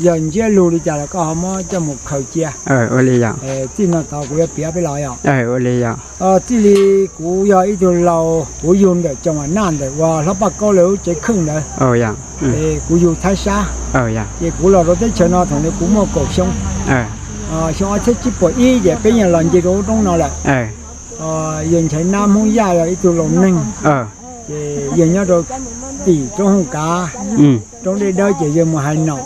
yog ntsiab lus li cas los koj ho muab coj mus khaws cia. Txij no tod kuv yuav piav peb los yom. Txij li kuv yog ib tug laus, kuv yug ntawm Tsoom Am Naj ntawm uas Hlob Paj Kaub lawv lub tsev khwj ntawd. Kuv yug Thaib Sab, ces kuv los rau teb chaws no thaum ntawd kuv muaj kaum xyoo. Xyoo ob txhiab tsib puas ib ces peb yeej los nce rau lub roob no lawm. Yawg Nchaiv Nab Hmoob Yaj yog ib tug laus neeg, ces yawg nyob rau tim roob Hooj Kav, roob Dej Dawb ces yawg mus hais nom,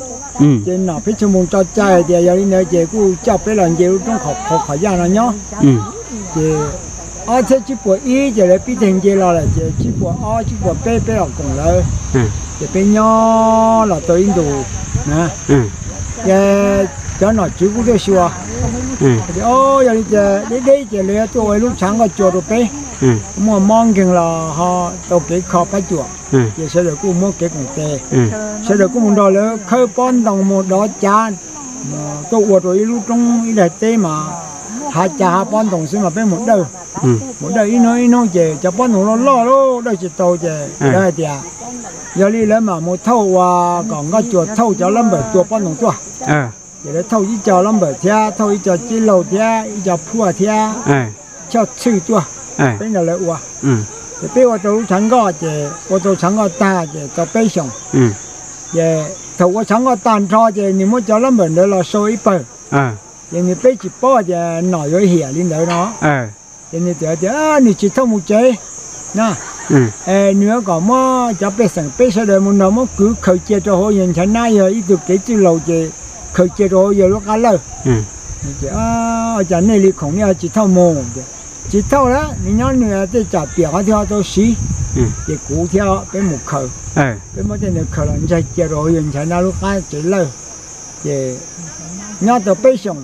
ces nom peb tshee moo tso cai hais tias yog li ntawd ces kuj coj peb los nce lub roob qhov, qhov, qhov yaj no nyob. Ces Ob txhiab tsib puas ib ces lawv pib teg nce los lawm ces tsib puas ob tsib puas peb peb los koom lawv, ces peb nyob los tau ib ntus na. Ces cov nom tswv kuj tuaj xyuas, tias o, yog li ces deb deb ces lawv yuav tuaj ua ib lub tshav nkoj cua rau peb, muaj mob nkeeg los ho tau kev kho pab cuam. Ces sawv daws kuj muab kev koom tes, sawv daws kuj mus nrog lawv khawb pob ntoo mus dov cav, tuaj ua rau ib lub roob ib daim teb mas hav cav hav pob ntoo xwb mas peb mus dawj, mus dawj ib hnub ib hnub ces cov pob ntoo loj loj lub dawj tsis tau ces lawv hais tias yog li lawv mam mus thauj ua kom nkoj cua thauj cov lab npawm tua pob ntoo tuaj. Ces lawv thauj ib co lab npawm thiab thauj ib co cib laug thiab ib co phuaj thiab choj txhwj tuaj, peb nrog lawv ua. Ces peb ua tau lub tshav nkoj ces ua tau tshav nkoj tag ces tau peb xyoos. Ces thaum ua tshav nkoj tag nrho ces nws muab cov lab npawm ntawd los sau ib pawg. Ces nws peb tsis paub tias nom yuav hiam li ntawd no. Ces nws txawm tias nws tsis thauj mus tsev na, nws yuav kom muab cov pej xeem peb sawv daws mus nrog muab kwv khaws cia rau hauv yawg Nchaiv Nab, yog ib tug kev txwj laus ces khaws cia rau hauv yawg lub qab lawj. Ces cas nej li khoom nej tsis thauj mus? Tsis thauj lawm, nws nyob nws tej tsam piam qhov twg ho tau siv. Ces kuv thiab peb mus khaws, peb muab tej ntawd khaws los ntsaig cia rau hauv yawg Nchaiv Nab lub qab tsev lawj. Ces nyob tau peb xyoos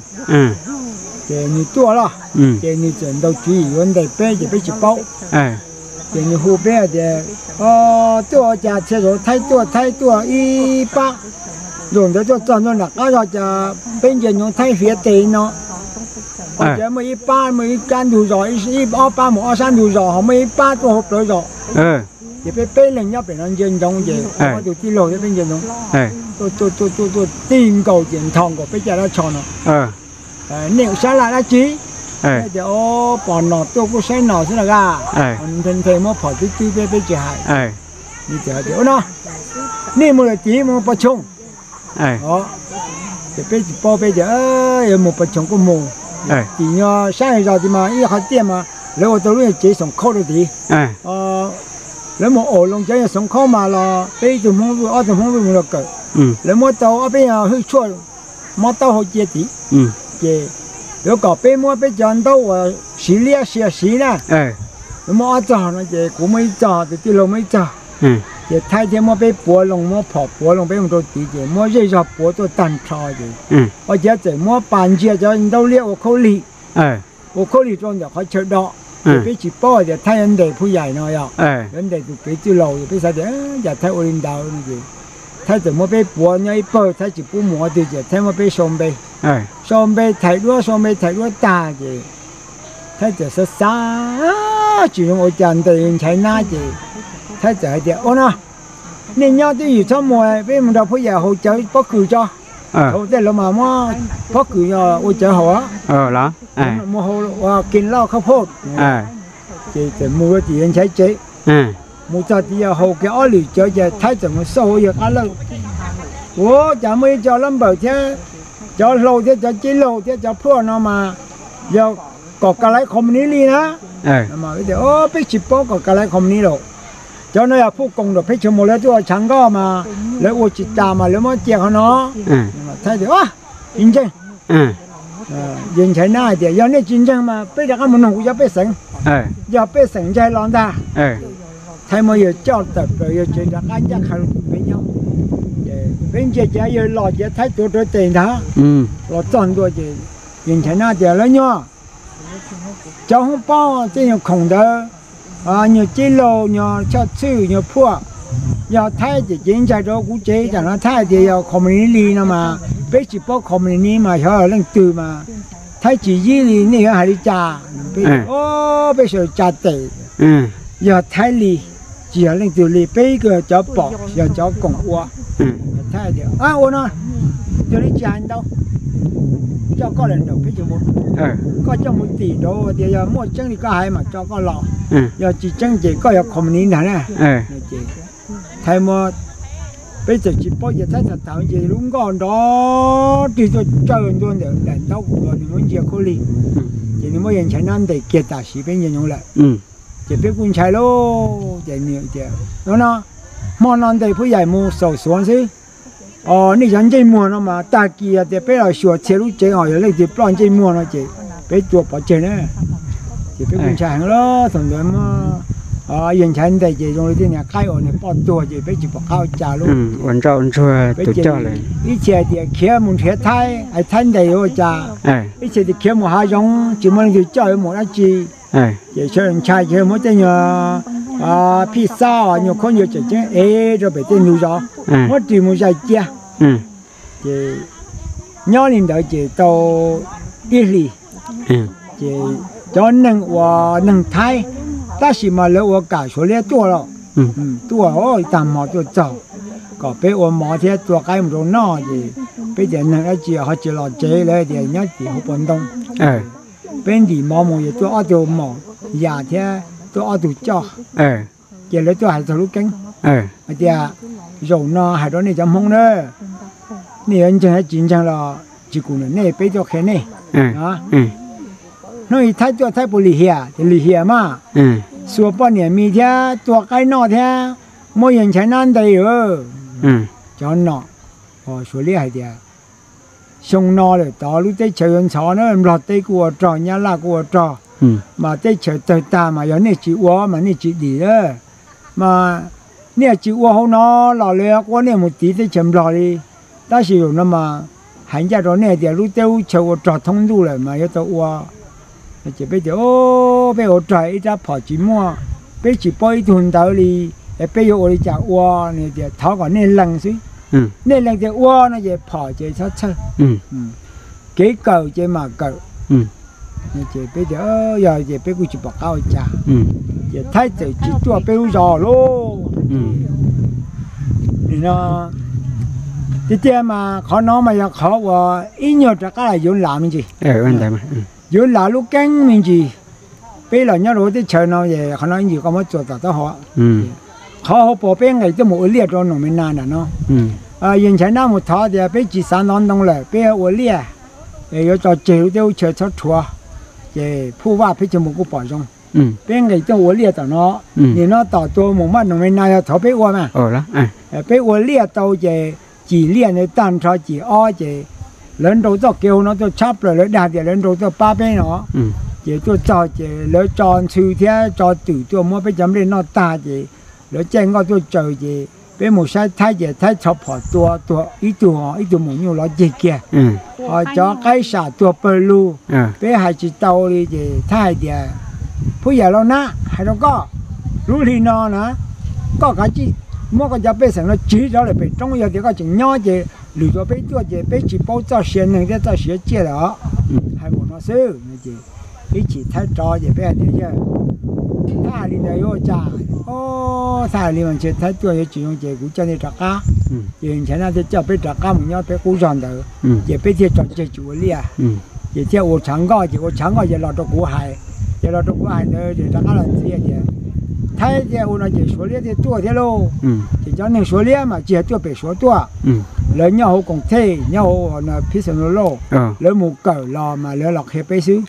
ces nws tuaj los, ces nws txawm ntaus tswv yim yuav ntes peb ces peb tsis paub. Ces nws hu peb hais tias, tuaj ua cas txhia zaum Thaib tuaj, Thaib tuaj ib pab, zaum ntawd tuaj txog ntua nram qab zog cas peb ntsia ntsoov Thaib fiav tes no, ua cas muaj ib pab muaj ib sab ntug zos, ib ob pab mus ob sab ntug zos, ho muaj ib pab tuaj hauv plawv zos. Ces peb peb leeg nyob pem no ntsia ntsoov ces ob tug tij laug thiab peb ntsia ntsoov, tuaj tuaj tuaj tuaj tuaj tig nkaus ces nthos nkaus peb caj dab tsho no. Nej sab laj dab tsi? Tias, o, pom nom tuaj kuj saib nom xwb na ka. Nthe nthe muab phom twb twb peb peb tsis hais. Nws txawm hais tias, ua no, nej mus lawm tim mus Pov Choo. Ces peb tsis paub peb tias, yuav mus Pov Choo kuj mus. Tim nyuag sab zos tim mas ib qhov tiaj mas lawv ua tau lub nyuag tsev xoom khaub rau tid. Lawv mus aus loo cov nyuag xoom khaub mas los peb ib tug Hmoob Vwj ob tug Hmoob Vwj mus los kawm. Lawv muab tau ob peb nyuag hwj tshuaj mob taub hau cia tid. Ces yuav kom peb muab peb cov ntaub uas siv liab sia siv na, lawv muab ob txog no ces kuv muab ib txog, tus tij laug muab ib txog. Ces Thaib thiaj muab peb puav loo, muab phom puav loo peb mus rau tid ces muab zej zog puav tuaj tag nrho ces ua ciav txawm muab pas ntsia cov ntaub liab ua khaub lig, ua khaub lig rau ntawm qhov chaw do. Ces peb tsis paub hais tias Thaib yuav ntes Phuj Yaim no yog, yuav ntes tus kev txwj laus, peb xav tias cas Thaib ua li ntawd no ces Thaib txawm muab peb puav nyob ib pawg, Thaib tsis pub mus qhov twg ces Thaib muab peb sau npe. Sau npe thaiv duab, sau npe thaiv duab tag ces Thaib txawm xav xav tsis zoo ua cas ntes Nchaiv Nab ces Thaib txawm hais tias, ua no, nej nyob twj ywm txhob mus, peb mus nrog Phuj Yaim haus cawv pob kws tso. Thaum tej lawv mas muab pob kws ua cawv haus, mus haus ua kev loj khab phoj. Ces txawm mus rau tim yawg Nchaiv tsev, mus txog tid yog haus kiag ob lwm cawv ces Thaib txawm mus xauj hauv yawg qab lawj. Ua cas muaj ib co lab npawm thiab cov hlau thiab cov cib laug thiab cov phuaj no mas yog kom ka laiv company li na. Peb tsis paub kom ka laiv company lawm. Cov no yog phuj koom nram Pheb Tsheej Muas lawv tuaj ua tshav nkoj mas lawv ua tsis tas mas lawv muab cia qhov no. Thaib tias, tsis ntseeg. Yawg Nchaiv Nab hais tias, yog nej tsis ntseeg mas peb rov qab mus noog kuv cov pej xeem, yog pej xeem ntseeg los ntag. Thaib muab yawg coj tawm plaws yawg tsev rov qab ncaj qha rau tim peb nyob. Peb ntsia ces yawg los ces Thaib tuav rawv tes ntag. Los txog ntua ces yawg Nchaiv Nab tias, lawv nyuag, cov hoob pob tej nyuag khoom ntawd, nyuag cib laug, nyuag choj txhwj, nyuag phuaj, yog Thaib ces cev ntsaig rau kuv tsev, tam no Thaib hais tias yog company li no mas peb tsis paub company mas xyov leej twg mas Thaib tsis yib li, nej yuav hais li cas? Peb sawv daws tsa tes, yog Thaib li, tsis yog leej twg li, peb ib yog cov pom, yog cov koom ua. Thaib tias, ua no, yog li tsis hais ntau, coj koj los nram Pheb Tsheej Muas, koj coj mus tim nraud tias yog muaj tseeb li koj hais mas tso koj los, yog tsis tseeb ces koj yog company ntag na. Thaib muab, peb txawm tsis paub ces Thaib tham tham ces lub nkoj nrov rig tuaj tsaws ntua ntawm daim ntaub uas nws muab ntsia khaub lig, ces nws muab yawg Nchaiv Nab ntes kiag tam sim peb ntsia ntsoov lawm. Ces peb kuj ntshai lauj, ces nws tias, no, hmo no ntes Phuj Yaim mus xaus xuav xwb. Nej cov ntsej muag no mas tag kis tias peb los xyuas txhia lub tsev os, yog leej twg ploj ntsej muag no ces peb tua pov tseg na. Peb kuj ntshai heev lawm, thaum ntawd muab yawg Nchaiv ntes ces zoo li tej niag qaib uas nws poj tuag ces peb tsis pom qab ua cas li. Ua ntsauj ntsuag tus coj lawm. Ib txhia tias khiav mus nrhiav Thaib, es Thaib ntes yuav ua cas. Ib txhia tias khiav mus hav zoov tsis muaj leej twg coj yuav mus dab tsi. Ces sawv daws ntshai ces muab tej nyuag phij xab, nyuag khaub ncaws tseem ceeb ev rau pem tej ntug zos, muab ris mus zais cia. Ces nyob li ntawd ces tau ib hlis, ces cov neeg uas neeg Thaib, tab sis mas lawv ua kam Suav liab tuaj los, tuaj ib tag hmo tuaj txog, kom peb ua mov thiab tua qaib mus rau noj ces peb tias neeg dab tsi ho tsis los tsev, lawv tias nyob tim hauv paus ntoo. Peb ntim mov mus ces tuaj ob tug maum yas thiab tuaj ob tug coj. Ces lawv tuaj hais txog lub keeb hais tias, zaum no hais rau nej cov Hmoob na, nej yuav ntseeg tsis ntseeg los tsis kum ntawm nej, peb tuaj qhia nej. Hnub i Thaib tuaj Thaib puas lim hiam? Tias lim hiam mas, xuas poj niam me thiab tua qaib noj thiab muab yawg Nchaiv nab ntes lawm. Cov nom, Suav liab hais tias, xyoo no lawm tod lub teb chaws yuav ntxhov na, Nplog teb kuj ua rog, Nyab Laj kuj ua rog, mas teb chaws tawg tag mas yog nej tsis ua mas nej tsis dim a. Mas nej tsis ua hauv no los lawv yuav quab nej mus tiv teb chaws Nplog li. Tab sis zaum no mas hais ncaj rau nej tias lub teb lub chaw ua rog thoob ntuj lawm mas yuav tau ua. Ces peb tias, peb ua rog ib rab phom tsis muaj, peb tsis paub ib tug ntawv li, es peb yuav ua li cas ua? Nws tias thov kom nej lees xwb. Nej lees tias ua no ces phom ces txhob txhawj, kev kawm ces mam kawm. Ces peb tias yog ces peb kuj tsis pom qab ua cas, ces Thaib txawm tsis tuaj peb lub zos lauj. Nim no tiag tiag mas qhov no mas yog qhov uas ib nyuag rov qab los yuav lam me ntsis, yuav lam lub keeb me ntsis. Peb los nyob rau teb chaws no es qhov no ib ntsis koj muab txuas tom taub hau. Qhov hauv paus peb nqis tuaj mus ua liaj rau Noom Me Nas nram no, yawg Nchaiv nab mus thov tias peb tsis xav ntov ntoo lawm, peb ua liaj, es yuav tso tseg lub teb lub chaw txhob rhuav, ces phuj vaj peb chaw mus kuj pom zoo. Peb nqis tuaj ua liaj tom no, nim no tom tuag mus mas Noom Me Nas yog thov peb ua mas. Peb ua liaj tau ces cim liaj ntawd tag nrho cim ob ces lawv nrau txoj kev hauv no tuaj tshab plaws, lawv dag tias lawv nrau tuaj pab peb no. Ces tuaj txog ces lawv tso ntxhw thiab tso twm tuaj muab peb cov nplej noj tag ces lawv caij nkoj tuaj tsaws ces peb mus saib Thaib ces Thaib txhob phom tua tuag ib tug, ib tug maum nyuj lov ceg kiag, ho cov qaib sam tuag pawg lug. Peb hais tsis tau li ces Thaib hais tias, phuj yam laus nab, hais rau koj, lub hli no na, koj kav tsij muab koj cov pej xeem no tsiv rov lawm pem roob, yog tias koj tseem nyob ces lwm zaus peb tuaj ces peb tsis paub txoj sia neeg thiab txoj sia tsiaj lawm os. Hais mus no xwb ces ib chim Thaib rov ces peb hais tias, yawg, Thaib hais li ntawd yuav ua cas? Thaib hais li mas ntshe Thaib tuaj yuav tsis zoo ces kuv coj nej rov qab. Ces Nchaiv nab thiaj coj peb rov qab mus nyob peb qub zog ntawd, ces peb thiaj tso tseg tsis ua liaj. Ces thiaj ua tshav nkoj, ces ua tshav nkoj ces los rau kuv hais, ces los rau kuv hais ntawd ces rov qab los ntxiv tias Thaib thiaj ua no ces Suav liab thiaj tuaj thiab lauj. Ces cov neeg Suav liab mas tsis yog tuaj pem Suav tuaj, lawv nyob hauv koom thej nyob hauv Phij Xeem Laj Lauj, lawv mus kawm los mas lawv los qhia peb xwb.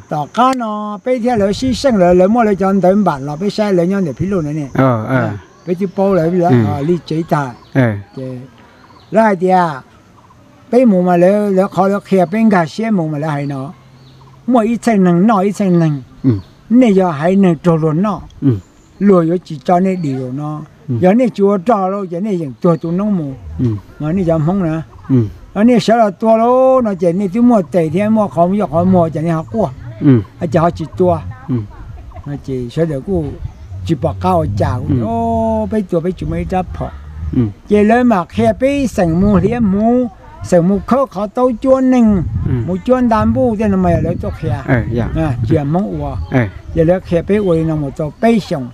Tom qab no peb thiab lawv sib seej lawm, lawv muaj lawv cov ntawv npam los peb saib lawv nyob ntawm Phij Luj ntawd ne, peb twb paub lawv li tsev tag. Ces lawv hais tias peb mus mas lawv, lawv qhov lawv qhia peb nkag siab mus mas lawv hais no, muaj ib txheej neeg noj ib txheej neeg, nej yog haiv neeg raug luag noj, luag yuav tsis tso nej dim zaum no. Yog nej tsis ua rog lauj ces nej yeem tuag tu noob mus, no nej cov Hmoob na. No nej sawv los tua lauj no ces nej twb muaj tes thiab muaj qhov yoj qhov muag ces nej ho quaj, ces ho tsis tua. Ces sawv daws kuj tsis pom qab ua cas, peb tua peb tsis muaj ib rab phom. Ces lawv mam qhia peb xeem mus hliav hmuv, xeem mus khawb qhov taub cuab neeg, mus cuab nta npuj tej no mas yog lawv tuaj qhia, tsis yog Hmoob ua. Ces lawv qhia peb ua li no mus tau peb xyoos,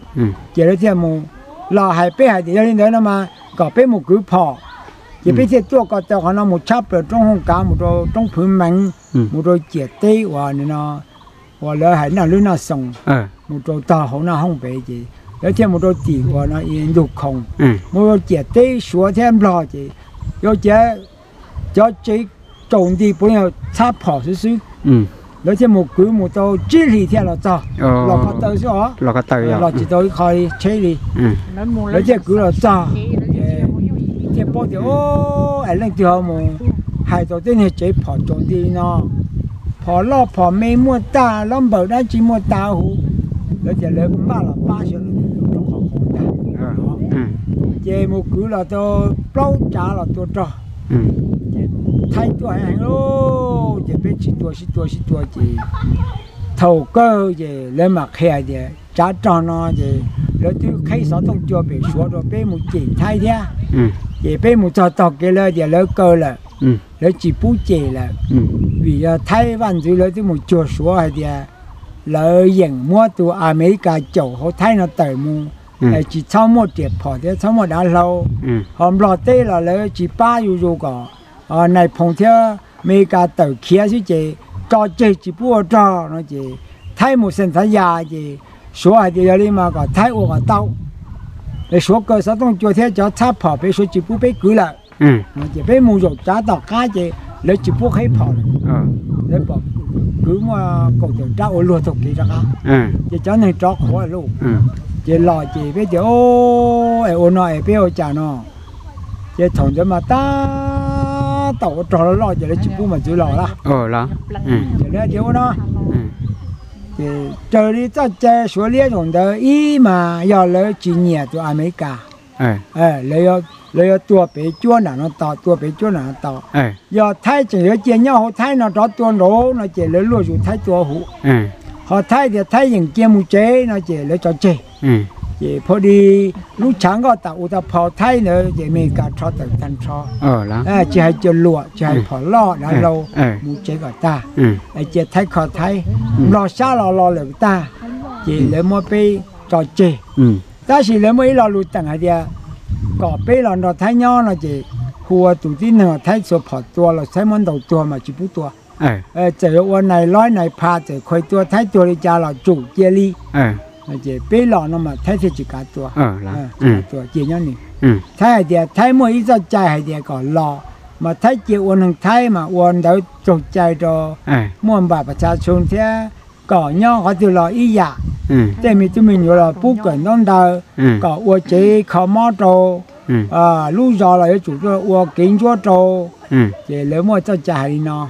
ces lawv thiaj mus los hais peb hais tias yog li ntawd no mas kom peb mus kwv phom. Ces peb thiaj tuaj ko taw qhov no mus tshab plaws roob Hooj Kav mus rau roob Phwv Meev, mus rau ciam teb uas no uas lawv hais Naj Lwb Naj Xoos, mus rau tog hauv Naj Hooj pem ces lawv thiaj mus rau tim uas no ntug khoom, mus rau ciam teb Suav thiab Nplog ces yuav cia cov tsev tsaus nti puav leej txhab phom xwb xwb. Lawv thiaj mus kwv mus tau tsib hlis thiaj los txog, los ko taw xwb os, los tsis tau ib qho tsheb li. Lawv thiaj kwv los txog, thiaj paub tias, o, es leej twg ho mus hais tau tej niag tsev phom tsaus nti no. phom loj phom me muaj tag, lab npawm dab tsi muaj tag huv. Lawv tias lawv npaj los pab sawv daws rau qhov qhov ntag. Ces mus kwv los tau plaub tsav los tua rog. Ces Thaib tuaj heev heev lauj, ces peb sib tua sib tua sib tua ces thaum kawg ces lawv mam qhia tias tsav rog no ces lawv twb qheb xov tooj cua pem Suav rau peb mus cem Thaib thiab. Ces peb mus txog tog kev lawv tias lawv kaw lawm, lawv tsis pub cem lawm, vim yog Thaib vaj ntxwv lawv twb mus cuag Suav hais tias lawv yeem muab tus Amelikas caum hauv Thaib no tawm mus, tsis txhob muaj riam phom thiab txhob muaj dav hlau. Ho Nplog teb los lawv tsis pab, yuav zus kom Nais Phoo thiab Amelikas tawm khiav xwb ces tso tseg tsis pub ua rog no ces Thaib mus xeem thav yas ces Suav hais tias yog li mas kom Thaib ua kom tau. Suav kaw xov tooj cua thiab cov txhab phom pem Suav tsis pub peb kwv lawm. Ces peb mus zaum tsav tom qab ces lawv tsis pub qheb phom lawm. Lawv pom kwv muaj kaum tawm rab ua luag taug kev rov qab, ces cov neeg rov qhuav lauj. Ces los ces peb tias, es ua no es peb ua cas no? Ces thaum ntawd mas tab tom ua rog loj loj ces lawv tsis pub mas txwv los lawm. Ces lawv tias ua no, ces raws li txoj cai Suav liab zaum ntawd ib mas yog lawv tsis nyiam tus Amelikas, lawv yuav tua pem cuab nram no tos, tua pem cuab nram no tos. Yog Thaib tseem yuav cia nyob hauv Thaib no rov tua nraud no ces lawv luaj zus Thaib tua huv. Ho Thaib tias Thaib yeem cia mus tsev no ces lawv tso tseg. Ces pha di lub tshav nkoj tas u ta phau Thaib ntawd ces Amelikas rho tawm tag nrho, tsis hais cov luam, tsis hais phom loj dav hlau, mus tsev kom tag, cia Thaib kho Thaib. Nplog sab los los lawm tag, ces lawv muab peb tso tseg. Tab sis lawv muaj ib lo lus teem hais tias kom peb los nrog Thaib nyob no ces hu ua tus tib neeg Thaib txhua phom tua los Thaib muab ntaus tuag mas tsis pub tua. Txawm yuav ua nais loib nais phas, txawm khuas tua Thaib tuag li cas los tsum cia li. Ces peb los no mas Thaib thiaj tsis kav tua, tua cia nyob nws. Thaib hais tias Thaib muaj ib txoj cai hais tias kom los, mas Thaib cia ua neeg Thaib mas ua ntawv raug cai rau, muaj npam pas txha txhu thiab, kom nyob qhov twg los ib yam. Tej me tub me nyuam los pub kawm ntaub ntawv, kom ua tsev kho mob rau, lub zos los yuav tsum tuaj ua kev ntsuab rau. Ces lawv muaj txoj cai hais li no,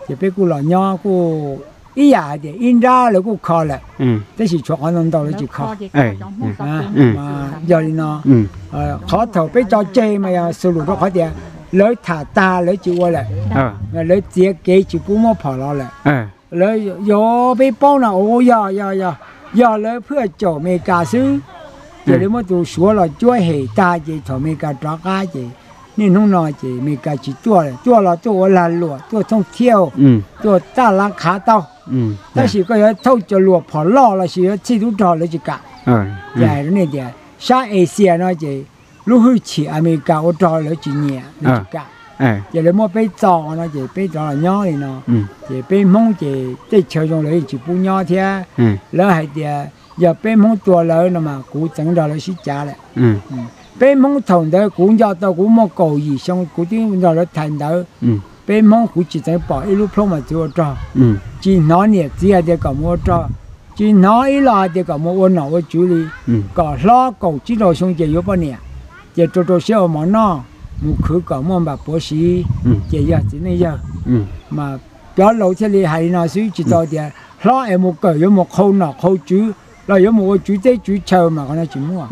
ces peb kuj los nyob kuj ib yam hais tias ib nrab lawv kuj kho lawm, tab sis tshuav qhov ntau ntau lawv tsis kho. Mas yog li no, qhov thaum peb tso tseg mas yog xu lus rau qhov tias lawv tham tag lawv tsis ua lawm, lawv txiav kev tsis pub muab phom los lawm. Lawv yuav peb paub no, yog, yog, yog lawv phwj caum Amelikas xwb, ces lawv muab tus Suav los cuab hem tag ces thaum Amelikas rov qab ces niaj hnub no ces Amelikas tsis tuaj lawm, tuaj los tuaj ua lag luam, tuaj thooj thiauj, tuaj taj lav qhav tau. Tab sis koj yuav thauj cov luam phom loj los sis yuav txhij tub rog lawv tsis kam. Ces hais rau nej tias sab Asia no ces lub hwj chim Amelikas ua rog lawv tsis nyiam, lawv tsis kam. Ces lawv muab peb txo no ces peb rov los nyob li no. Ces peb Hmoob ces tej chaw zoo lawv yeej tsis pub nyob thiab. Lawv hais tias yog peb Hmoob tua lawv no mas kuv txeev nrog lawv sib cav lawm. Peb Hmoob thaum ntawd kuv nco tau kuv muaj kaum yim xyoo kuv twb nrog lawv thais ntawv. Peb Hmoob kuv tsis txeev pom ib lub plhaub mas txwv ua rog, tsis hnov niam txiv hais tias kom mus ua rog, tsis hnov ib lo hais tias kom mus ua nom ua tswv li, kom hlob kaum tsib rau xyoo ces yuav poj niam, ces rau rau siab ua mov noj, mus khwv kom muaj npam puav siv, ces yog txiv neej yawg. Mas cov laus thiaj li hais li no xwb, tsis tau tias hlob es mus kawm yuav mus qhau nom qhau tswv los yuav mus ua tswv teb tswv chaw mas qhov no tsis muaj.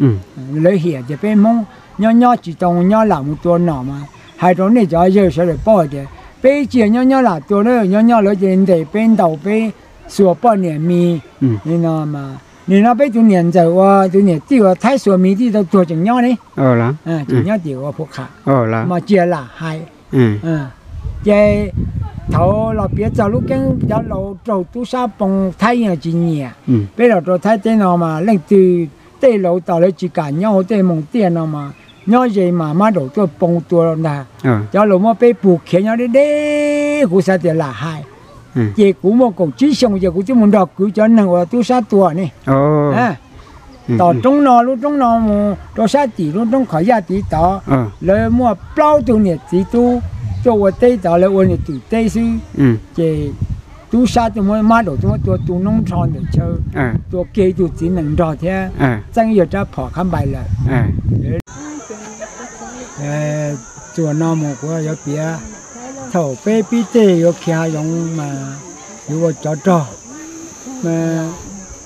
Lawv hiam tias peb Hmoob nyob nyob tsis tau nyob lam mus tua nom mas, hais rau nej cov yawg sawv daws paub hais tias peb tsis yog nyob nyob lam tua, nyob nyob lawv cia li ntes peb ntaus peb xuas poj niam mis li no. Nim no peb tus niam ntxawm uas tus niam tij uas Thaib xuas mis tij tau tuag tseem nyob ne, tseem nyob tim ua Phu Qham, mas tsis yog lam hais. Ces thaum los piav txog lub keeb cov laus raug tub sab poo Thaib yeej tsis nyiam. Peb los rau Thaib teb no mas leej twg tej laus tos lawv tsis kam nyob hauv tej moos tiaj no mas nyob ze mas mab daum tuaj poo tua ntag. Cov laus muab peb pug khiav nyob deb deb, kuv xav tias lam hais. Ces kuv muaj kaum tsib xyoo ces kuv twb mus nrog kwv cov neeg uas tub sab tua ne. Tom roob no, lub roob no mus rau sab tim lub roob qhov yaj tid tod, lawv muaj plaub tug niam txiv tub tuaj ua teb tod, lawv ua niam twm teb xwb. Ces tub sab tuaj muab mab daum tuaj muab tua tu noob nrho ntawm chaw, tua kiag ib tug txiv nees nrog thiab txeeb ib yawg rab phom khab npai lawm. Txuas no mus kuv yuav piav, thaum peb pib tej yuav khiav hav zoov mas yuav ua tsov rog,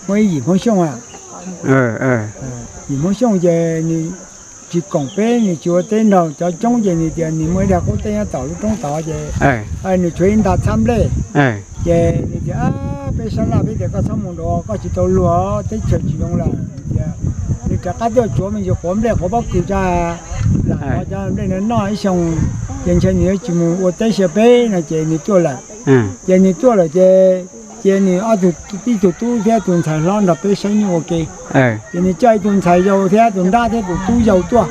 muaj ib yim Hmoob Xyooj a, yim Hmoob Xyooj ces nws tsis koom peb, nws tsis ua teb nrog cov coob ces nws tias nws muaj ib daig qub teb nyob tom lub roob tod ces nws tshuav ib nta txhab nplej. Ces nws tias, peb sab laj peb tias koj txhob mus nrad, koj tsis tau luag, teb chaws tsis zoo lawm. Nws tias nws rov qab tuaj tsuav me ntsis quav nplej quav pob kws tsa lam noj cov nplej no noj ib xyoos, ces ntshe nws yuav tsis mus ua teb xyaw peb no ces nws tuaj lawm. Ces nws tuaj lawm ces, ces nws ob tug, ib tug tub thiab tus ntxhais hlob nrog peb saib nyuj ua ke. Ces nws coj ib tug ntxhais yau thiab tus nrab thiab tus tub yau tuaj.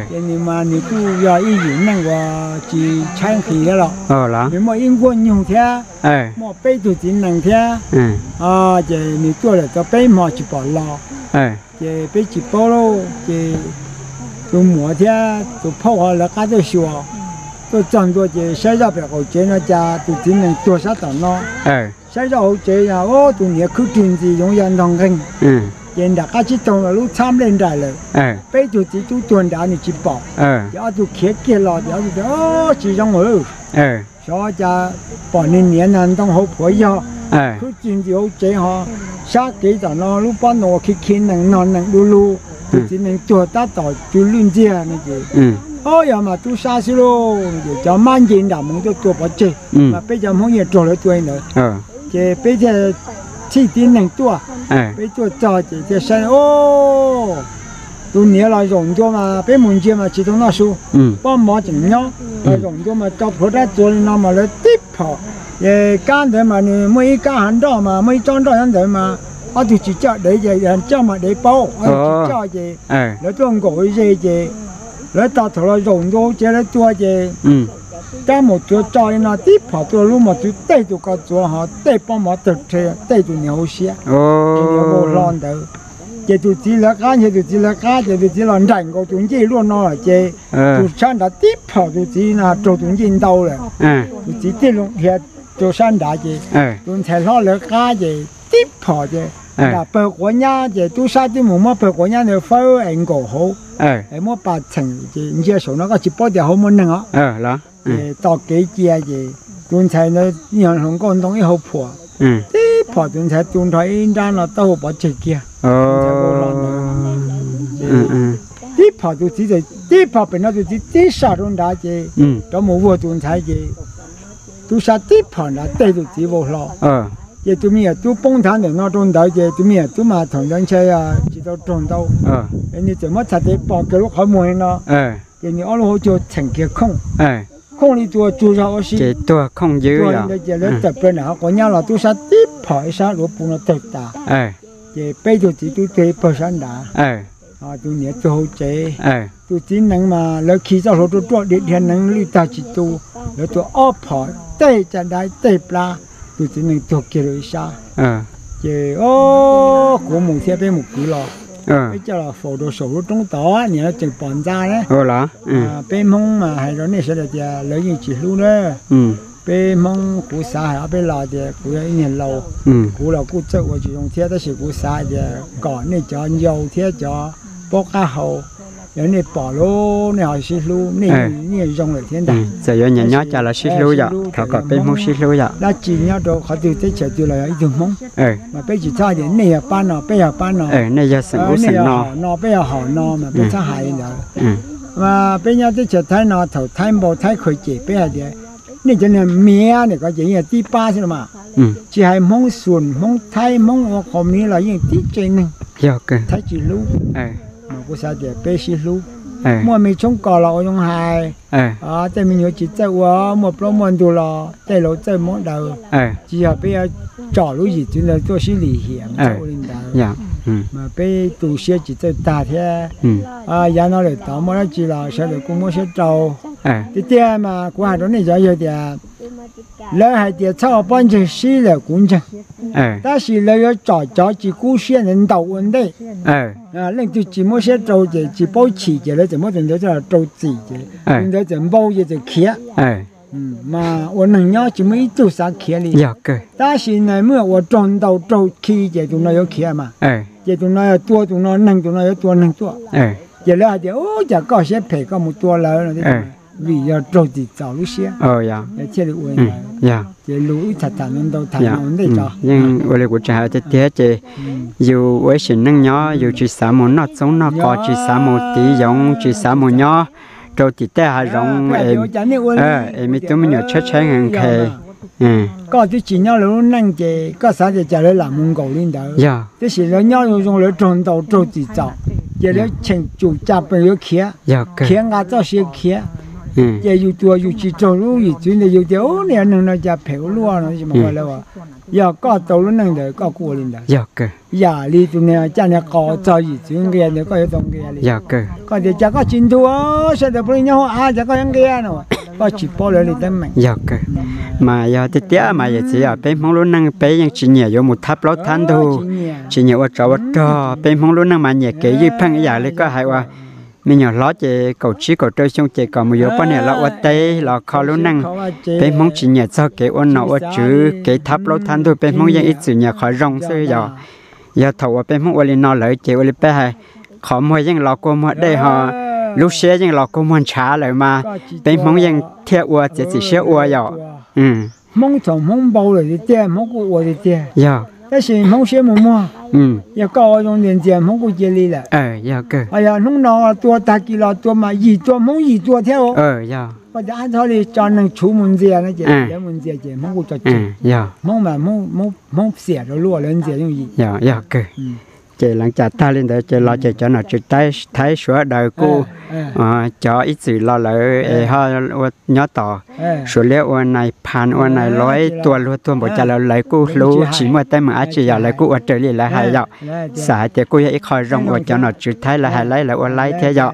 Ces nws mas nws kuj yog ib yim neeg uas tsis tshaib nqhis thiab los, nws muaj ib nkuaj nyug thiab, muaj peb tug txiv nees thiab. Ces nws tuaj lawm tau peb hmo tsis pom los. Ces peb tsis paub lauj, ces tus muam thiab tus phauj ho lawv qab tuaj xyuas, tuaj txog ntua ces saib zoj pem qaum tsev no cas tus txiv nees tuag sab tom no. Saib zoj hauv tsev no, tus niam khwb rwg ntxiv yoov ya ntog nqeeg. Ces nram qab tsib taug lub txhab nplej nraim lawm. Peb tug txiv tub tuag nrad nws tsis pom. Ces ob tug khiav kiag los ces ob tug tias, tsis zoo lawm. Xyov cas pom nws niam na ntoo hauv phuav yog, khwb rwg ntxiv hauv tsev ho, sab kev tom no lub pob ntoo uas khi khi nees nog nees du lug, tus txiv nees tuag tab tom tsw lwj ntxiag no ces, o yog mas tub sab xwb lauj, ces cov mab nce nram mus tuaj tua pov tseg, mas peb cov Hmoob yeej raug lawv tua li ntawd. Ces peb thiaj txhij tib neeg tuaj, peb tuaj txog ces thiaj saib, o, tus niam los zaum ntua mas peb mus ntsia mas tsis tau noj su, pob mov tseem nyob, los zaum ntua mas tso plhuav rab txuas li no mas lawv tib phom. Ces kab ntawd mas nws muaj ib kab hav nroj mas muaj ib tsob nroj nyob ntawd mas ob tug tsis coj dev ces coj mas dev paub, ob tug tsis coj ces lawv tuaj nkaum ze ces lawv tos thaum los zaum ntua ces lawv tua ces kab mus tsuav tso li no tib phom tuaj lub mos txwv tej tus ko txuas ho tej pob mov tawg rhe tej tus niam hauv siab, ces niam vau hlo ntawd. Ces tus txiv lawv qab ntshe tus txiv lawv qab ces tus txiv los nraim nkaus tus ncej luaj no lawm ces tus sab nrad tib phom tus txiv no raug tus ncej ntau lawm. Tus txiv tig loo dhia rau sab nrad ces tus ntxhais hlob lawv qab ces tib phom ces nram pawg quav nyab ces tub sab twb mus muab pawg quav nyab ntawd fawb es nkaum hauv es muab pas txheem ces ntsia saum no koj tsis paub tias hauv muaj neeg os. Ces tos kev cia ces tus ntxhais ntawd yog hluas nkauj ntoo ib hau phuam, tib phom tus ntxhais tu nrho ib nrab no taub hau pov tseg kiag. Tus ntxhais vau hlo ntawd ces tib phom tus txiv, tib phom pem no tus txiv tib sam rau nrad ces rov mus vuag tus ntxhais ces tub sab tib phom nrad tej tus txiv vau hlo. Ces tus me nyuam tub poob nthav ntawm no rau ntawd ces tus me nyuam tub mas thaum ntawd ntshe tsis tau raug ntau, nws txawm muab txhais tes pos kiag lub qhov muag li no, ces nws ob lub hauv caug txheem kiag khooj, khooj li tus tsaug zog ua si. Ces tuag khooj ywb li ntawd ces lawv tawm plaws nram qhov quav nyab los tub sab tib phom ib sab duav puv no tawg tas. Ces peb tug txiv tub tuag ib pawg sab nrad, tus niam tuag hauv tsev. Tus txiv nees mas lawv khi txoj hlua ruaj ruaj dhia dhia nees lwj tag tsis tu, lawv tua ob phom tej caj dab tej plab, tus txiv nees tuag kiag rau ib sab. Ces o, kuv mus thiab peb mus kwv los, peb coj los faus rau saum lub roob tod, niam no tseem pom ntxa na. Peb Hmoob mas hais rau nej sawv daws tias lawv yeej tsis hlub na. Peb Hmoob kuv xav hais ob peb lo tias kuv yog ib niag laus, kuv los kuj txawj ua tsis zoo thiab tab sis kuv xav hais tias kom nej cov ncau thiab cov paub qab hau, yog nej pom lawm nej ho sib hlub, nej yeej zoo lawm thiab ntag. Txawm yuav nyob nyob cas los sib hlub yom, thov kom peb Hmoob sib hlub yom. Dab tsi nyob rau qhov twg teb chaws twg los yog ib tug Hmoob, mas peb tsis txhob hais tias nej yog pab no peb yog pab no, nej yog xeem ub xeem no, peb yog hom no mas peb txhob hais li ntawd. Mas peb nyob teb chaws Thaib no thaum Thaib npau Thaib khaws cem peb hais tias nej cov niag miav nim ko ces yeej tib pab xwb los mas, tsis hais Hmoob Xus, Hmoob Thaib, Hmoob ua qhov miv los yeej tib tsev neeg, Thaib tsis hlub. Mas kuv xav tias peb sib hlub, muaj me tshoob kos los ua zoo hais, tej me nyuam tsis txawj ua, muaj plaub muaj ntug los tej laus txawj muab daws, tsis yog peb yuav tsom lub yim txwv ntawd tuaj sib lim hiam ua li ntawd. Mas peb tu siab tsis txawj tag thiab. Yav no lawm tod muaj dab tsi los sawv daws kuj muab siab rau. Tiag tiag mas kuv hais rau nej cov yawg tias, lawv hais tias txhob ua pob ntseg sib lawm kuv ntseeg, tab sis lawv yuav tsom cov tsis kub siab ntawd ntaus ua ntej. Leej twg tsis muab siab rau ces tsis paub chim ces lawv txawm muab tus ntawd coj los rau txim ces tus ntawd txawm npau ces txawm khiav. Mas ua neeg nyob tsis muaj ib tug xav khiav li. Tab sis nais muaj ua raug ntaus raug khi ces tus no yuav khiav mas, ces tus no yog tua tus no neeg tus no yuav tua neeg tuaj. Ces lawv hais tias ub cas koj siab phem koj mus tua lawv no. vim yog raug txim txaus lub siab thiaj li ua li ntawd. Ces lus wb tham tham no ntau tham no ua ntej tso. Yeej ua li kuv tseem hais tiag tiag ces yus ua ib sim neej nyob yus tsis xav mus noj txoob noj qos, tsis xav mus tiv yoov, tsis xav mus nyob rau tim tej hav zoov es me tub me nyuam tshaib tshaib nqhis nqhis. Koj twb tsis nyob lawv lub neej ces koj xav tias cas lawv lam mus nkaus li ntawd. Tiam sis lawv nyob zoo zoo lawv raug ntaus raug txim txaus, ces lawv cheem tsum caj pees yuav khiav, khiav nqa txoj sia khiav. Ces yus tuag yus tsis raug lub yim txwv ntawd yus tias ub niag neeg no cas phem ua luaj no. Yog koj tau lub neej ntawd koj kuj ua li ntawd. Yam li tus niag caj niag qos txog yim txwv nqia ntawd koj yuav tau nqia li. Koj tias cas koj tsis ntug, sawv daws puav leej nyob hauv av cas koj yuav nqia no. Koj tsis paub lawv li teeb meem. Mas yog tiag tiag mas yawm txiv os, peb Hmoob lub neej peb yeej tsis nyiam yuav mus thab plaub thab ntug, tsis nyiam ua tsov ua rog. Peb Hmoob lub neej mas nyiam kev ywj pheej ib yam li koj hais uas me nyuam hlob ces kaum tsib kaum rau xyoo ces kom mus yuav poj niam los ua teb los kho lub neej. Peb Hmoob tsis nyiam txog kev ua nom ua tswv, kev thab plaub thab ntug, peb Hmoob yeej ib txwm nyiam qhov zoo xwb yog. Yog thaum uas peb Hmoob ua li no lawm ces ua li peb hais, qhov muag yeej los kua muag dej ho, lub siab yeej los kua muag ntshav lawm mas peb Hmoob yeej thiaj ua txiav txim siab ua yom. Hmoob thaum Hmoob npau lawm tiag tiag Hmoob kuj ua tiag tiag. Yog, tab sis Hmoob siab mus muag, yog koj ua zoo ntxias ntxias Hmoob kuj cia li lawm. Yog, hnub no tua tag kis los tua mas yim tua Hmoob yim tua thiab. Koj tias ab txhob li tso neeg tshuv mus ntxias no ces lawv mus ntxias ces Hmoob kuj tso tseg. Hmoob mas Hmoob xiam rau lub uas lawv ntxias yooj yim. Ces leej cas tag li ntawd ces los ces cov nom tswv Thaib Suav daws kuj, cov ib txwm los lawm es ho ua nyob tom Suav liab ua nais phas ua nais lov tua luag tuag npaum cas los lawv kuj hlub tsis muaj teeb meem dab tsi yom, lawv kuj ua raws li lawv hais yom. Xav hais tias kuj yog ib qho zoo uas cov nom tswv Thaib lawv hais laib lawv ua laib thiab yom.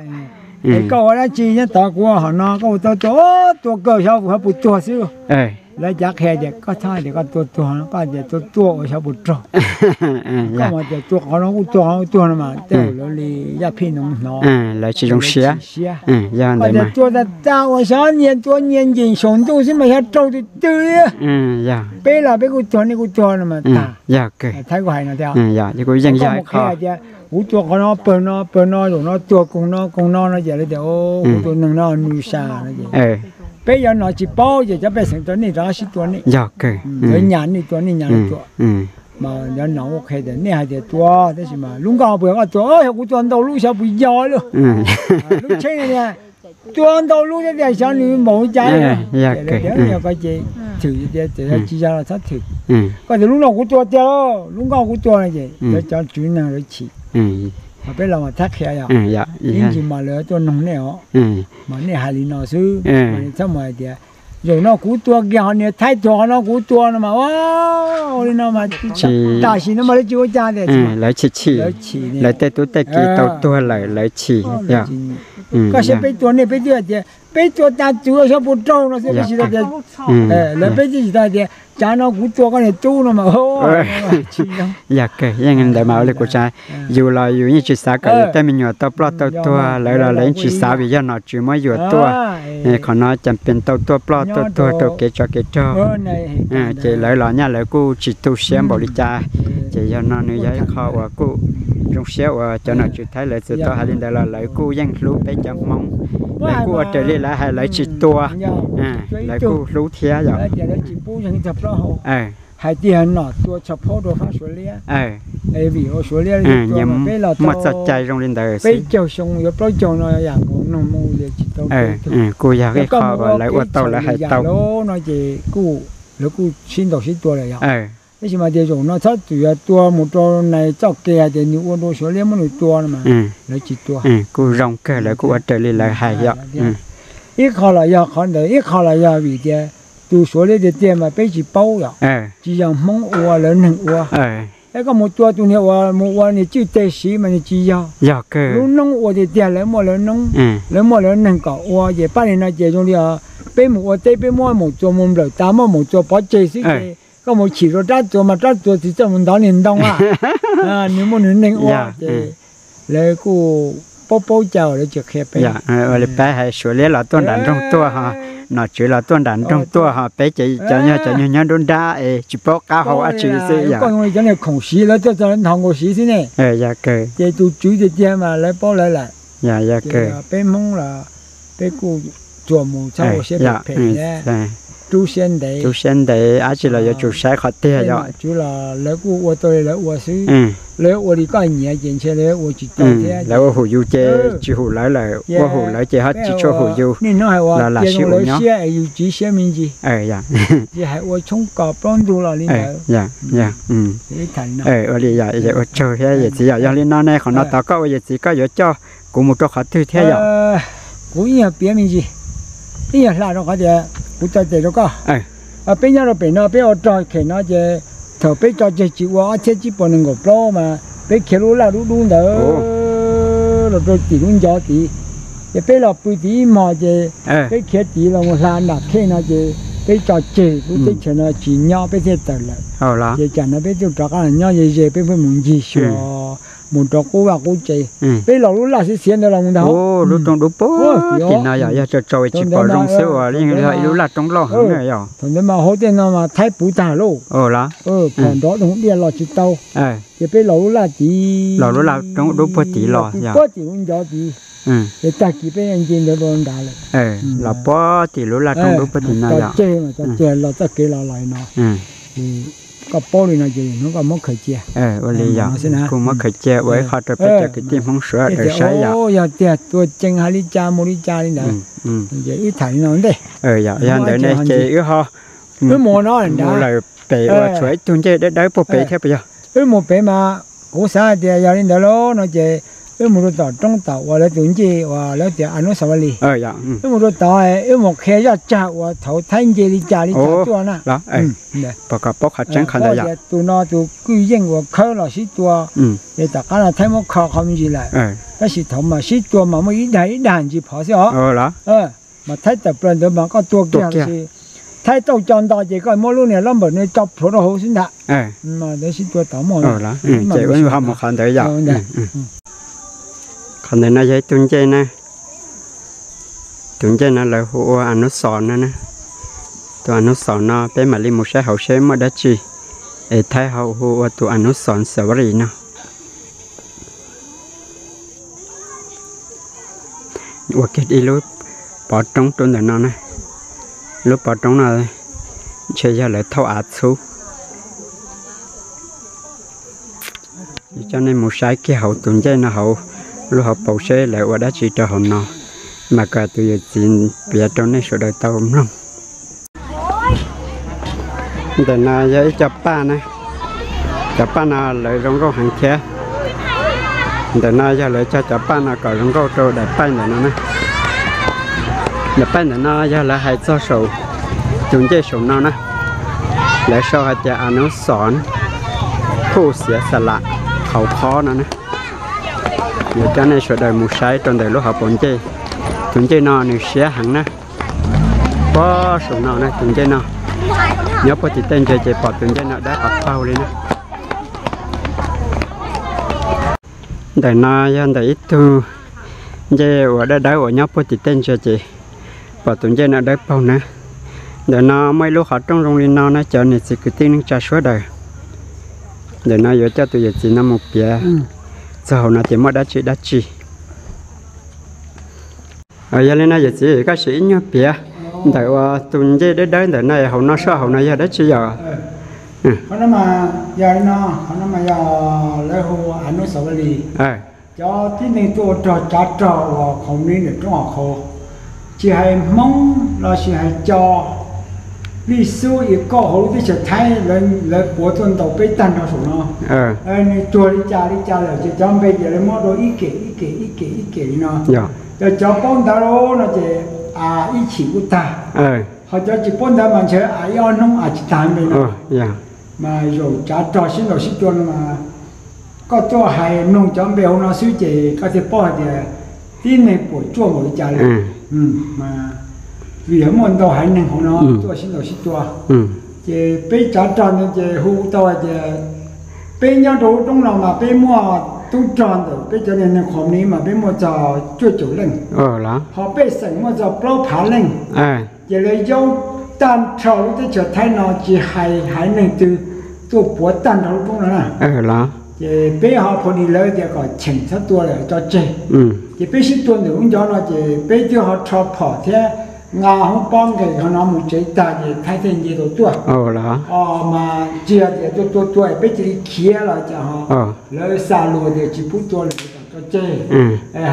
Koj ua dab tsi nyob tod kuv ua hom no koj ua tau tua, tua kawg xyov puas tuag xwb. Lawv cav qhia tias koj txhob hais tias koj tua tuag no, koj tias tua tuag ua xyov puas raug. Koj mas tias tua qhov no kuj tuag qhov no kuj tuag no mas tej lawv li yaj phij no hnov lawv tsis zoo siab. Koj tias tua tag tag ua xyov nyias tua nyias ncees saum ntuj xwb mas xyov raug twg twg li. Peb los peb kuj tuag nej kuj tuag no mas tag. Thaib kuj hais no tias, kuv yeej yog hais tias kuv tua qhov no pawg no pawg no zaum no tuag koog no koog no no ces lawv tias kuv tus neeg no nws sa no ces peb yuav no tsis paub ces cov pej xeem rau nej rov qab sib tua nej. Lawv nyas nej tua nej nyas lawv tua. Mas cov no kuj qhia tias nej hais tias tua tab sis mas lub nkoj puas yog koj tua, yog kuv tua ntau lub xyov puas yog lub. Lub tsheb no tias tua ntau lub thiab tias xyov nws npaum li cas. Yog ko ces thwm tias txawm yog tsis yog los txhob thwm. Koj tias lub no kuv tua tiag, lub nkoj kuv tua no ces lawv cov tswv neeg lawv chim. Mas peb los mas thab qhia yog ib ntsis mas lawv tuaj noog nej os, mas nej hais li no xwb, mas txhob mus hais tias zaum no kuv tua kiag ho niag Thaib tuag qhov no kuv tua no mas ua li no mas tam sim no mas lawv tsis ua cas tias lawv chim chim, lawv tej tub tej kiv tau tuag lawm lawv chim. Koj saib peb tua nej peb twb hais tias peb tua tas twv xyov puas raug no xwb, peb tsis tau tias, lawv peb twb tsis tau hais tias tsav no kuv tua koj niag tub no mas. Yog kawg, yeej ntawd mas ua li kuv tsa, yus los yus yeej tsis xav kom yus tej me nyuam tau ploj tau tuag, lawv los lawv yeej tsis xav vim yog nom tswv muab yus tuaj. Qhov no cas pes tau tuaj ploj tuaj tuag rau kev tsov kev rog. Ces lawv los nyaj lawv kuj tsis tu siab npaum li cas. Ces yog no nws yog ib qho uas kuj zoo siab uas cov nom tswv Thaib lawv txawm tau hais li ntawd los lawv kuj yeej hlub peb cov Hmoob. Lawv kuj ua raws li lawv hais, lawv tsis tua, lawv kuj hlub thiab yom. Hais tias nom tua tshaj phob rau fab Suav liab, vim ua Suav liab nyias muaj txoj cai zoo li ntawd. Peb caug xyoo yuav plaub caug no yam nkaus noog mus li tsis tau. Kuj yog ib qho uas lawv ua tau lawv hais tau no ces kuj, lawv kuj sib ntaus sib tua lawm yom. Tab sis mas tias zaum no txhob txwm yog tua mus rau nais txoj kev hais tias nws ua rau Suav liab muab nws tua no mas lawv tsis tua. Kuj zoo kawg, lawv kuj ua raws li lawv hais yom. Ib qho los yog qhov ntawd, ib qho los yog vim tias tus Suav liab tiag tiag mas peb tsis paub yom, tsis yog Hmoob ua, lawv neeg ua. Es koj mus tua tus niag uas mus ua niag cwj teg siv mas nws tsis yog. Lub noob ua tiag tiag lawv muaj lawv noob, lawv muaj lawv neeg kom ua ces pab li no ces zoo li peb mus ua teb peb muab maum txuas mus nplawm tas muab maum txuas pov tseg xwb ces koj mus chim rau rab txuas mas rab txuas tsis txawj mus ntov niag ntoo a. Nws muaj nws neeg ua ces lawv kuj paub paub cas lawv tsis qhia peb. Ua li peb hais Suav liab los tuaj nram nroog tuaj ho, nom tswv los tuaj nram nroog tuaj ho, peb ces cov nyuag cov nyuag nyob nruab nrab es tsis paub qab hau dab tsi xwb yom. Koj zoo li cov niag khoom siv lawv tuaj txog lawv nthos nkaus siv xwb ne. Ces tus tswv tiag tiag mas lawv paub lawv lawm. Peb Hmoob los peb kuj tsuas mus txhob ua siab phem phem thiab, rub siab ntev, rub siab ntev, dab tsi los yuav tsum saib qhov tiag yom. Lawv kuj ua tau li lawv ua xwb, lawv ua li koj nyiam ces ntshe lawv ua tsis tau thiab, lawv ua hum yus ces tsis hum lawv lawm, ua hum lawv ces ho tsis tshua hum yus, los lam sib ua nyob. Yus tsis siab me ntsis, tsis hais ua tshoob kos plaub ntug los li ntawd. Ua li yom, ua tsaug thiab yawm txiv yom. Yog li no ne qhov no tos koj ua yawm txiv koj yuav coj kuv mus rau qhov twg thiab yom? Kuv ib nyuag piav me ntsis, ib nyuag hla rau qhov tias kuv tso tes rau koj. Peb nyob rau pem no peb ua rog khem no ces thaum peb tso tseg tsis ua ob txhiab tsib puas nees nkaum plaub mas peb khiav lub laj dub dub ntawd los rau tim lub ncov tid, ces peb los pw tim ib hmos ces peb khiav tid los mus hla nram khej no ces peb tso tseg lub teb chaws no tsis nyob peb thiaj tawm lawm. Ces tsam no peb tuaj rov qab los nyob ze ze peb pheej mus ncig xyuas mus rau qub vaj qub tsev. Peb los lub laj xiav xiav ntawd los mus ntag. Lub roob dub puag tim no yog tsau tsau tsis pom zoo xwb uas yeej yog ib lub laj roob loj heev na yog. Thaum ntawd mas hauv tej no mas Thaib puv tag lauj. Phom nrov doog diaj los tsis tau. Ces peb los lub laj tid, los lub laj roob dub puag tid los puag tim lub ncov tid. Ces tag kis peb nce ntawd rau nrad lawm. Los puag tim lub laj roob dub puag tim no yog. Tso tseg los txoj kev los los no. Koj paub li no ces hnub koj muab khaws cia. Ua li yog, kuj muab khaws cia ua ib qho rau peb cov kwv tij Hmoob sawv daws saib yom. Yog tiag tua ceev hais li cas mus li cas li ntawd, ces wb tham li no ntej. Yog ntawd ne ces wb ho, wb mus no mus lawm pem uas tshuav ib tug ncej dawb dawb puag pem thiab puas yog? Wb mus pem mas kuv xav hais tias yog li ntawd lauj no ces wb mus rau tom roob tom uas lawv tus ncej uas lawv tias Anub Xav Vaj Lis. Wb mus rau tod, wb mus qhia zaj tsag uas thaum Thaib nce li cas li cas tuaj na. Pom kom paub qhov tseeb qhov ntawd yom. Tias tus no tus kwj yeej uas khawb los sib tua, ces tom qab no Thaib muab kho qhov me ntsis lawm, tab sis thaum mas sib tua mas muaj ib dag ib dag ntsis phov xwb os. Mas Thaib tawm plaws ntawd mas koj tua kiag los sis Thaib tauj co nto ces koj muab lub niag lab npawm no tso plhuav rau hauv xwb ntag. Ntawd sib tua tod muaj. Ces wb ho mus qhov ntawd yom. Qhov ntawd no yog ib tug ncej na. Tus ncej no lawv hu ua Anub Xos no na. Tus Anub Xos no peb mam li mus saib hauv seb muaj dab tsi es Thaib ho hu ua tus Anub Xos Xav Vaj Lis no. Ua kiag ib lub pov roob rau ntawm no na. Lub pov roob no ntshe yog lawv thauj av txhub. Coj nej mus saib kiag hauv tus ncej no hauv lub hauv paus seb lawv ua dab tsi rau hauv no, mas kom tus yawm txiv piav rau nej sawv daws tau mloog. Ntawm no yog ib co paj na. Cov paj no lawv zoo nkauj heev thiab. Ntawm no yog lawv cog cov paj no kom zoo nkauj rau daim paij ntawm no na. Daim paij ntawm no yog lawv hais txog saum tus ncej saum no na. Lawv sau hais tias Anub Xos Khuj Xiav Xa Lam Qhauv Qhob no na. Yuav coj nej sawv daws mus saib rau ntawm lub hauv paus ncej. Tus ncej no nws siab heev na. Puag saum no na tus ncej no, nyob puag tim tej ntsa ces pom tus ncej no dawb paug li na. Ntawm no yog ntawm ib tug ncej uas dawb dawb uas nyob puag tim tej ntsa ces pom tus ncej no dawb paug na. Ntawm no muaj ib lub qhov rooj zoo li no na cov niam txiv kwv tij neej tsa sawv daws. Ntawm no yuav coj tus yawm txiv no mus piav txog hauv no tias muaj dab tsi dab tsi. Yog li no yawm txiv koj sim ib nyuag piav ntawm uas tus ncej dawb dawb ntawm no hauv no soj hauv no yog dab tsi yom? Qhov no mas yog li no, qhov no mas yog lawv hu Anub Xav Vaj Lis. Cov tib neeg tuaj ua rog tsav rog uas khoom ni ntawm roob hauv qhauv, tsis hais Hmoob los sis hais cov lij xub i kauj hauv lub teb chaws Thaib, lawv puav tuaj ntaus peb tag nrho saum no. Nws tuag li cas li cas lawm ces cov npe ces lawv muab dua ib kem ib kem ib kem ib kem li no. Yog cov paub ntawv no ces ib chim kuj tag, ho cov tsis paub ntawv mas ntshe ib ob hnub tsis tag npe no. Mas zaum tsav rog sib ntaus sib tua no mas koj tuaj hais mloog cov npe hauv no xwb ces koj thiaj paub hais tias tib neeg puas tsuaj npaum li cas li. Vim yog muaj ntau haiv neeg hauv no tuaj sib ntaus sib tua, ces peb tsav rog no ces hu tau hais tias peb nyob rau lub roob no mas peb muaj tub rog ntawm peb cov niag neeg khoom ni mas peb muaj txog cuaj caum leej, ho pej xeem muaj txog plaub phav leej. Ces lawv yaub tag nrho lub teb chaws Thaib no tsis hais haiv neeg twg tuaj puav tag nrho lub roob no na. Ces peb ho pha ni lawv tias kom cheem txhob tua lawm tso tseg. Ces peb sib tua ntawm lub ncov no ces peb twb ho rho phom thiab nqa hoob pob nqes qhov no mus tsev tag ces Thaib thiaj nce tau tuaj. Mas tsis yog tias tuaj tua tua peb cia li khiav los cas ho, lawv xa luag tias tsis pub tua lawm kom tso tseg,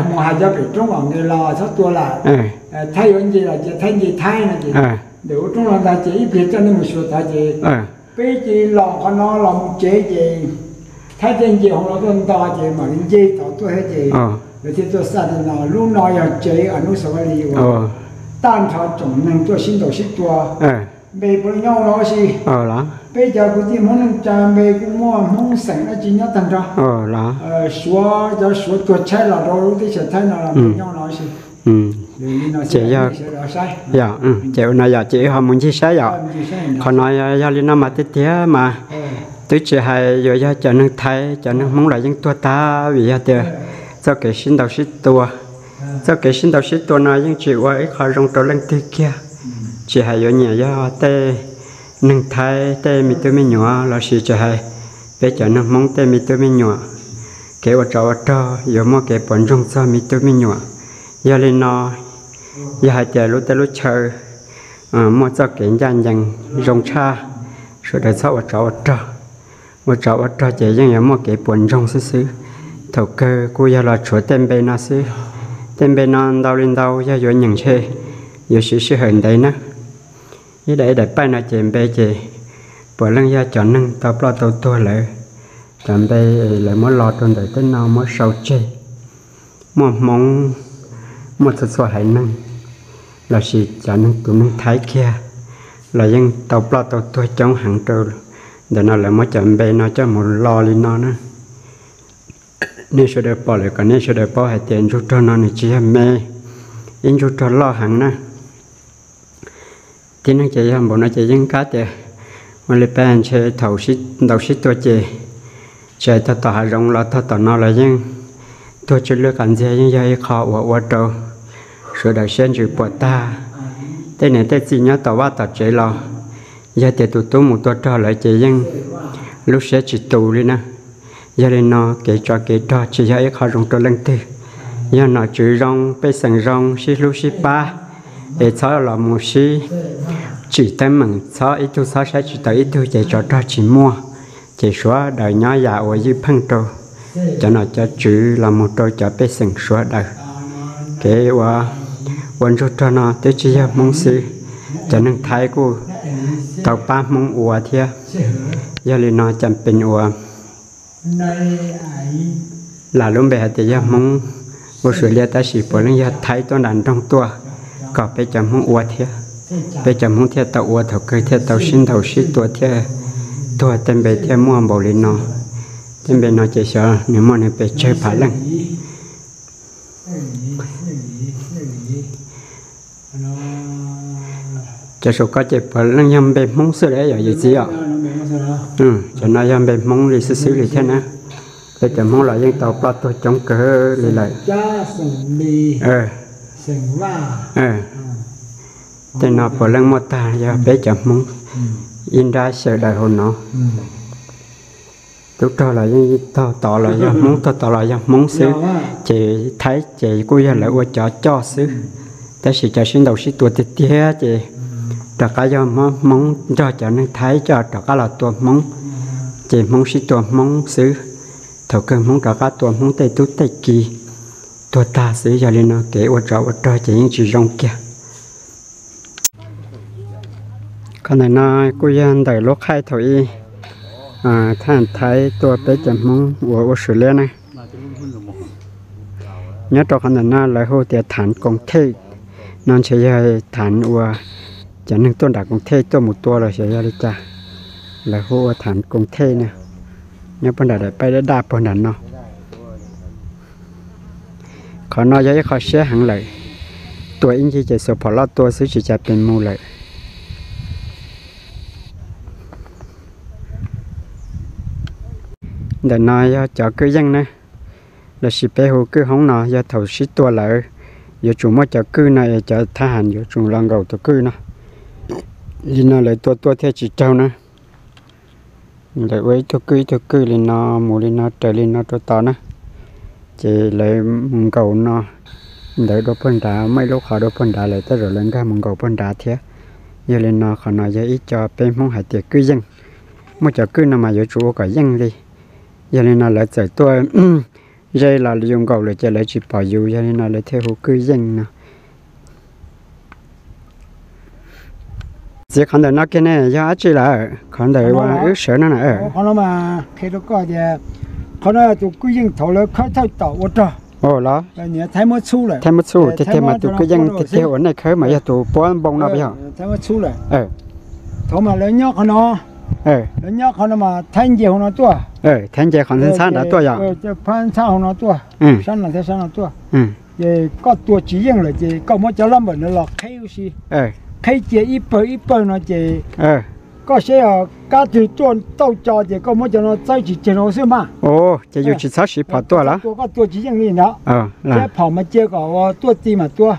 mus hais cov pem roob kom nqes los txhob tua lawm. Thaib yuav nce los cia Thaib nce Thaib no ces ntawm ub roob los ntag ces ib pliag coj nej mus xyuas tod ces peb cia li los qhov no los mus tsev ces Thaib thiaj nce hauv no tuaj nto ces mam li nce tod tuaj thiab ces lawv thiaj tuaj xa li no. Lub no yog tsev Anusawali uas tag nrho tsoom neeg tuaj sib ntaus sib tua. Npe puav leej nyob no si. Peb cov kwv tij Hmoob neej tsa npe kuj muaj, Hmoob xeem dab tsi nyob tag nrho. Suav, cov Suav tuag tshaib los rau lub teb chaws Thaib no los npe nyob no si. Ces yog, ces ua no yog ces wb ho mus ncig saib yom. Qhov no yog li no mas tiag tiag mas twb tsis hais yuav yog cov neeg Thaib cov neeg Hmoob los yeej tuag tag vim yog tias txoj kev sib ntaus sib tua. Txoj kev sib ntaus sib tua no yeej tsis ua ib qho zoo rau leej twg kiag, tsis hais yuav nyiam yog tej neeg Thaib tej me tub me nyuam lossis tsis hais peb cov neeg Hmoob tej me tub me nyuam. Kev ua tsov ua rog yuav muaj kev puas ntsoog txog me tub me nyuam. Yog li no, yog hais tias lub teb lub chaw muaj txoj kev ncaj ncees zoo tshaj, sawv daws txhob ua tsov ua rog. Ua tsov ua rog ces yeej yuav muaj kev puas ntsoog xwb xwb. Thaum kawg kuj yog los tshuav tej npe no xwb. Tej npe no ntau li ntau yog yuav nyeem ntshe yuav siv sij hawm ntev na. Ib daim ib daim paij no ces npe ces puav leej yog cov neeg tau ploj tau tuag lawm, cov npe lawv muab lo rau ntawm tej no muab sau tseg. Muaj Hmoob, muaj txhua txhua haiv neeg lossis cov neeg tus neeg Thaib kiag los yeej tau ploj tau tuag coob heev rau ntawm no lawv muab cov npe no coj mus lo li no na. Nej sawv daws pom lawm kom nej sawv daws paub hais tias ntsuj rog no nws tsis yog me, ib ntsuj rog loj heev na. Tib neeg ces yog npaum no ces yeej kab tias ua li peb ntshe thaum sib ntaus sib tua ces tsis hais tog tom hav zoov los tog tom no los yeej tuag tsw lwj qas ntxiag, yeej yog ib qho uas ua rau sawv daws siab ntsws puas tag. Tej niam tej txiv nyob tom vaj tom tsev los yog tias tus tub mus tua rog lawm ces yeej lub siab tsis tus li na. Yog li no kev tsov kev rog tsis yog ib qho zoo rau leej twg. Yog nom tswv zoo, pej xeem zoo, sib hlub sib pab es txhob los mus sib tsim teeb meem, txhob ib tug txhob saib tsis taus ib tug ces tsov rog tsis muaj. Ces sawv daws nyob yam uas ywj pheej rau cov nom cov tswv los mus rau cov pej xeem sawv daws. Kev ua ntsuj rog no twb tsis yog Hmoob xwb, cov neeg Thaib kuj tau pab Hmoob ua thiab. Yog li no cas pes uas lam lub npe hais tias yog Hmoob ua Suav liab tab sis puav leej yog Thaib tuaj nram nroog tuaj kom peb cov Hmoob ua thiab. Peb cov Hmoob thiaj tau ua, thaum kawg thiaj tau sib ntaus sib tua thiaj tuag, tej npe thiaj muaj npaum li no. Tej npe no ces xyov nws muaj nws pes tsawg phav leej. Cov saum ko ces puav leej yog npe Hmoob xwb lawm yom yawm txiv os. Cov no yog npe Hmoob li xwb xwb li thiab na. Peb cov Hmoob los yeej tau ploj tuag coob kawg li lawm. Tej no puav leej muaj tag yog peb cov Hmoob ib nrab xyaw daws hauv no. Tub rog los yeej tog tod los yog Hmoob, tog tod los yog Hmoob xwb. Ces Thaib ces kuj yog lawv ua cov coj xwb, tab sis cov sib ntaus sib tua tiag tiag ces rov qab yog Hmoob nrog cov neeg Thaib coj rov qab los tua Hmoob, ces Hmoob sib tua Hmoob xwb. Thaum kawg Hmoob rov qab tua Hmoob tej tub tej ki tuag tag xwb. Yog li no kev ua tsov ua rog ces yeej tsis zoo kiag. Qhov ntawm no kuj yog ntawm lub qhaij thaum ub thaj Thaib tua peb cov Hmoob uas ua Suav liab na. Nyob rau qhov ntawm no lawv hu tias thav koos thej, no ntshe yog thav uas cov neeg tuaj nram koos thej tuaj mus tua los xyov yog li cas, lawv hu ua thav koos thej na. Nyob puag nram daim paib daj daj puag nram no. Qhov no yog ib qho siab heev lawm, tua ib ncig ces xuas phom loj tua xwb tsis cas pes mus lawm. Ntawm no yog cov kwj yeej na, lossis peb hu kwj hoob no, yog thaum sib tua lawm yuav tsum muaj cov kwj no es cov thab ham yuav tsum los nkaum tus kwj no. Li no lawv tua tuaj thiaj tsis raug na. Lawv ua ib tug kwj ib tug kwj li no mus li no raws li no rau tod na, ces lawv mus nkaum no. ntawd dua puag nrad, muaj ib lub qhov dua puag nrad lawm, tej zaum lawv nkag mus nkaum puag nrad thiab. Yog li no qhov no yog ib co peb Hmoob hais tias kwj yeej. Muaj cov kwj no mas yuav tsum ua kom yeej li. Yog li no lawv txawm tuaj ze los yus nkaum lawm ces lawv tsis pom yus, yog li no lawv thiaj hu kwj yeej no. Txiv, qhov ntawm no kiag ne yog dab tsi lawm? Qhov ntawm uas wb sawv no na. Qhov no mas qhia rau koj tias qhov no yog tus kwj yeej thaum lawv khawb thawj tom ua rog. Los, Thaib muab txhub lawm. Thaib muab txhub tiag tiag mas tus kwj yeej tiag tiag uas nej khawb mas yog tus puab npoo no puas yog? Thaib muab txhub lawm. Thaum mas lawv nyob qhov no, lawv nyob qhov no mas Thaib nce hauv no tuaj. Thaib nce qhov ntxhab nrad tuaj yom? Phab ntxhab hauv no tuaj, sab no thiab sab no tuaj. Ces koj tua tsis yeej lawm ces koj muab cov lab npawm no los qheb ua si, qheb cia ib pawg ib pawg no ces koj saib os, kab twg tuaj tauj co ces koj muab cov no txawb tsis tseg rau xwb mas. Ces yus tsis txhob siv phom tua los? Tua koj tua tsis yeej li ntawd. Thiab phom mas cia kom ua tuaj ti mas tua.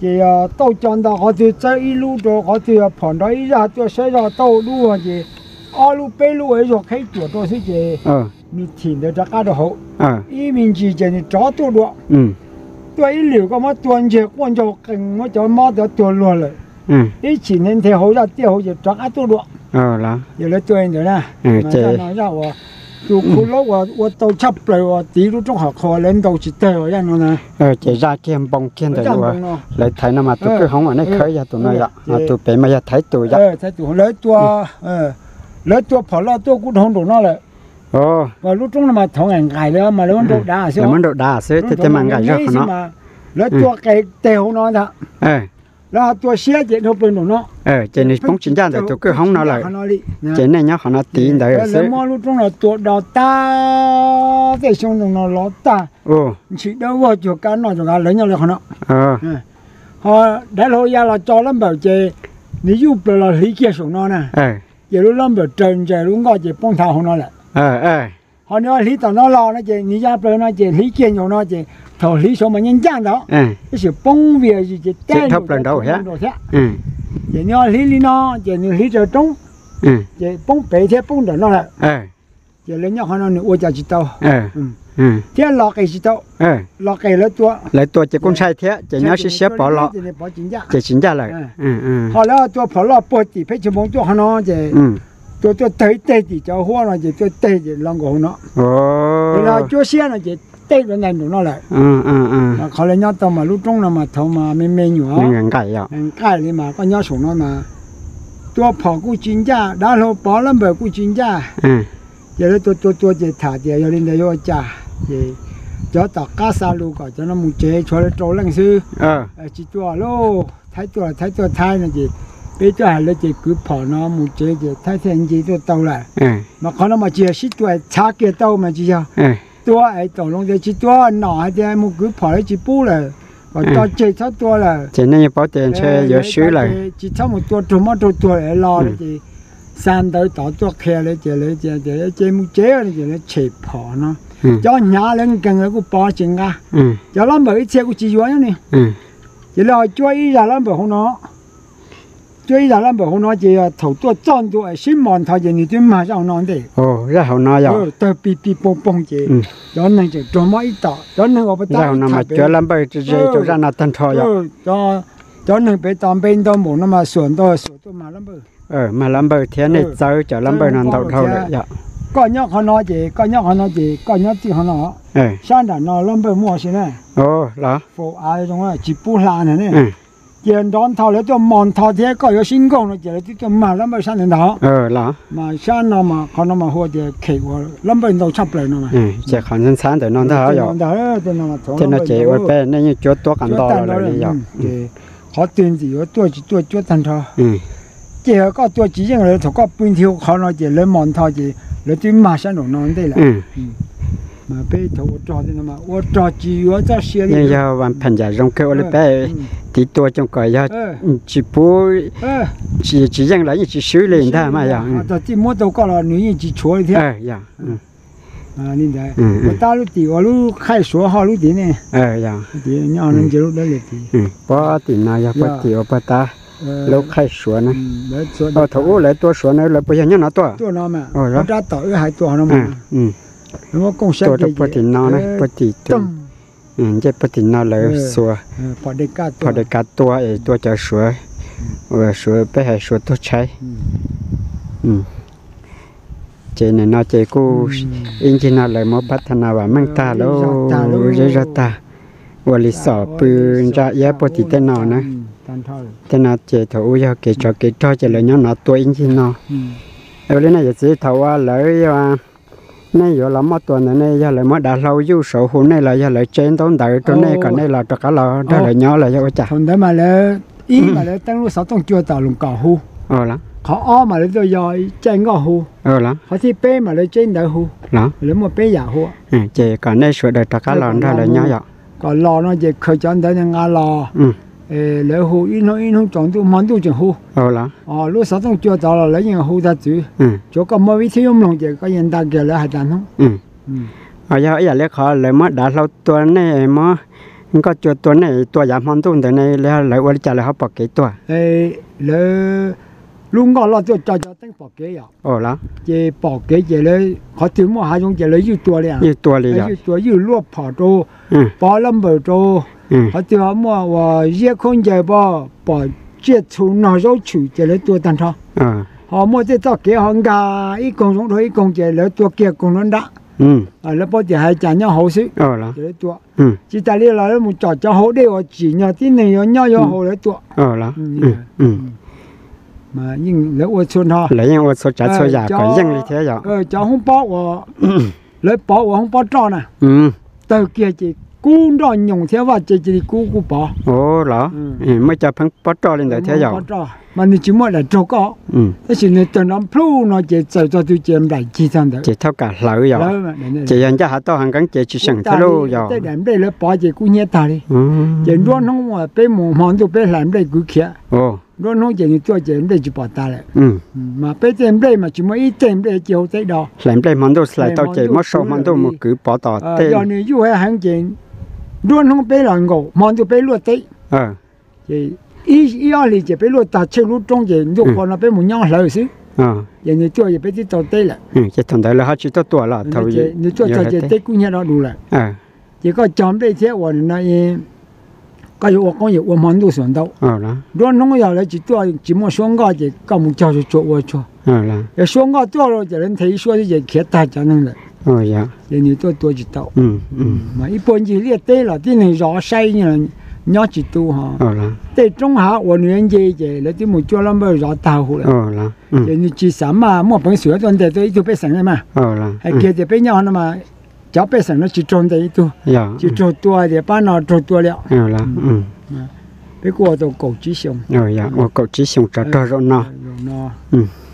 Ces tauj co nto qhov twg txawb ib lub rau qhov twg, phom nrov ib zaj tuaj saib zoj tauj dub ces ob lub peb lub ua ib zaug qheb cuam rau xwb ces nws thim ntawd rov qab rau hauv. Ib me ntsis ces nws rov tuaj dua. Tuaj ib lwm koj muab tua ntseg quaj ncaug qees, muab cov mob cov tuag luag lawm. Ib chim nthe nthe hauv zaj tiaj hauv ces rov qab tuaj dua. Ces lawv tua li ntawd na. Zaj no zaj uas tus khu laub uas ua tau tshaj plaws uas tiv lub roob qhov qhuas lawv ntaus tsis tawg zaj no na. Ces zaj kiag npoo kiag ntawm uas lawv thaiv no mas tus kwj hoob uas nej khawb yog tus no yom, ho tus pem mas yog thaiv tus yom. Lawv tua, lawv tua phom loj tuaj kuj dhau nraum no lawm. Mas lub roob no mas thaum nqaim nqaim li mas lawv muab nrau dav xwb, lawv muab nrau dav xwb thiaj thiaj mas nqaim zog qhov no. Lawv tua qe teg hauv no ntag, lawv ho tua siab ces dhau plaws nraum no. Ces nws poob tsis ncaj ntawm tus kwj hoob no lawm, ces nej nyob qhov no tiv ntawd xwb. Lawv muab lub roob no tua do tag, tej xyoo ntoo no lov tag, ntshis dawb vog cuag kab noj cuag nkav lawv nyob li qhov no. Ho dav hlau ya los tso lab npawm ces nws yuj plaws los hliv kiag saum no na. Ces lub lab npawm raws ntsais lub nkoj ces poob nthav hauv no lawm. Ho nws hliv tom no los no ces nws ya plaws no ces hliv kiag nraum no ces thaum hliv saud mas nyob ncaj ntawd, tab sis poob vias zis ces teb dhau plaws nraud thiab. Ces nws hliv li no ces nws hliv raws roob, ces poob pem thiab poob nram no lawm. Ces lawv nyob qhov no nws ua cas tsis tau, thiab los qis tsis tau. Los qis lawv tua, lawv tua ces kuj ntshai thiab ces nyob siab siab pov los, ces tsis ncaj lawm. Ho lawv tua phom loj puag tim peb chaw npoo tuaj qhov no ces tua tuaj tawg ib teg tim cov huab no ces tuaj teg ces los nkaus hauv no. Ces lawv cuab siab no ces tej lawv ntais nraum no lawm. Mas qhov lawv nyob tau mas lub roob no mas thaum mas me me nyuam nqaim li mas koj nyob saum no mas tua phom kuj tsis ncaj, dav hlau pov lab npawm kuj tsis ncaj. Ces lawv tua tua tua ces tham tias yog li ntawd yuav ua cas, ces cov tom qab xa lus kom cov no mus tsev tshuav lawv rau leej xwb. Tsis tua lauj, Thaib tuaj Thaib tuaj Thaib no ces peb tuaj hais lawv ces kwv phom no mus tsev ces Thaib thiaj nce tuaj tau lawm. Mas qhov no mas tsis yog sib tua, txhav kiag tau mas tsis yog. Tua es tom loo tias tsis tua, nom hais tias mus kwv phom lawv tsis pub lawm, kom tso tseg txhob tua lawm. Ces nej yeej paub tias ntshe yuav swb lawm, tsis txhob mus tua raug mob raug tuag lawm los ces xa ntawv tod tuaj qhia lawv ces lawv tias ces mus tsev ces lawv tshem phom no. Cov hnyav lawv nkees lawv kuj pov tsis nqa, cov lab npawm ib txhia kuj tsis yuav nyob ni. Ces lawv ho cuab ib zaj lab npawm hauv no, cuab ib zaj lab npawm hauv no ces yog thaum tuaj txog ntua sib mos ntho ces nws twb mag zaj hauv no ntej. Zaj hauv no yog tawg pig pig poog poog ces cov neeg tseem raug mob ib tom, cov neeg uas zaj hauv no mas cuab lab npawm ze rau zaj no tag nrho yom. Cov neeg pem tos npe ntau npaum no mas xuas ntau xuas tuaj mag lab npawm. Mag lab npawm thiab nej txawb cov lab npawm no ntau dhau lawm yom. Koj nyob qhov no ces koj nyob qhov no ces koj nyob txij qhov no, sab nram no lab npawm muaj si na. Faus av zoo tsis pub hla na ne. Ces nrov ntho lawv tuaj mos ntho thiab koj yuav sib nkaug no ces lawv twb tuaj mag lab npawm sab ntawd ntag. Mas sab no mas qhov no mas hu tias khem uas lab npawm ntau tshaj plaws no. Ces qhov ntxhab ntxhab ntawm no ntag yom. Tej no ces ua peb nej yeej cuab tuab qas nto los lawm li yom. Qhov twg ntxim yuav tuaj tsis tuaj cuab tag nrho. Ces yog koj tua tsis yeej lawv thaum koj pw nthi hauv qhov no ces lawv mos ntho ces lawv twb mag sab nraum no ntej lawm. Mas peb thaum ua rog, ua rog tsis yuav txoj sia li. Yeej yog vas phem yam zoo kawg ua li peb tiv tua coo kom yog tsis pub, tsis yeej los yeej tsis swb li ntag mas yog. Txij muab tau koj los nws yeej tsis tshuav li thiab. Li ntawd, puag ta lub tim uas lub khaij suav ho lub tim ne. Nyob no ntsia lub dawb li tim. Puag tim no yog puag tim uas puag ta lub khaij suav na. Thaum ub lawv tua suav na lawv puas yog nyob no tuaj? Tuaj no mas, rab tom wb hais tua no mas. Tua rau puag tim no na, puag tim Ncej puag tim no lawv xuas phom dej kav tua es tua cov suav, uas suav peb hais suav tuag tshaib. Ces nim no ces kuj ib ncig no lawv muab pab thas nas vam meej tag lawm, zeb zog tag, ua li xom pw ntsa iab puag tim tej no na. Tej no ces thaum ub yog kev tsov kev rog ces lawv nyob no tua ib ncig no. Ua li nej yawm txiv, thaum uas lawv, nej yuav los moj tua ntawd ne yog lawv muab dav hlau yuj saud hu nej los yog lawv tseb ntaub ntawv rau nej kom nej los rov qab los nrog lawv nyob los yog ua cas? Thaum ntawd mas lawv, ib mas lawv teeb lub xov tooj cua tom Loos Kaum hu, qhov ob mas lawv tuaj yog caij nkoj hu, qhov thib peb mas lawv tseb ntawv hu. Lawv muaj peb yam hu. Ces kom nej sawv daws rov qab los nrog lawv nyob yom? Kom los no ces khaws cov ntawv nqa los, lawv hu ib hnub ib hnub tsaus ntuj hmo ntuj tseem hu. Lub xov tooj cua tod los lawv yeej hu tag txwv, tsuav koj muab vib thib ub mloog ces koj yeej nta kiag lawv hais tas hnub. Yog ib yam li qhov lawv muab dav hlau tua nej, muab nkoj cua tua nej, tua yav hmo ntuj ntawd ne, lawv ua li cas lawv ho pom kev tuaj? Lawv lub nkoj loj tuaj tso cov teeb pom kev yom. Ces pom kev ces lawv qhov twg muaj hav zoov ces lawv ywj tua li, ywj tua li, ywj tua ywj luaj phom rau, pov lab npaws rau, qhov twg ho muaj uas ziab khaub ncaws pom, pom tsiaj txhu nog zaub tshwm ces lawv tua tag nrho. Ho muaj tej txoj kev ho nkag ib koog zoov dhau ib koog ces lawv tua kiag koog nruab nrab. Lawv paub tias hais cas nyob hauv xwb, ces lawv tua. Tsis tas li los lawv mus tsom cov hauv dej uas tsim nyog tib neeg yuav nyob yuav haus lawv tua. Lawv ua txhua no, lawv yeej ua txhua tsav txhua yam kom yeej li thiab yom. Cov hoob pob uas lawv pov ua hoob pob roj na, tawg kiag ces kub nroj nyoos thiab vaj tse cia li kub kub pov. Los muaj cov pheej pob roj li ntawd thiab yom? Mas nws tsis muaj daim raug koj, tab sis nws tawg nrov nplhuj no ces txawm txog twg ces nplaim cig txog ntawd. Ces thauj kam hlawv yom? Ces yog ncaj hav tauj hav nkeeb ces tsis seem thiab lauj yom? Tej daim nplej lawv pov ces kub hnyiab tag li. Ces nruab hnub uas peb mus hmo ntuj peb hlais nplej kwv khiav, nruab hnub ces nws tuaj ces nplej tsis pom tas lawm. Mas peb tej nplej mas tsis muaj ib teg nplej ci hauv teb do. Hlais nplej hmo ntuj hlais tau ces muab sau hmo ntuj mus kwv pov tom tej. Yog nws yuj heev ces nruab hnub peb los nkaum hmo ntuj peb luaj teb. Ces ib ob hlis ces peb luaj tag tsheej lub roob ces ntuj qhua no peb mus nyob hlawv xwb. Ces nws tuaj ces peb twb tau teb lawm. Ces thaum ntawd lawv ho tsis tuaj tua los thaum nws tuaj txog ces teb kub hnyiab do du lawm. Ces koj cog nplej thiab uas no koj yuav ua qoob yuav ua hmo ntuj xuas ntau. Nruab hnub yog lawv tsis tuaj tsis muaj suab nkoj ces koj mus cog tsuag tsuag ua tsuag. Yog suab nkoj tuaj ces lawv nthe ib suab xwb ces khiav tag cov neeg lawm. Ces nws tuaj tua tsis tau. Mas ib puag ncig liaj teb los tib neeg zov saib nyob tsis tu ho. Tej roob hav uas nws yuav nce ces lawv twb mus cuab lab npawj zov tag huv lawm. Ces nws tsis xav maj muaj peev xwm tuaj ntes tau ib tug pej xeem li mas. Hais kiag tias peb nyob no mas cov pej xeem no tsis raug ntes ib tug, tsis raug tua tias pab no raug tua li. Peb kuj ua tau kaum tsib xyoo, ua kaum tsib xyoo tsov rog zaum no.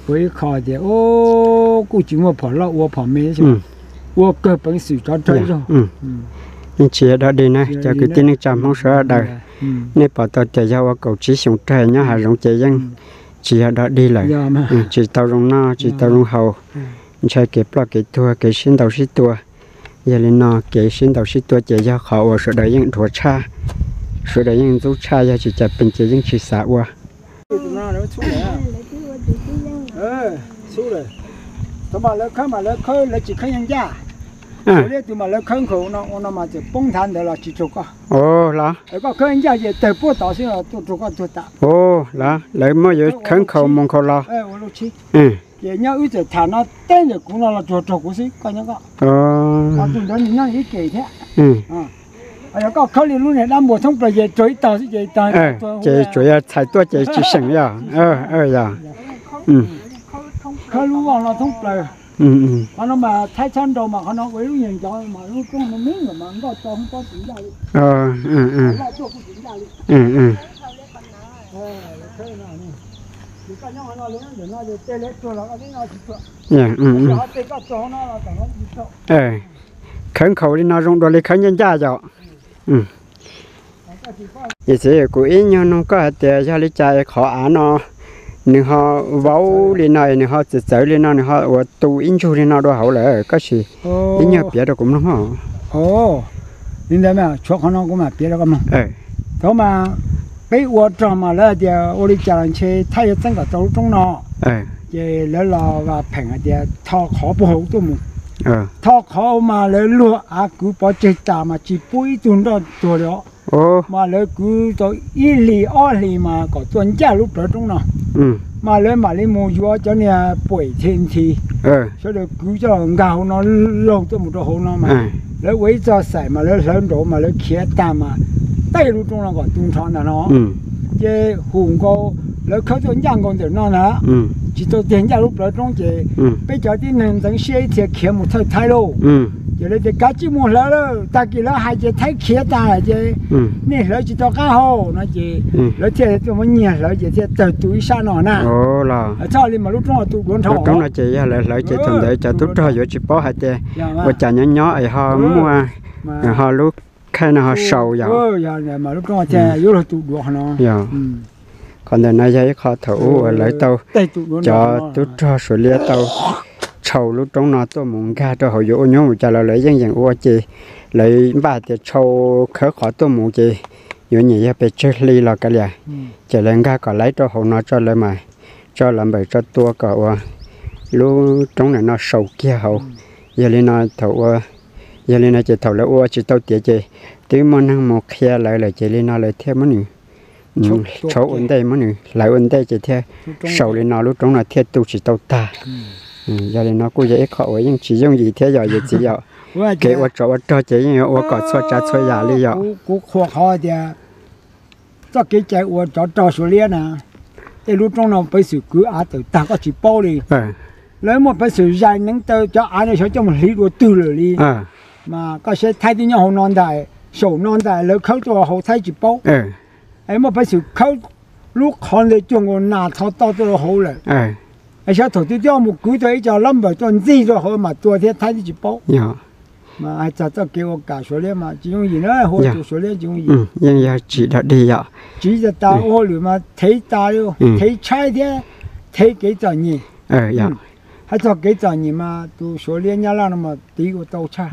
Ua ib qho tias kuj tsis muaj phom loj ua phom me, ua kawg peev xwm tsov rog ib zaug. Yeej tsis yog dog dig na cov kwv tij neej tsa Hmoob sawv daws, nej pom tau tias yog ua kaum tsib xyoo rog nyob hav zoov ces yeej tsis yog dog dig lawm. Tsis tau zoo noj tsis tau zoo haus, ntshai kev ploj kev tuag kev sib ntaus sib tua. Yog li no kev sib ntaus sib tua ces yog qhov uas sawv daws yeej dhuav tshaj, sawv daws yeej ntxub tshaj, yog tsis cas pes ces yeej tsis xav ua. Lawv khawb mas lawv khawb, lawv tsis khawb yeej ncaj. Ua li tus mas lawv khawb nkhaus no ua no mas txawm poob nthav ntawd los tsis raug koj. Los koj khawb ncaj ces tawg puag tod xwb los tuaj raug koj tuag tas. Los lawv muab yuav khawb nkhaus mus nkhaus los. Ces nyob wb txawm tham no teb ntawm kuv no los raug raug kuv xwb, koj nyob koj. Tus ntawd nws nyob ib ke thiab. Yog koj khawb li lub niag dab npua thoob plaws ces raug ib tog xwb ces ib tog. Ces tsuas yog txhais tuaj ces tsis seem yog. Yog khawb lub voj no thoob plaws. Qhov no mas thaib txhob nrau mas qhov no ua ib lub nyuag ncov mas lub roob no me ntawm mas nkoj tso hoob pob tsis ncaj li. Loj tuaj kuj tsis ncaj li. Ces koj nyob qhov no, ntawm no ces tej lawv tuag los koj nyob no tsis tuag. Tej koj tso hauv no los tom no tsis tso. Khawb nkhaus li no zoo dua li khawb ncaj ncaj yom. Ces txiv, kuv ib nyuag nug koj hais tias yog li cas es qhov av no nws ho vau li no es nws ho txawv txawv li no, nws ho ua tu ib ntsug li no dua hauv lawm, koj sim ib nyuag piav rau kuv mloog. Li ntawd mas tshuav qhov no kuv mam piav rau koj mloog. Thaum mas peb ua rog mas lawv hais tias ua li cas los ntshe thaij yuav txeeb kom tau lub roob no, ces lawv los pheem hais tias tho qhov puag hauv tuaj mus. Thoj qhov mas lawv luag av kwv pov tseg tas mas tsis pub ib tug nroj tuag li os. Mas lawv kwv tau ib hlis ob hlis mas kom tuaj ncaj lub plawv roob no. Mas lawv mam li mus yuav cov niag puam thij nthi, sawv daws kwv coj nkag hauv no, laug tuaj mus rau hauv no mas lawv ua ib txoj xaim mas lawv hlawv nraud mas lawv khiav tag mas tej lub roob no kom tu nrho ntag no. Ces hum nkaus, lawv khawb tuaj ncaj nkaus ntawm no na, tsis tau tiag ncaj lub plawv roob ces peb cov tib neeg ntxeev siab ib txhia khiav mus thawj Thaib lauj. Ces lawv tias kav tsij mus hlawv lawm, tag kis lawv hais ces Thaib khiav tag ces nej hlawv tsis tau qab hau no ces lawv thiaj tuaj muab nyiag hlawv ces thiaj tawg tu ib sab no na. Txhob li mas lub roob tu duav nrho. Lub roob no ces yog lawv hlawv ces thaum ntawd cov tub rog yuav tsis paub hais tias ua cas nyob nyob es ho muaj, ho lub khaij no ho sau yom. Qhov ntawm no yog ib qho thaum ub uas lawv tau, cov tub rog Suav liab tau tshau lub roob no tuaj mus nkag rau hauv yuav ua nyuab mus cas los lawv yeej yeem ua ces lawv npaj tias tshau khawb qhov tuaj mus ces yuav nyiam yog pes tsawg hli los kav liam, ces lawv nkag kom laib rau hauv no tso lawv mas tso lawv npawm tso tua kom ua lub roob ntawm no sau kiag hauv. Yog li no thaum ua, yog li no ces thaum lawv ua tsis tau tiav ces twb muaj neeg mus qhia lawv lawm ces li no lawv thiaj muab nws tshau ua ntej, muab nws hlawv ua ntej ces thiaj sau li no lub roob no thiaj tu tsis tau tag. Yog li no kuj yog ib qho uas yeej tsis yooj yim thiab yom yawm txiv yom. Kev ua tsov ua rog ces yeej yuav ua kom txhua tsav txhua yam li yom. Kuv qhuas qhov tias txoj kev cai ua tsov rog Suav liab na, tej lub roob no peev xwm kwv av tawm tag koj tsis paub li. Lawv muaj peev xwm zais neev taw cov av no xyov coj mus hliv dua twg lawm li. Mas koj saib Thaib twb nyob hauv no ntag, saum no ntag lawv khawb tuaj hauv Thaib tsis paub. Es muaj peev xwm khawb lub qhov ntawd cuag nkaus nas tho toj tuaj rau hauv lawm. Es xyov thaum twg twb mus kwv tau ib co lab npawm tuaj ntxig rau hauv mas tua thiab Thaib twb tsis paub. Mas hais txog txoj kev ua kam Suav liab mas tsis yooj yim na, hu ua tus Suav liab tsis yooj yim. Yeej yog tsim dog dig yom. Tsiv tas tas ua hauj lwm mas thev tas li, thev tshaib thiab thev kev txom nyem. Hais txog kev txom nyem mas tus Suav liab Nyab Laj no mas tiv ua tau tshaj.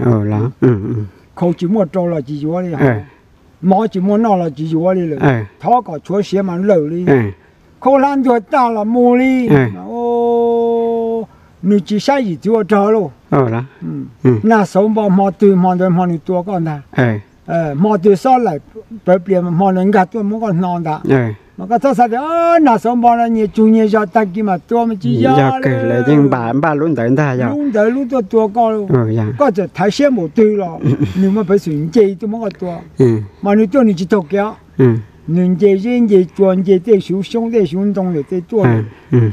Khau tsis muaj rau los tsis yuav li, mov tsis muaj noj los tsis yuav li lawm. Thov kom tshuav siav mas lawm li, khau hlab ntuag tag los mus li. Nws tsis saib yim txwv ua rog lauj. Nag xauv npo hmo twg hmo ntawd hmo nws tua koj ntag. Hmo twg xob laim plawv plias hmo ntawd nkag tuaj muab koj hno ntag. Mas koj txhob xav tias nag xauv npo no nyias tsug nyias zog tag kis mas tua mas tsis yog, lawv yeej npaj lub ntawd ntag, yog lub ntawd lub tuaj tua koj. Koj txawm thaiv siab npaum twg los nws muaj peev xwm nce tuaj muab koj tua. Mas nws tuaj nws tsis taug kev, nws nce zeb nce tsua nce tej suv xyoob tej suv ntoo lawm tej tuaj,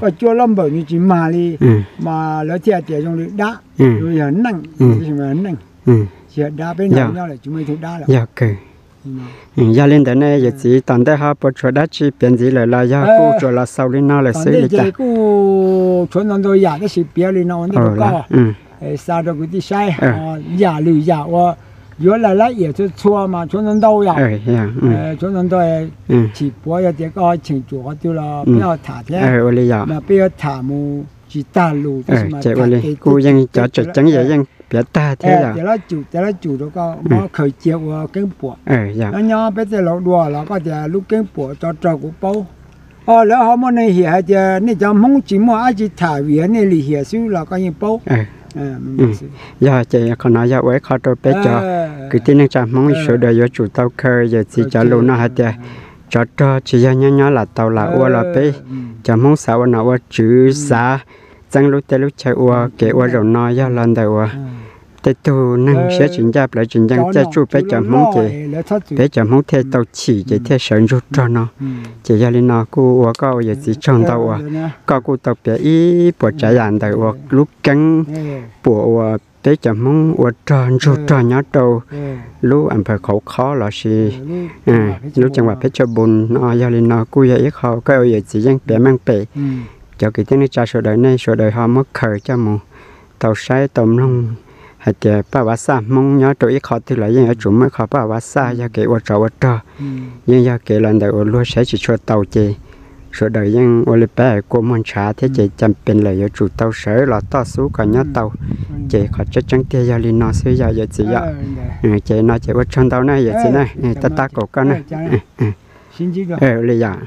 koj cuab lab npawm nws tsis mag li. Mas lawv thiaj tias zoo li dab, yog neej, neej, tsis yog dab, peb nyob lawm tsis muaj ib tug dab lawm. Yog li ntawd ne yawm txiv tom ntej ho puas tshuav dab tsi piav ntxiv lawm los yog kuj tsuas los xaus li no lawm xwb li cas? Kuj tshuav ntau ntau yam tab sis piav li no ua ntej rau koj, xa rau kwv tij saib, yam lwm yam uas yuav laj lab iam txhua txhua mas tshuav ntau ntau yam. Tshuav ntau ntau, chim puav yog tias koj cheem tsum qhov twg los peb ho tham thiab. Ua li yog, mas peb yuav tham mus tsis tag lus tab sis mas ces ua li kuj yeej cov tseem ceeb yeej piav tag thiab yog. Tias lab cum, tias lab cum rau koj muab khaws cia ua keeb puam. Nyob nyob peb tej laus dua los koj tias lub keeb puam tsov rog kuv paub. Lawv ho muaj neeg hiam hais tias nej cov Hmoob tsis muaj dab tsi tham vim yog nej lim hiam xwb los koj yeej paub. Yog ces qhov no yog ua ib qho rau peb cov kwv tij neej tsa Hmoob sawv daws yuav tsum tau khaws yawm txiv cov lus no hais tias tsov rog tsis yog nyob nyob lam tau lam ua los peb cov Hmoob xav ua nom ua tswv xav txeeb lub teb lub chaw ua kev ua zaum no yog los ntawm uas tej tug neeg siab tsis ncaj plawv tsis ncees caij tsuj peb cov Hmoob ces peb cov Hmoob thiaj tau chim ces thiaj sawv ntsug rog no. Ces yog li no kuj ua koj ua yawm txiv tsaug ntau uas koj kuj tau piav ib puas tsav yam ntawm uas lub keeb puam uas peb cov Hmoob ua rog ntsug rog nyob rau lub a nphaws qhauv qhob lossis lub ceev vam Pheb Tsaj Npus no. Yog li no kuj yog ib qho koj ua yawm txiv yeej piav meej pem cov kwv tij neej tsa sawv daws, nej sawv daws ho muab khaws coj mus tau saib tau mloog hais tias paj vav xaj Hmoob nyob rau ib qho twg los yeej yuav tsum muaj ib qho paj vav xaj. Yog kev ua tsov ua rog, yeej yog kev los ntawm uas luag saib tsis tshua tau ces sawv daws yeej ua li peb kua muag ntshav thiab ces cas pes lawm yuav tsum tau sawv los toj xub kom nyob tau. Ces qhov tseeb tseeb tiag yog li no xwb yog yawm txiv yom. Ces no ces ua tsaug ntau na yawm txiv na, tab tab kaum koj na. Ua li yom.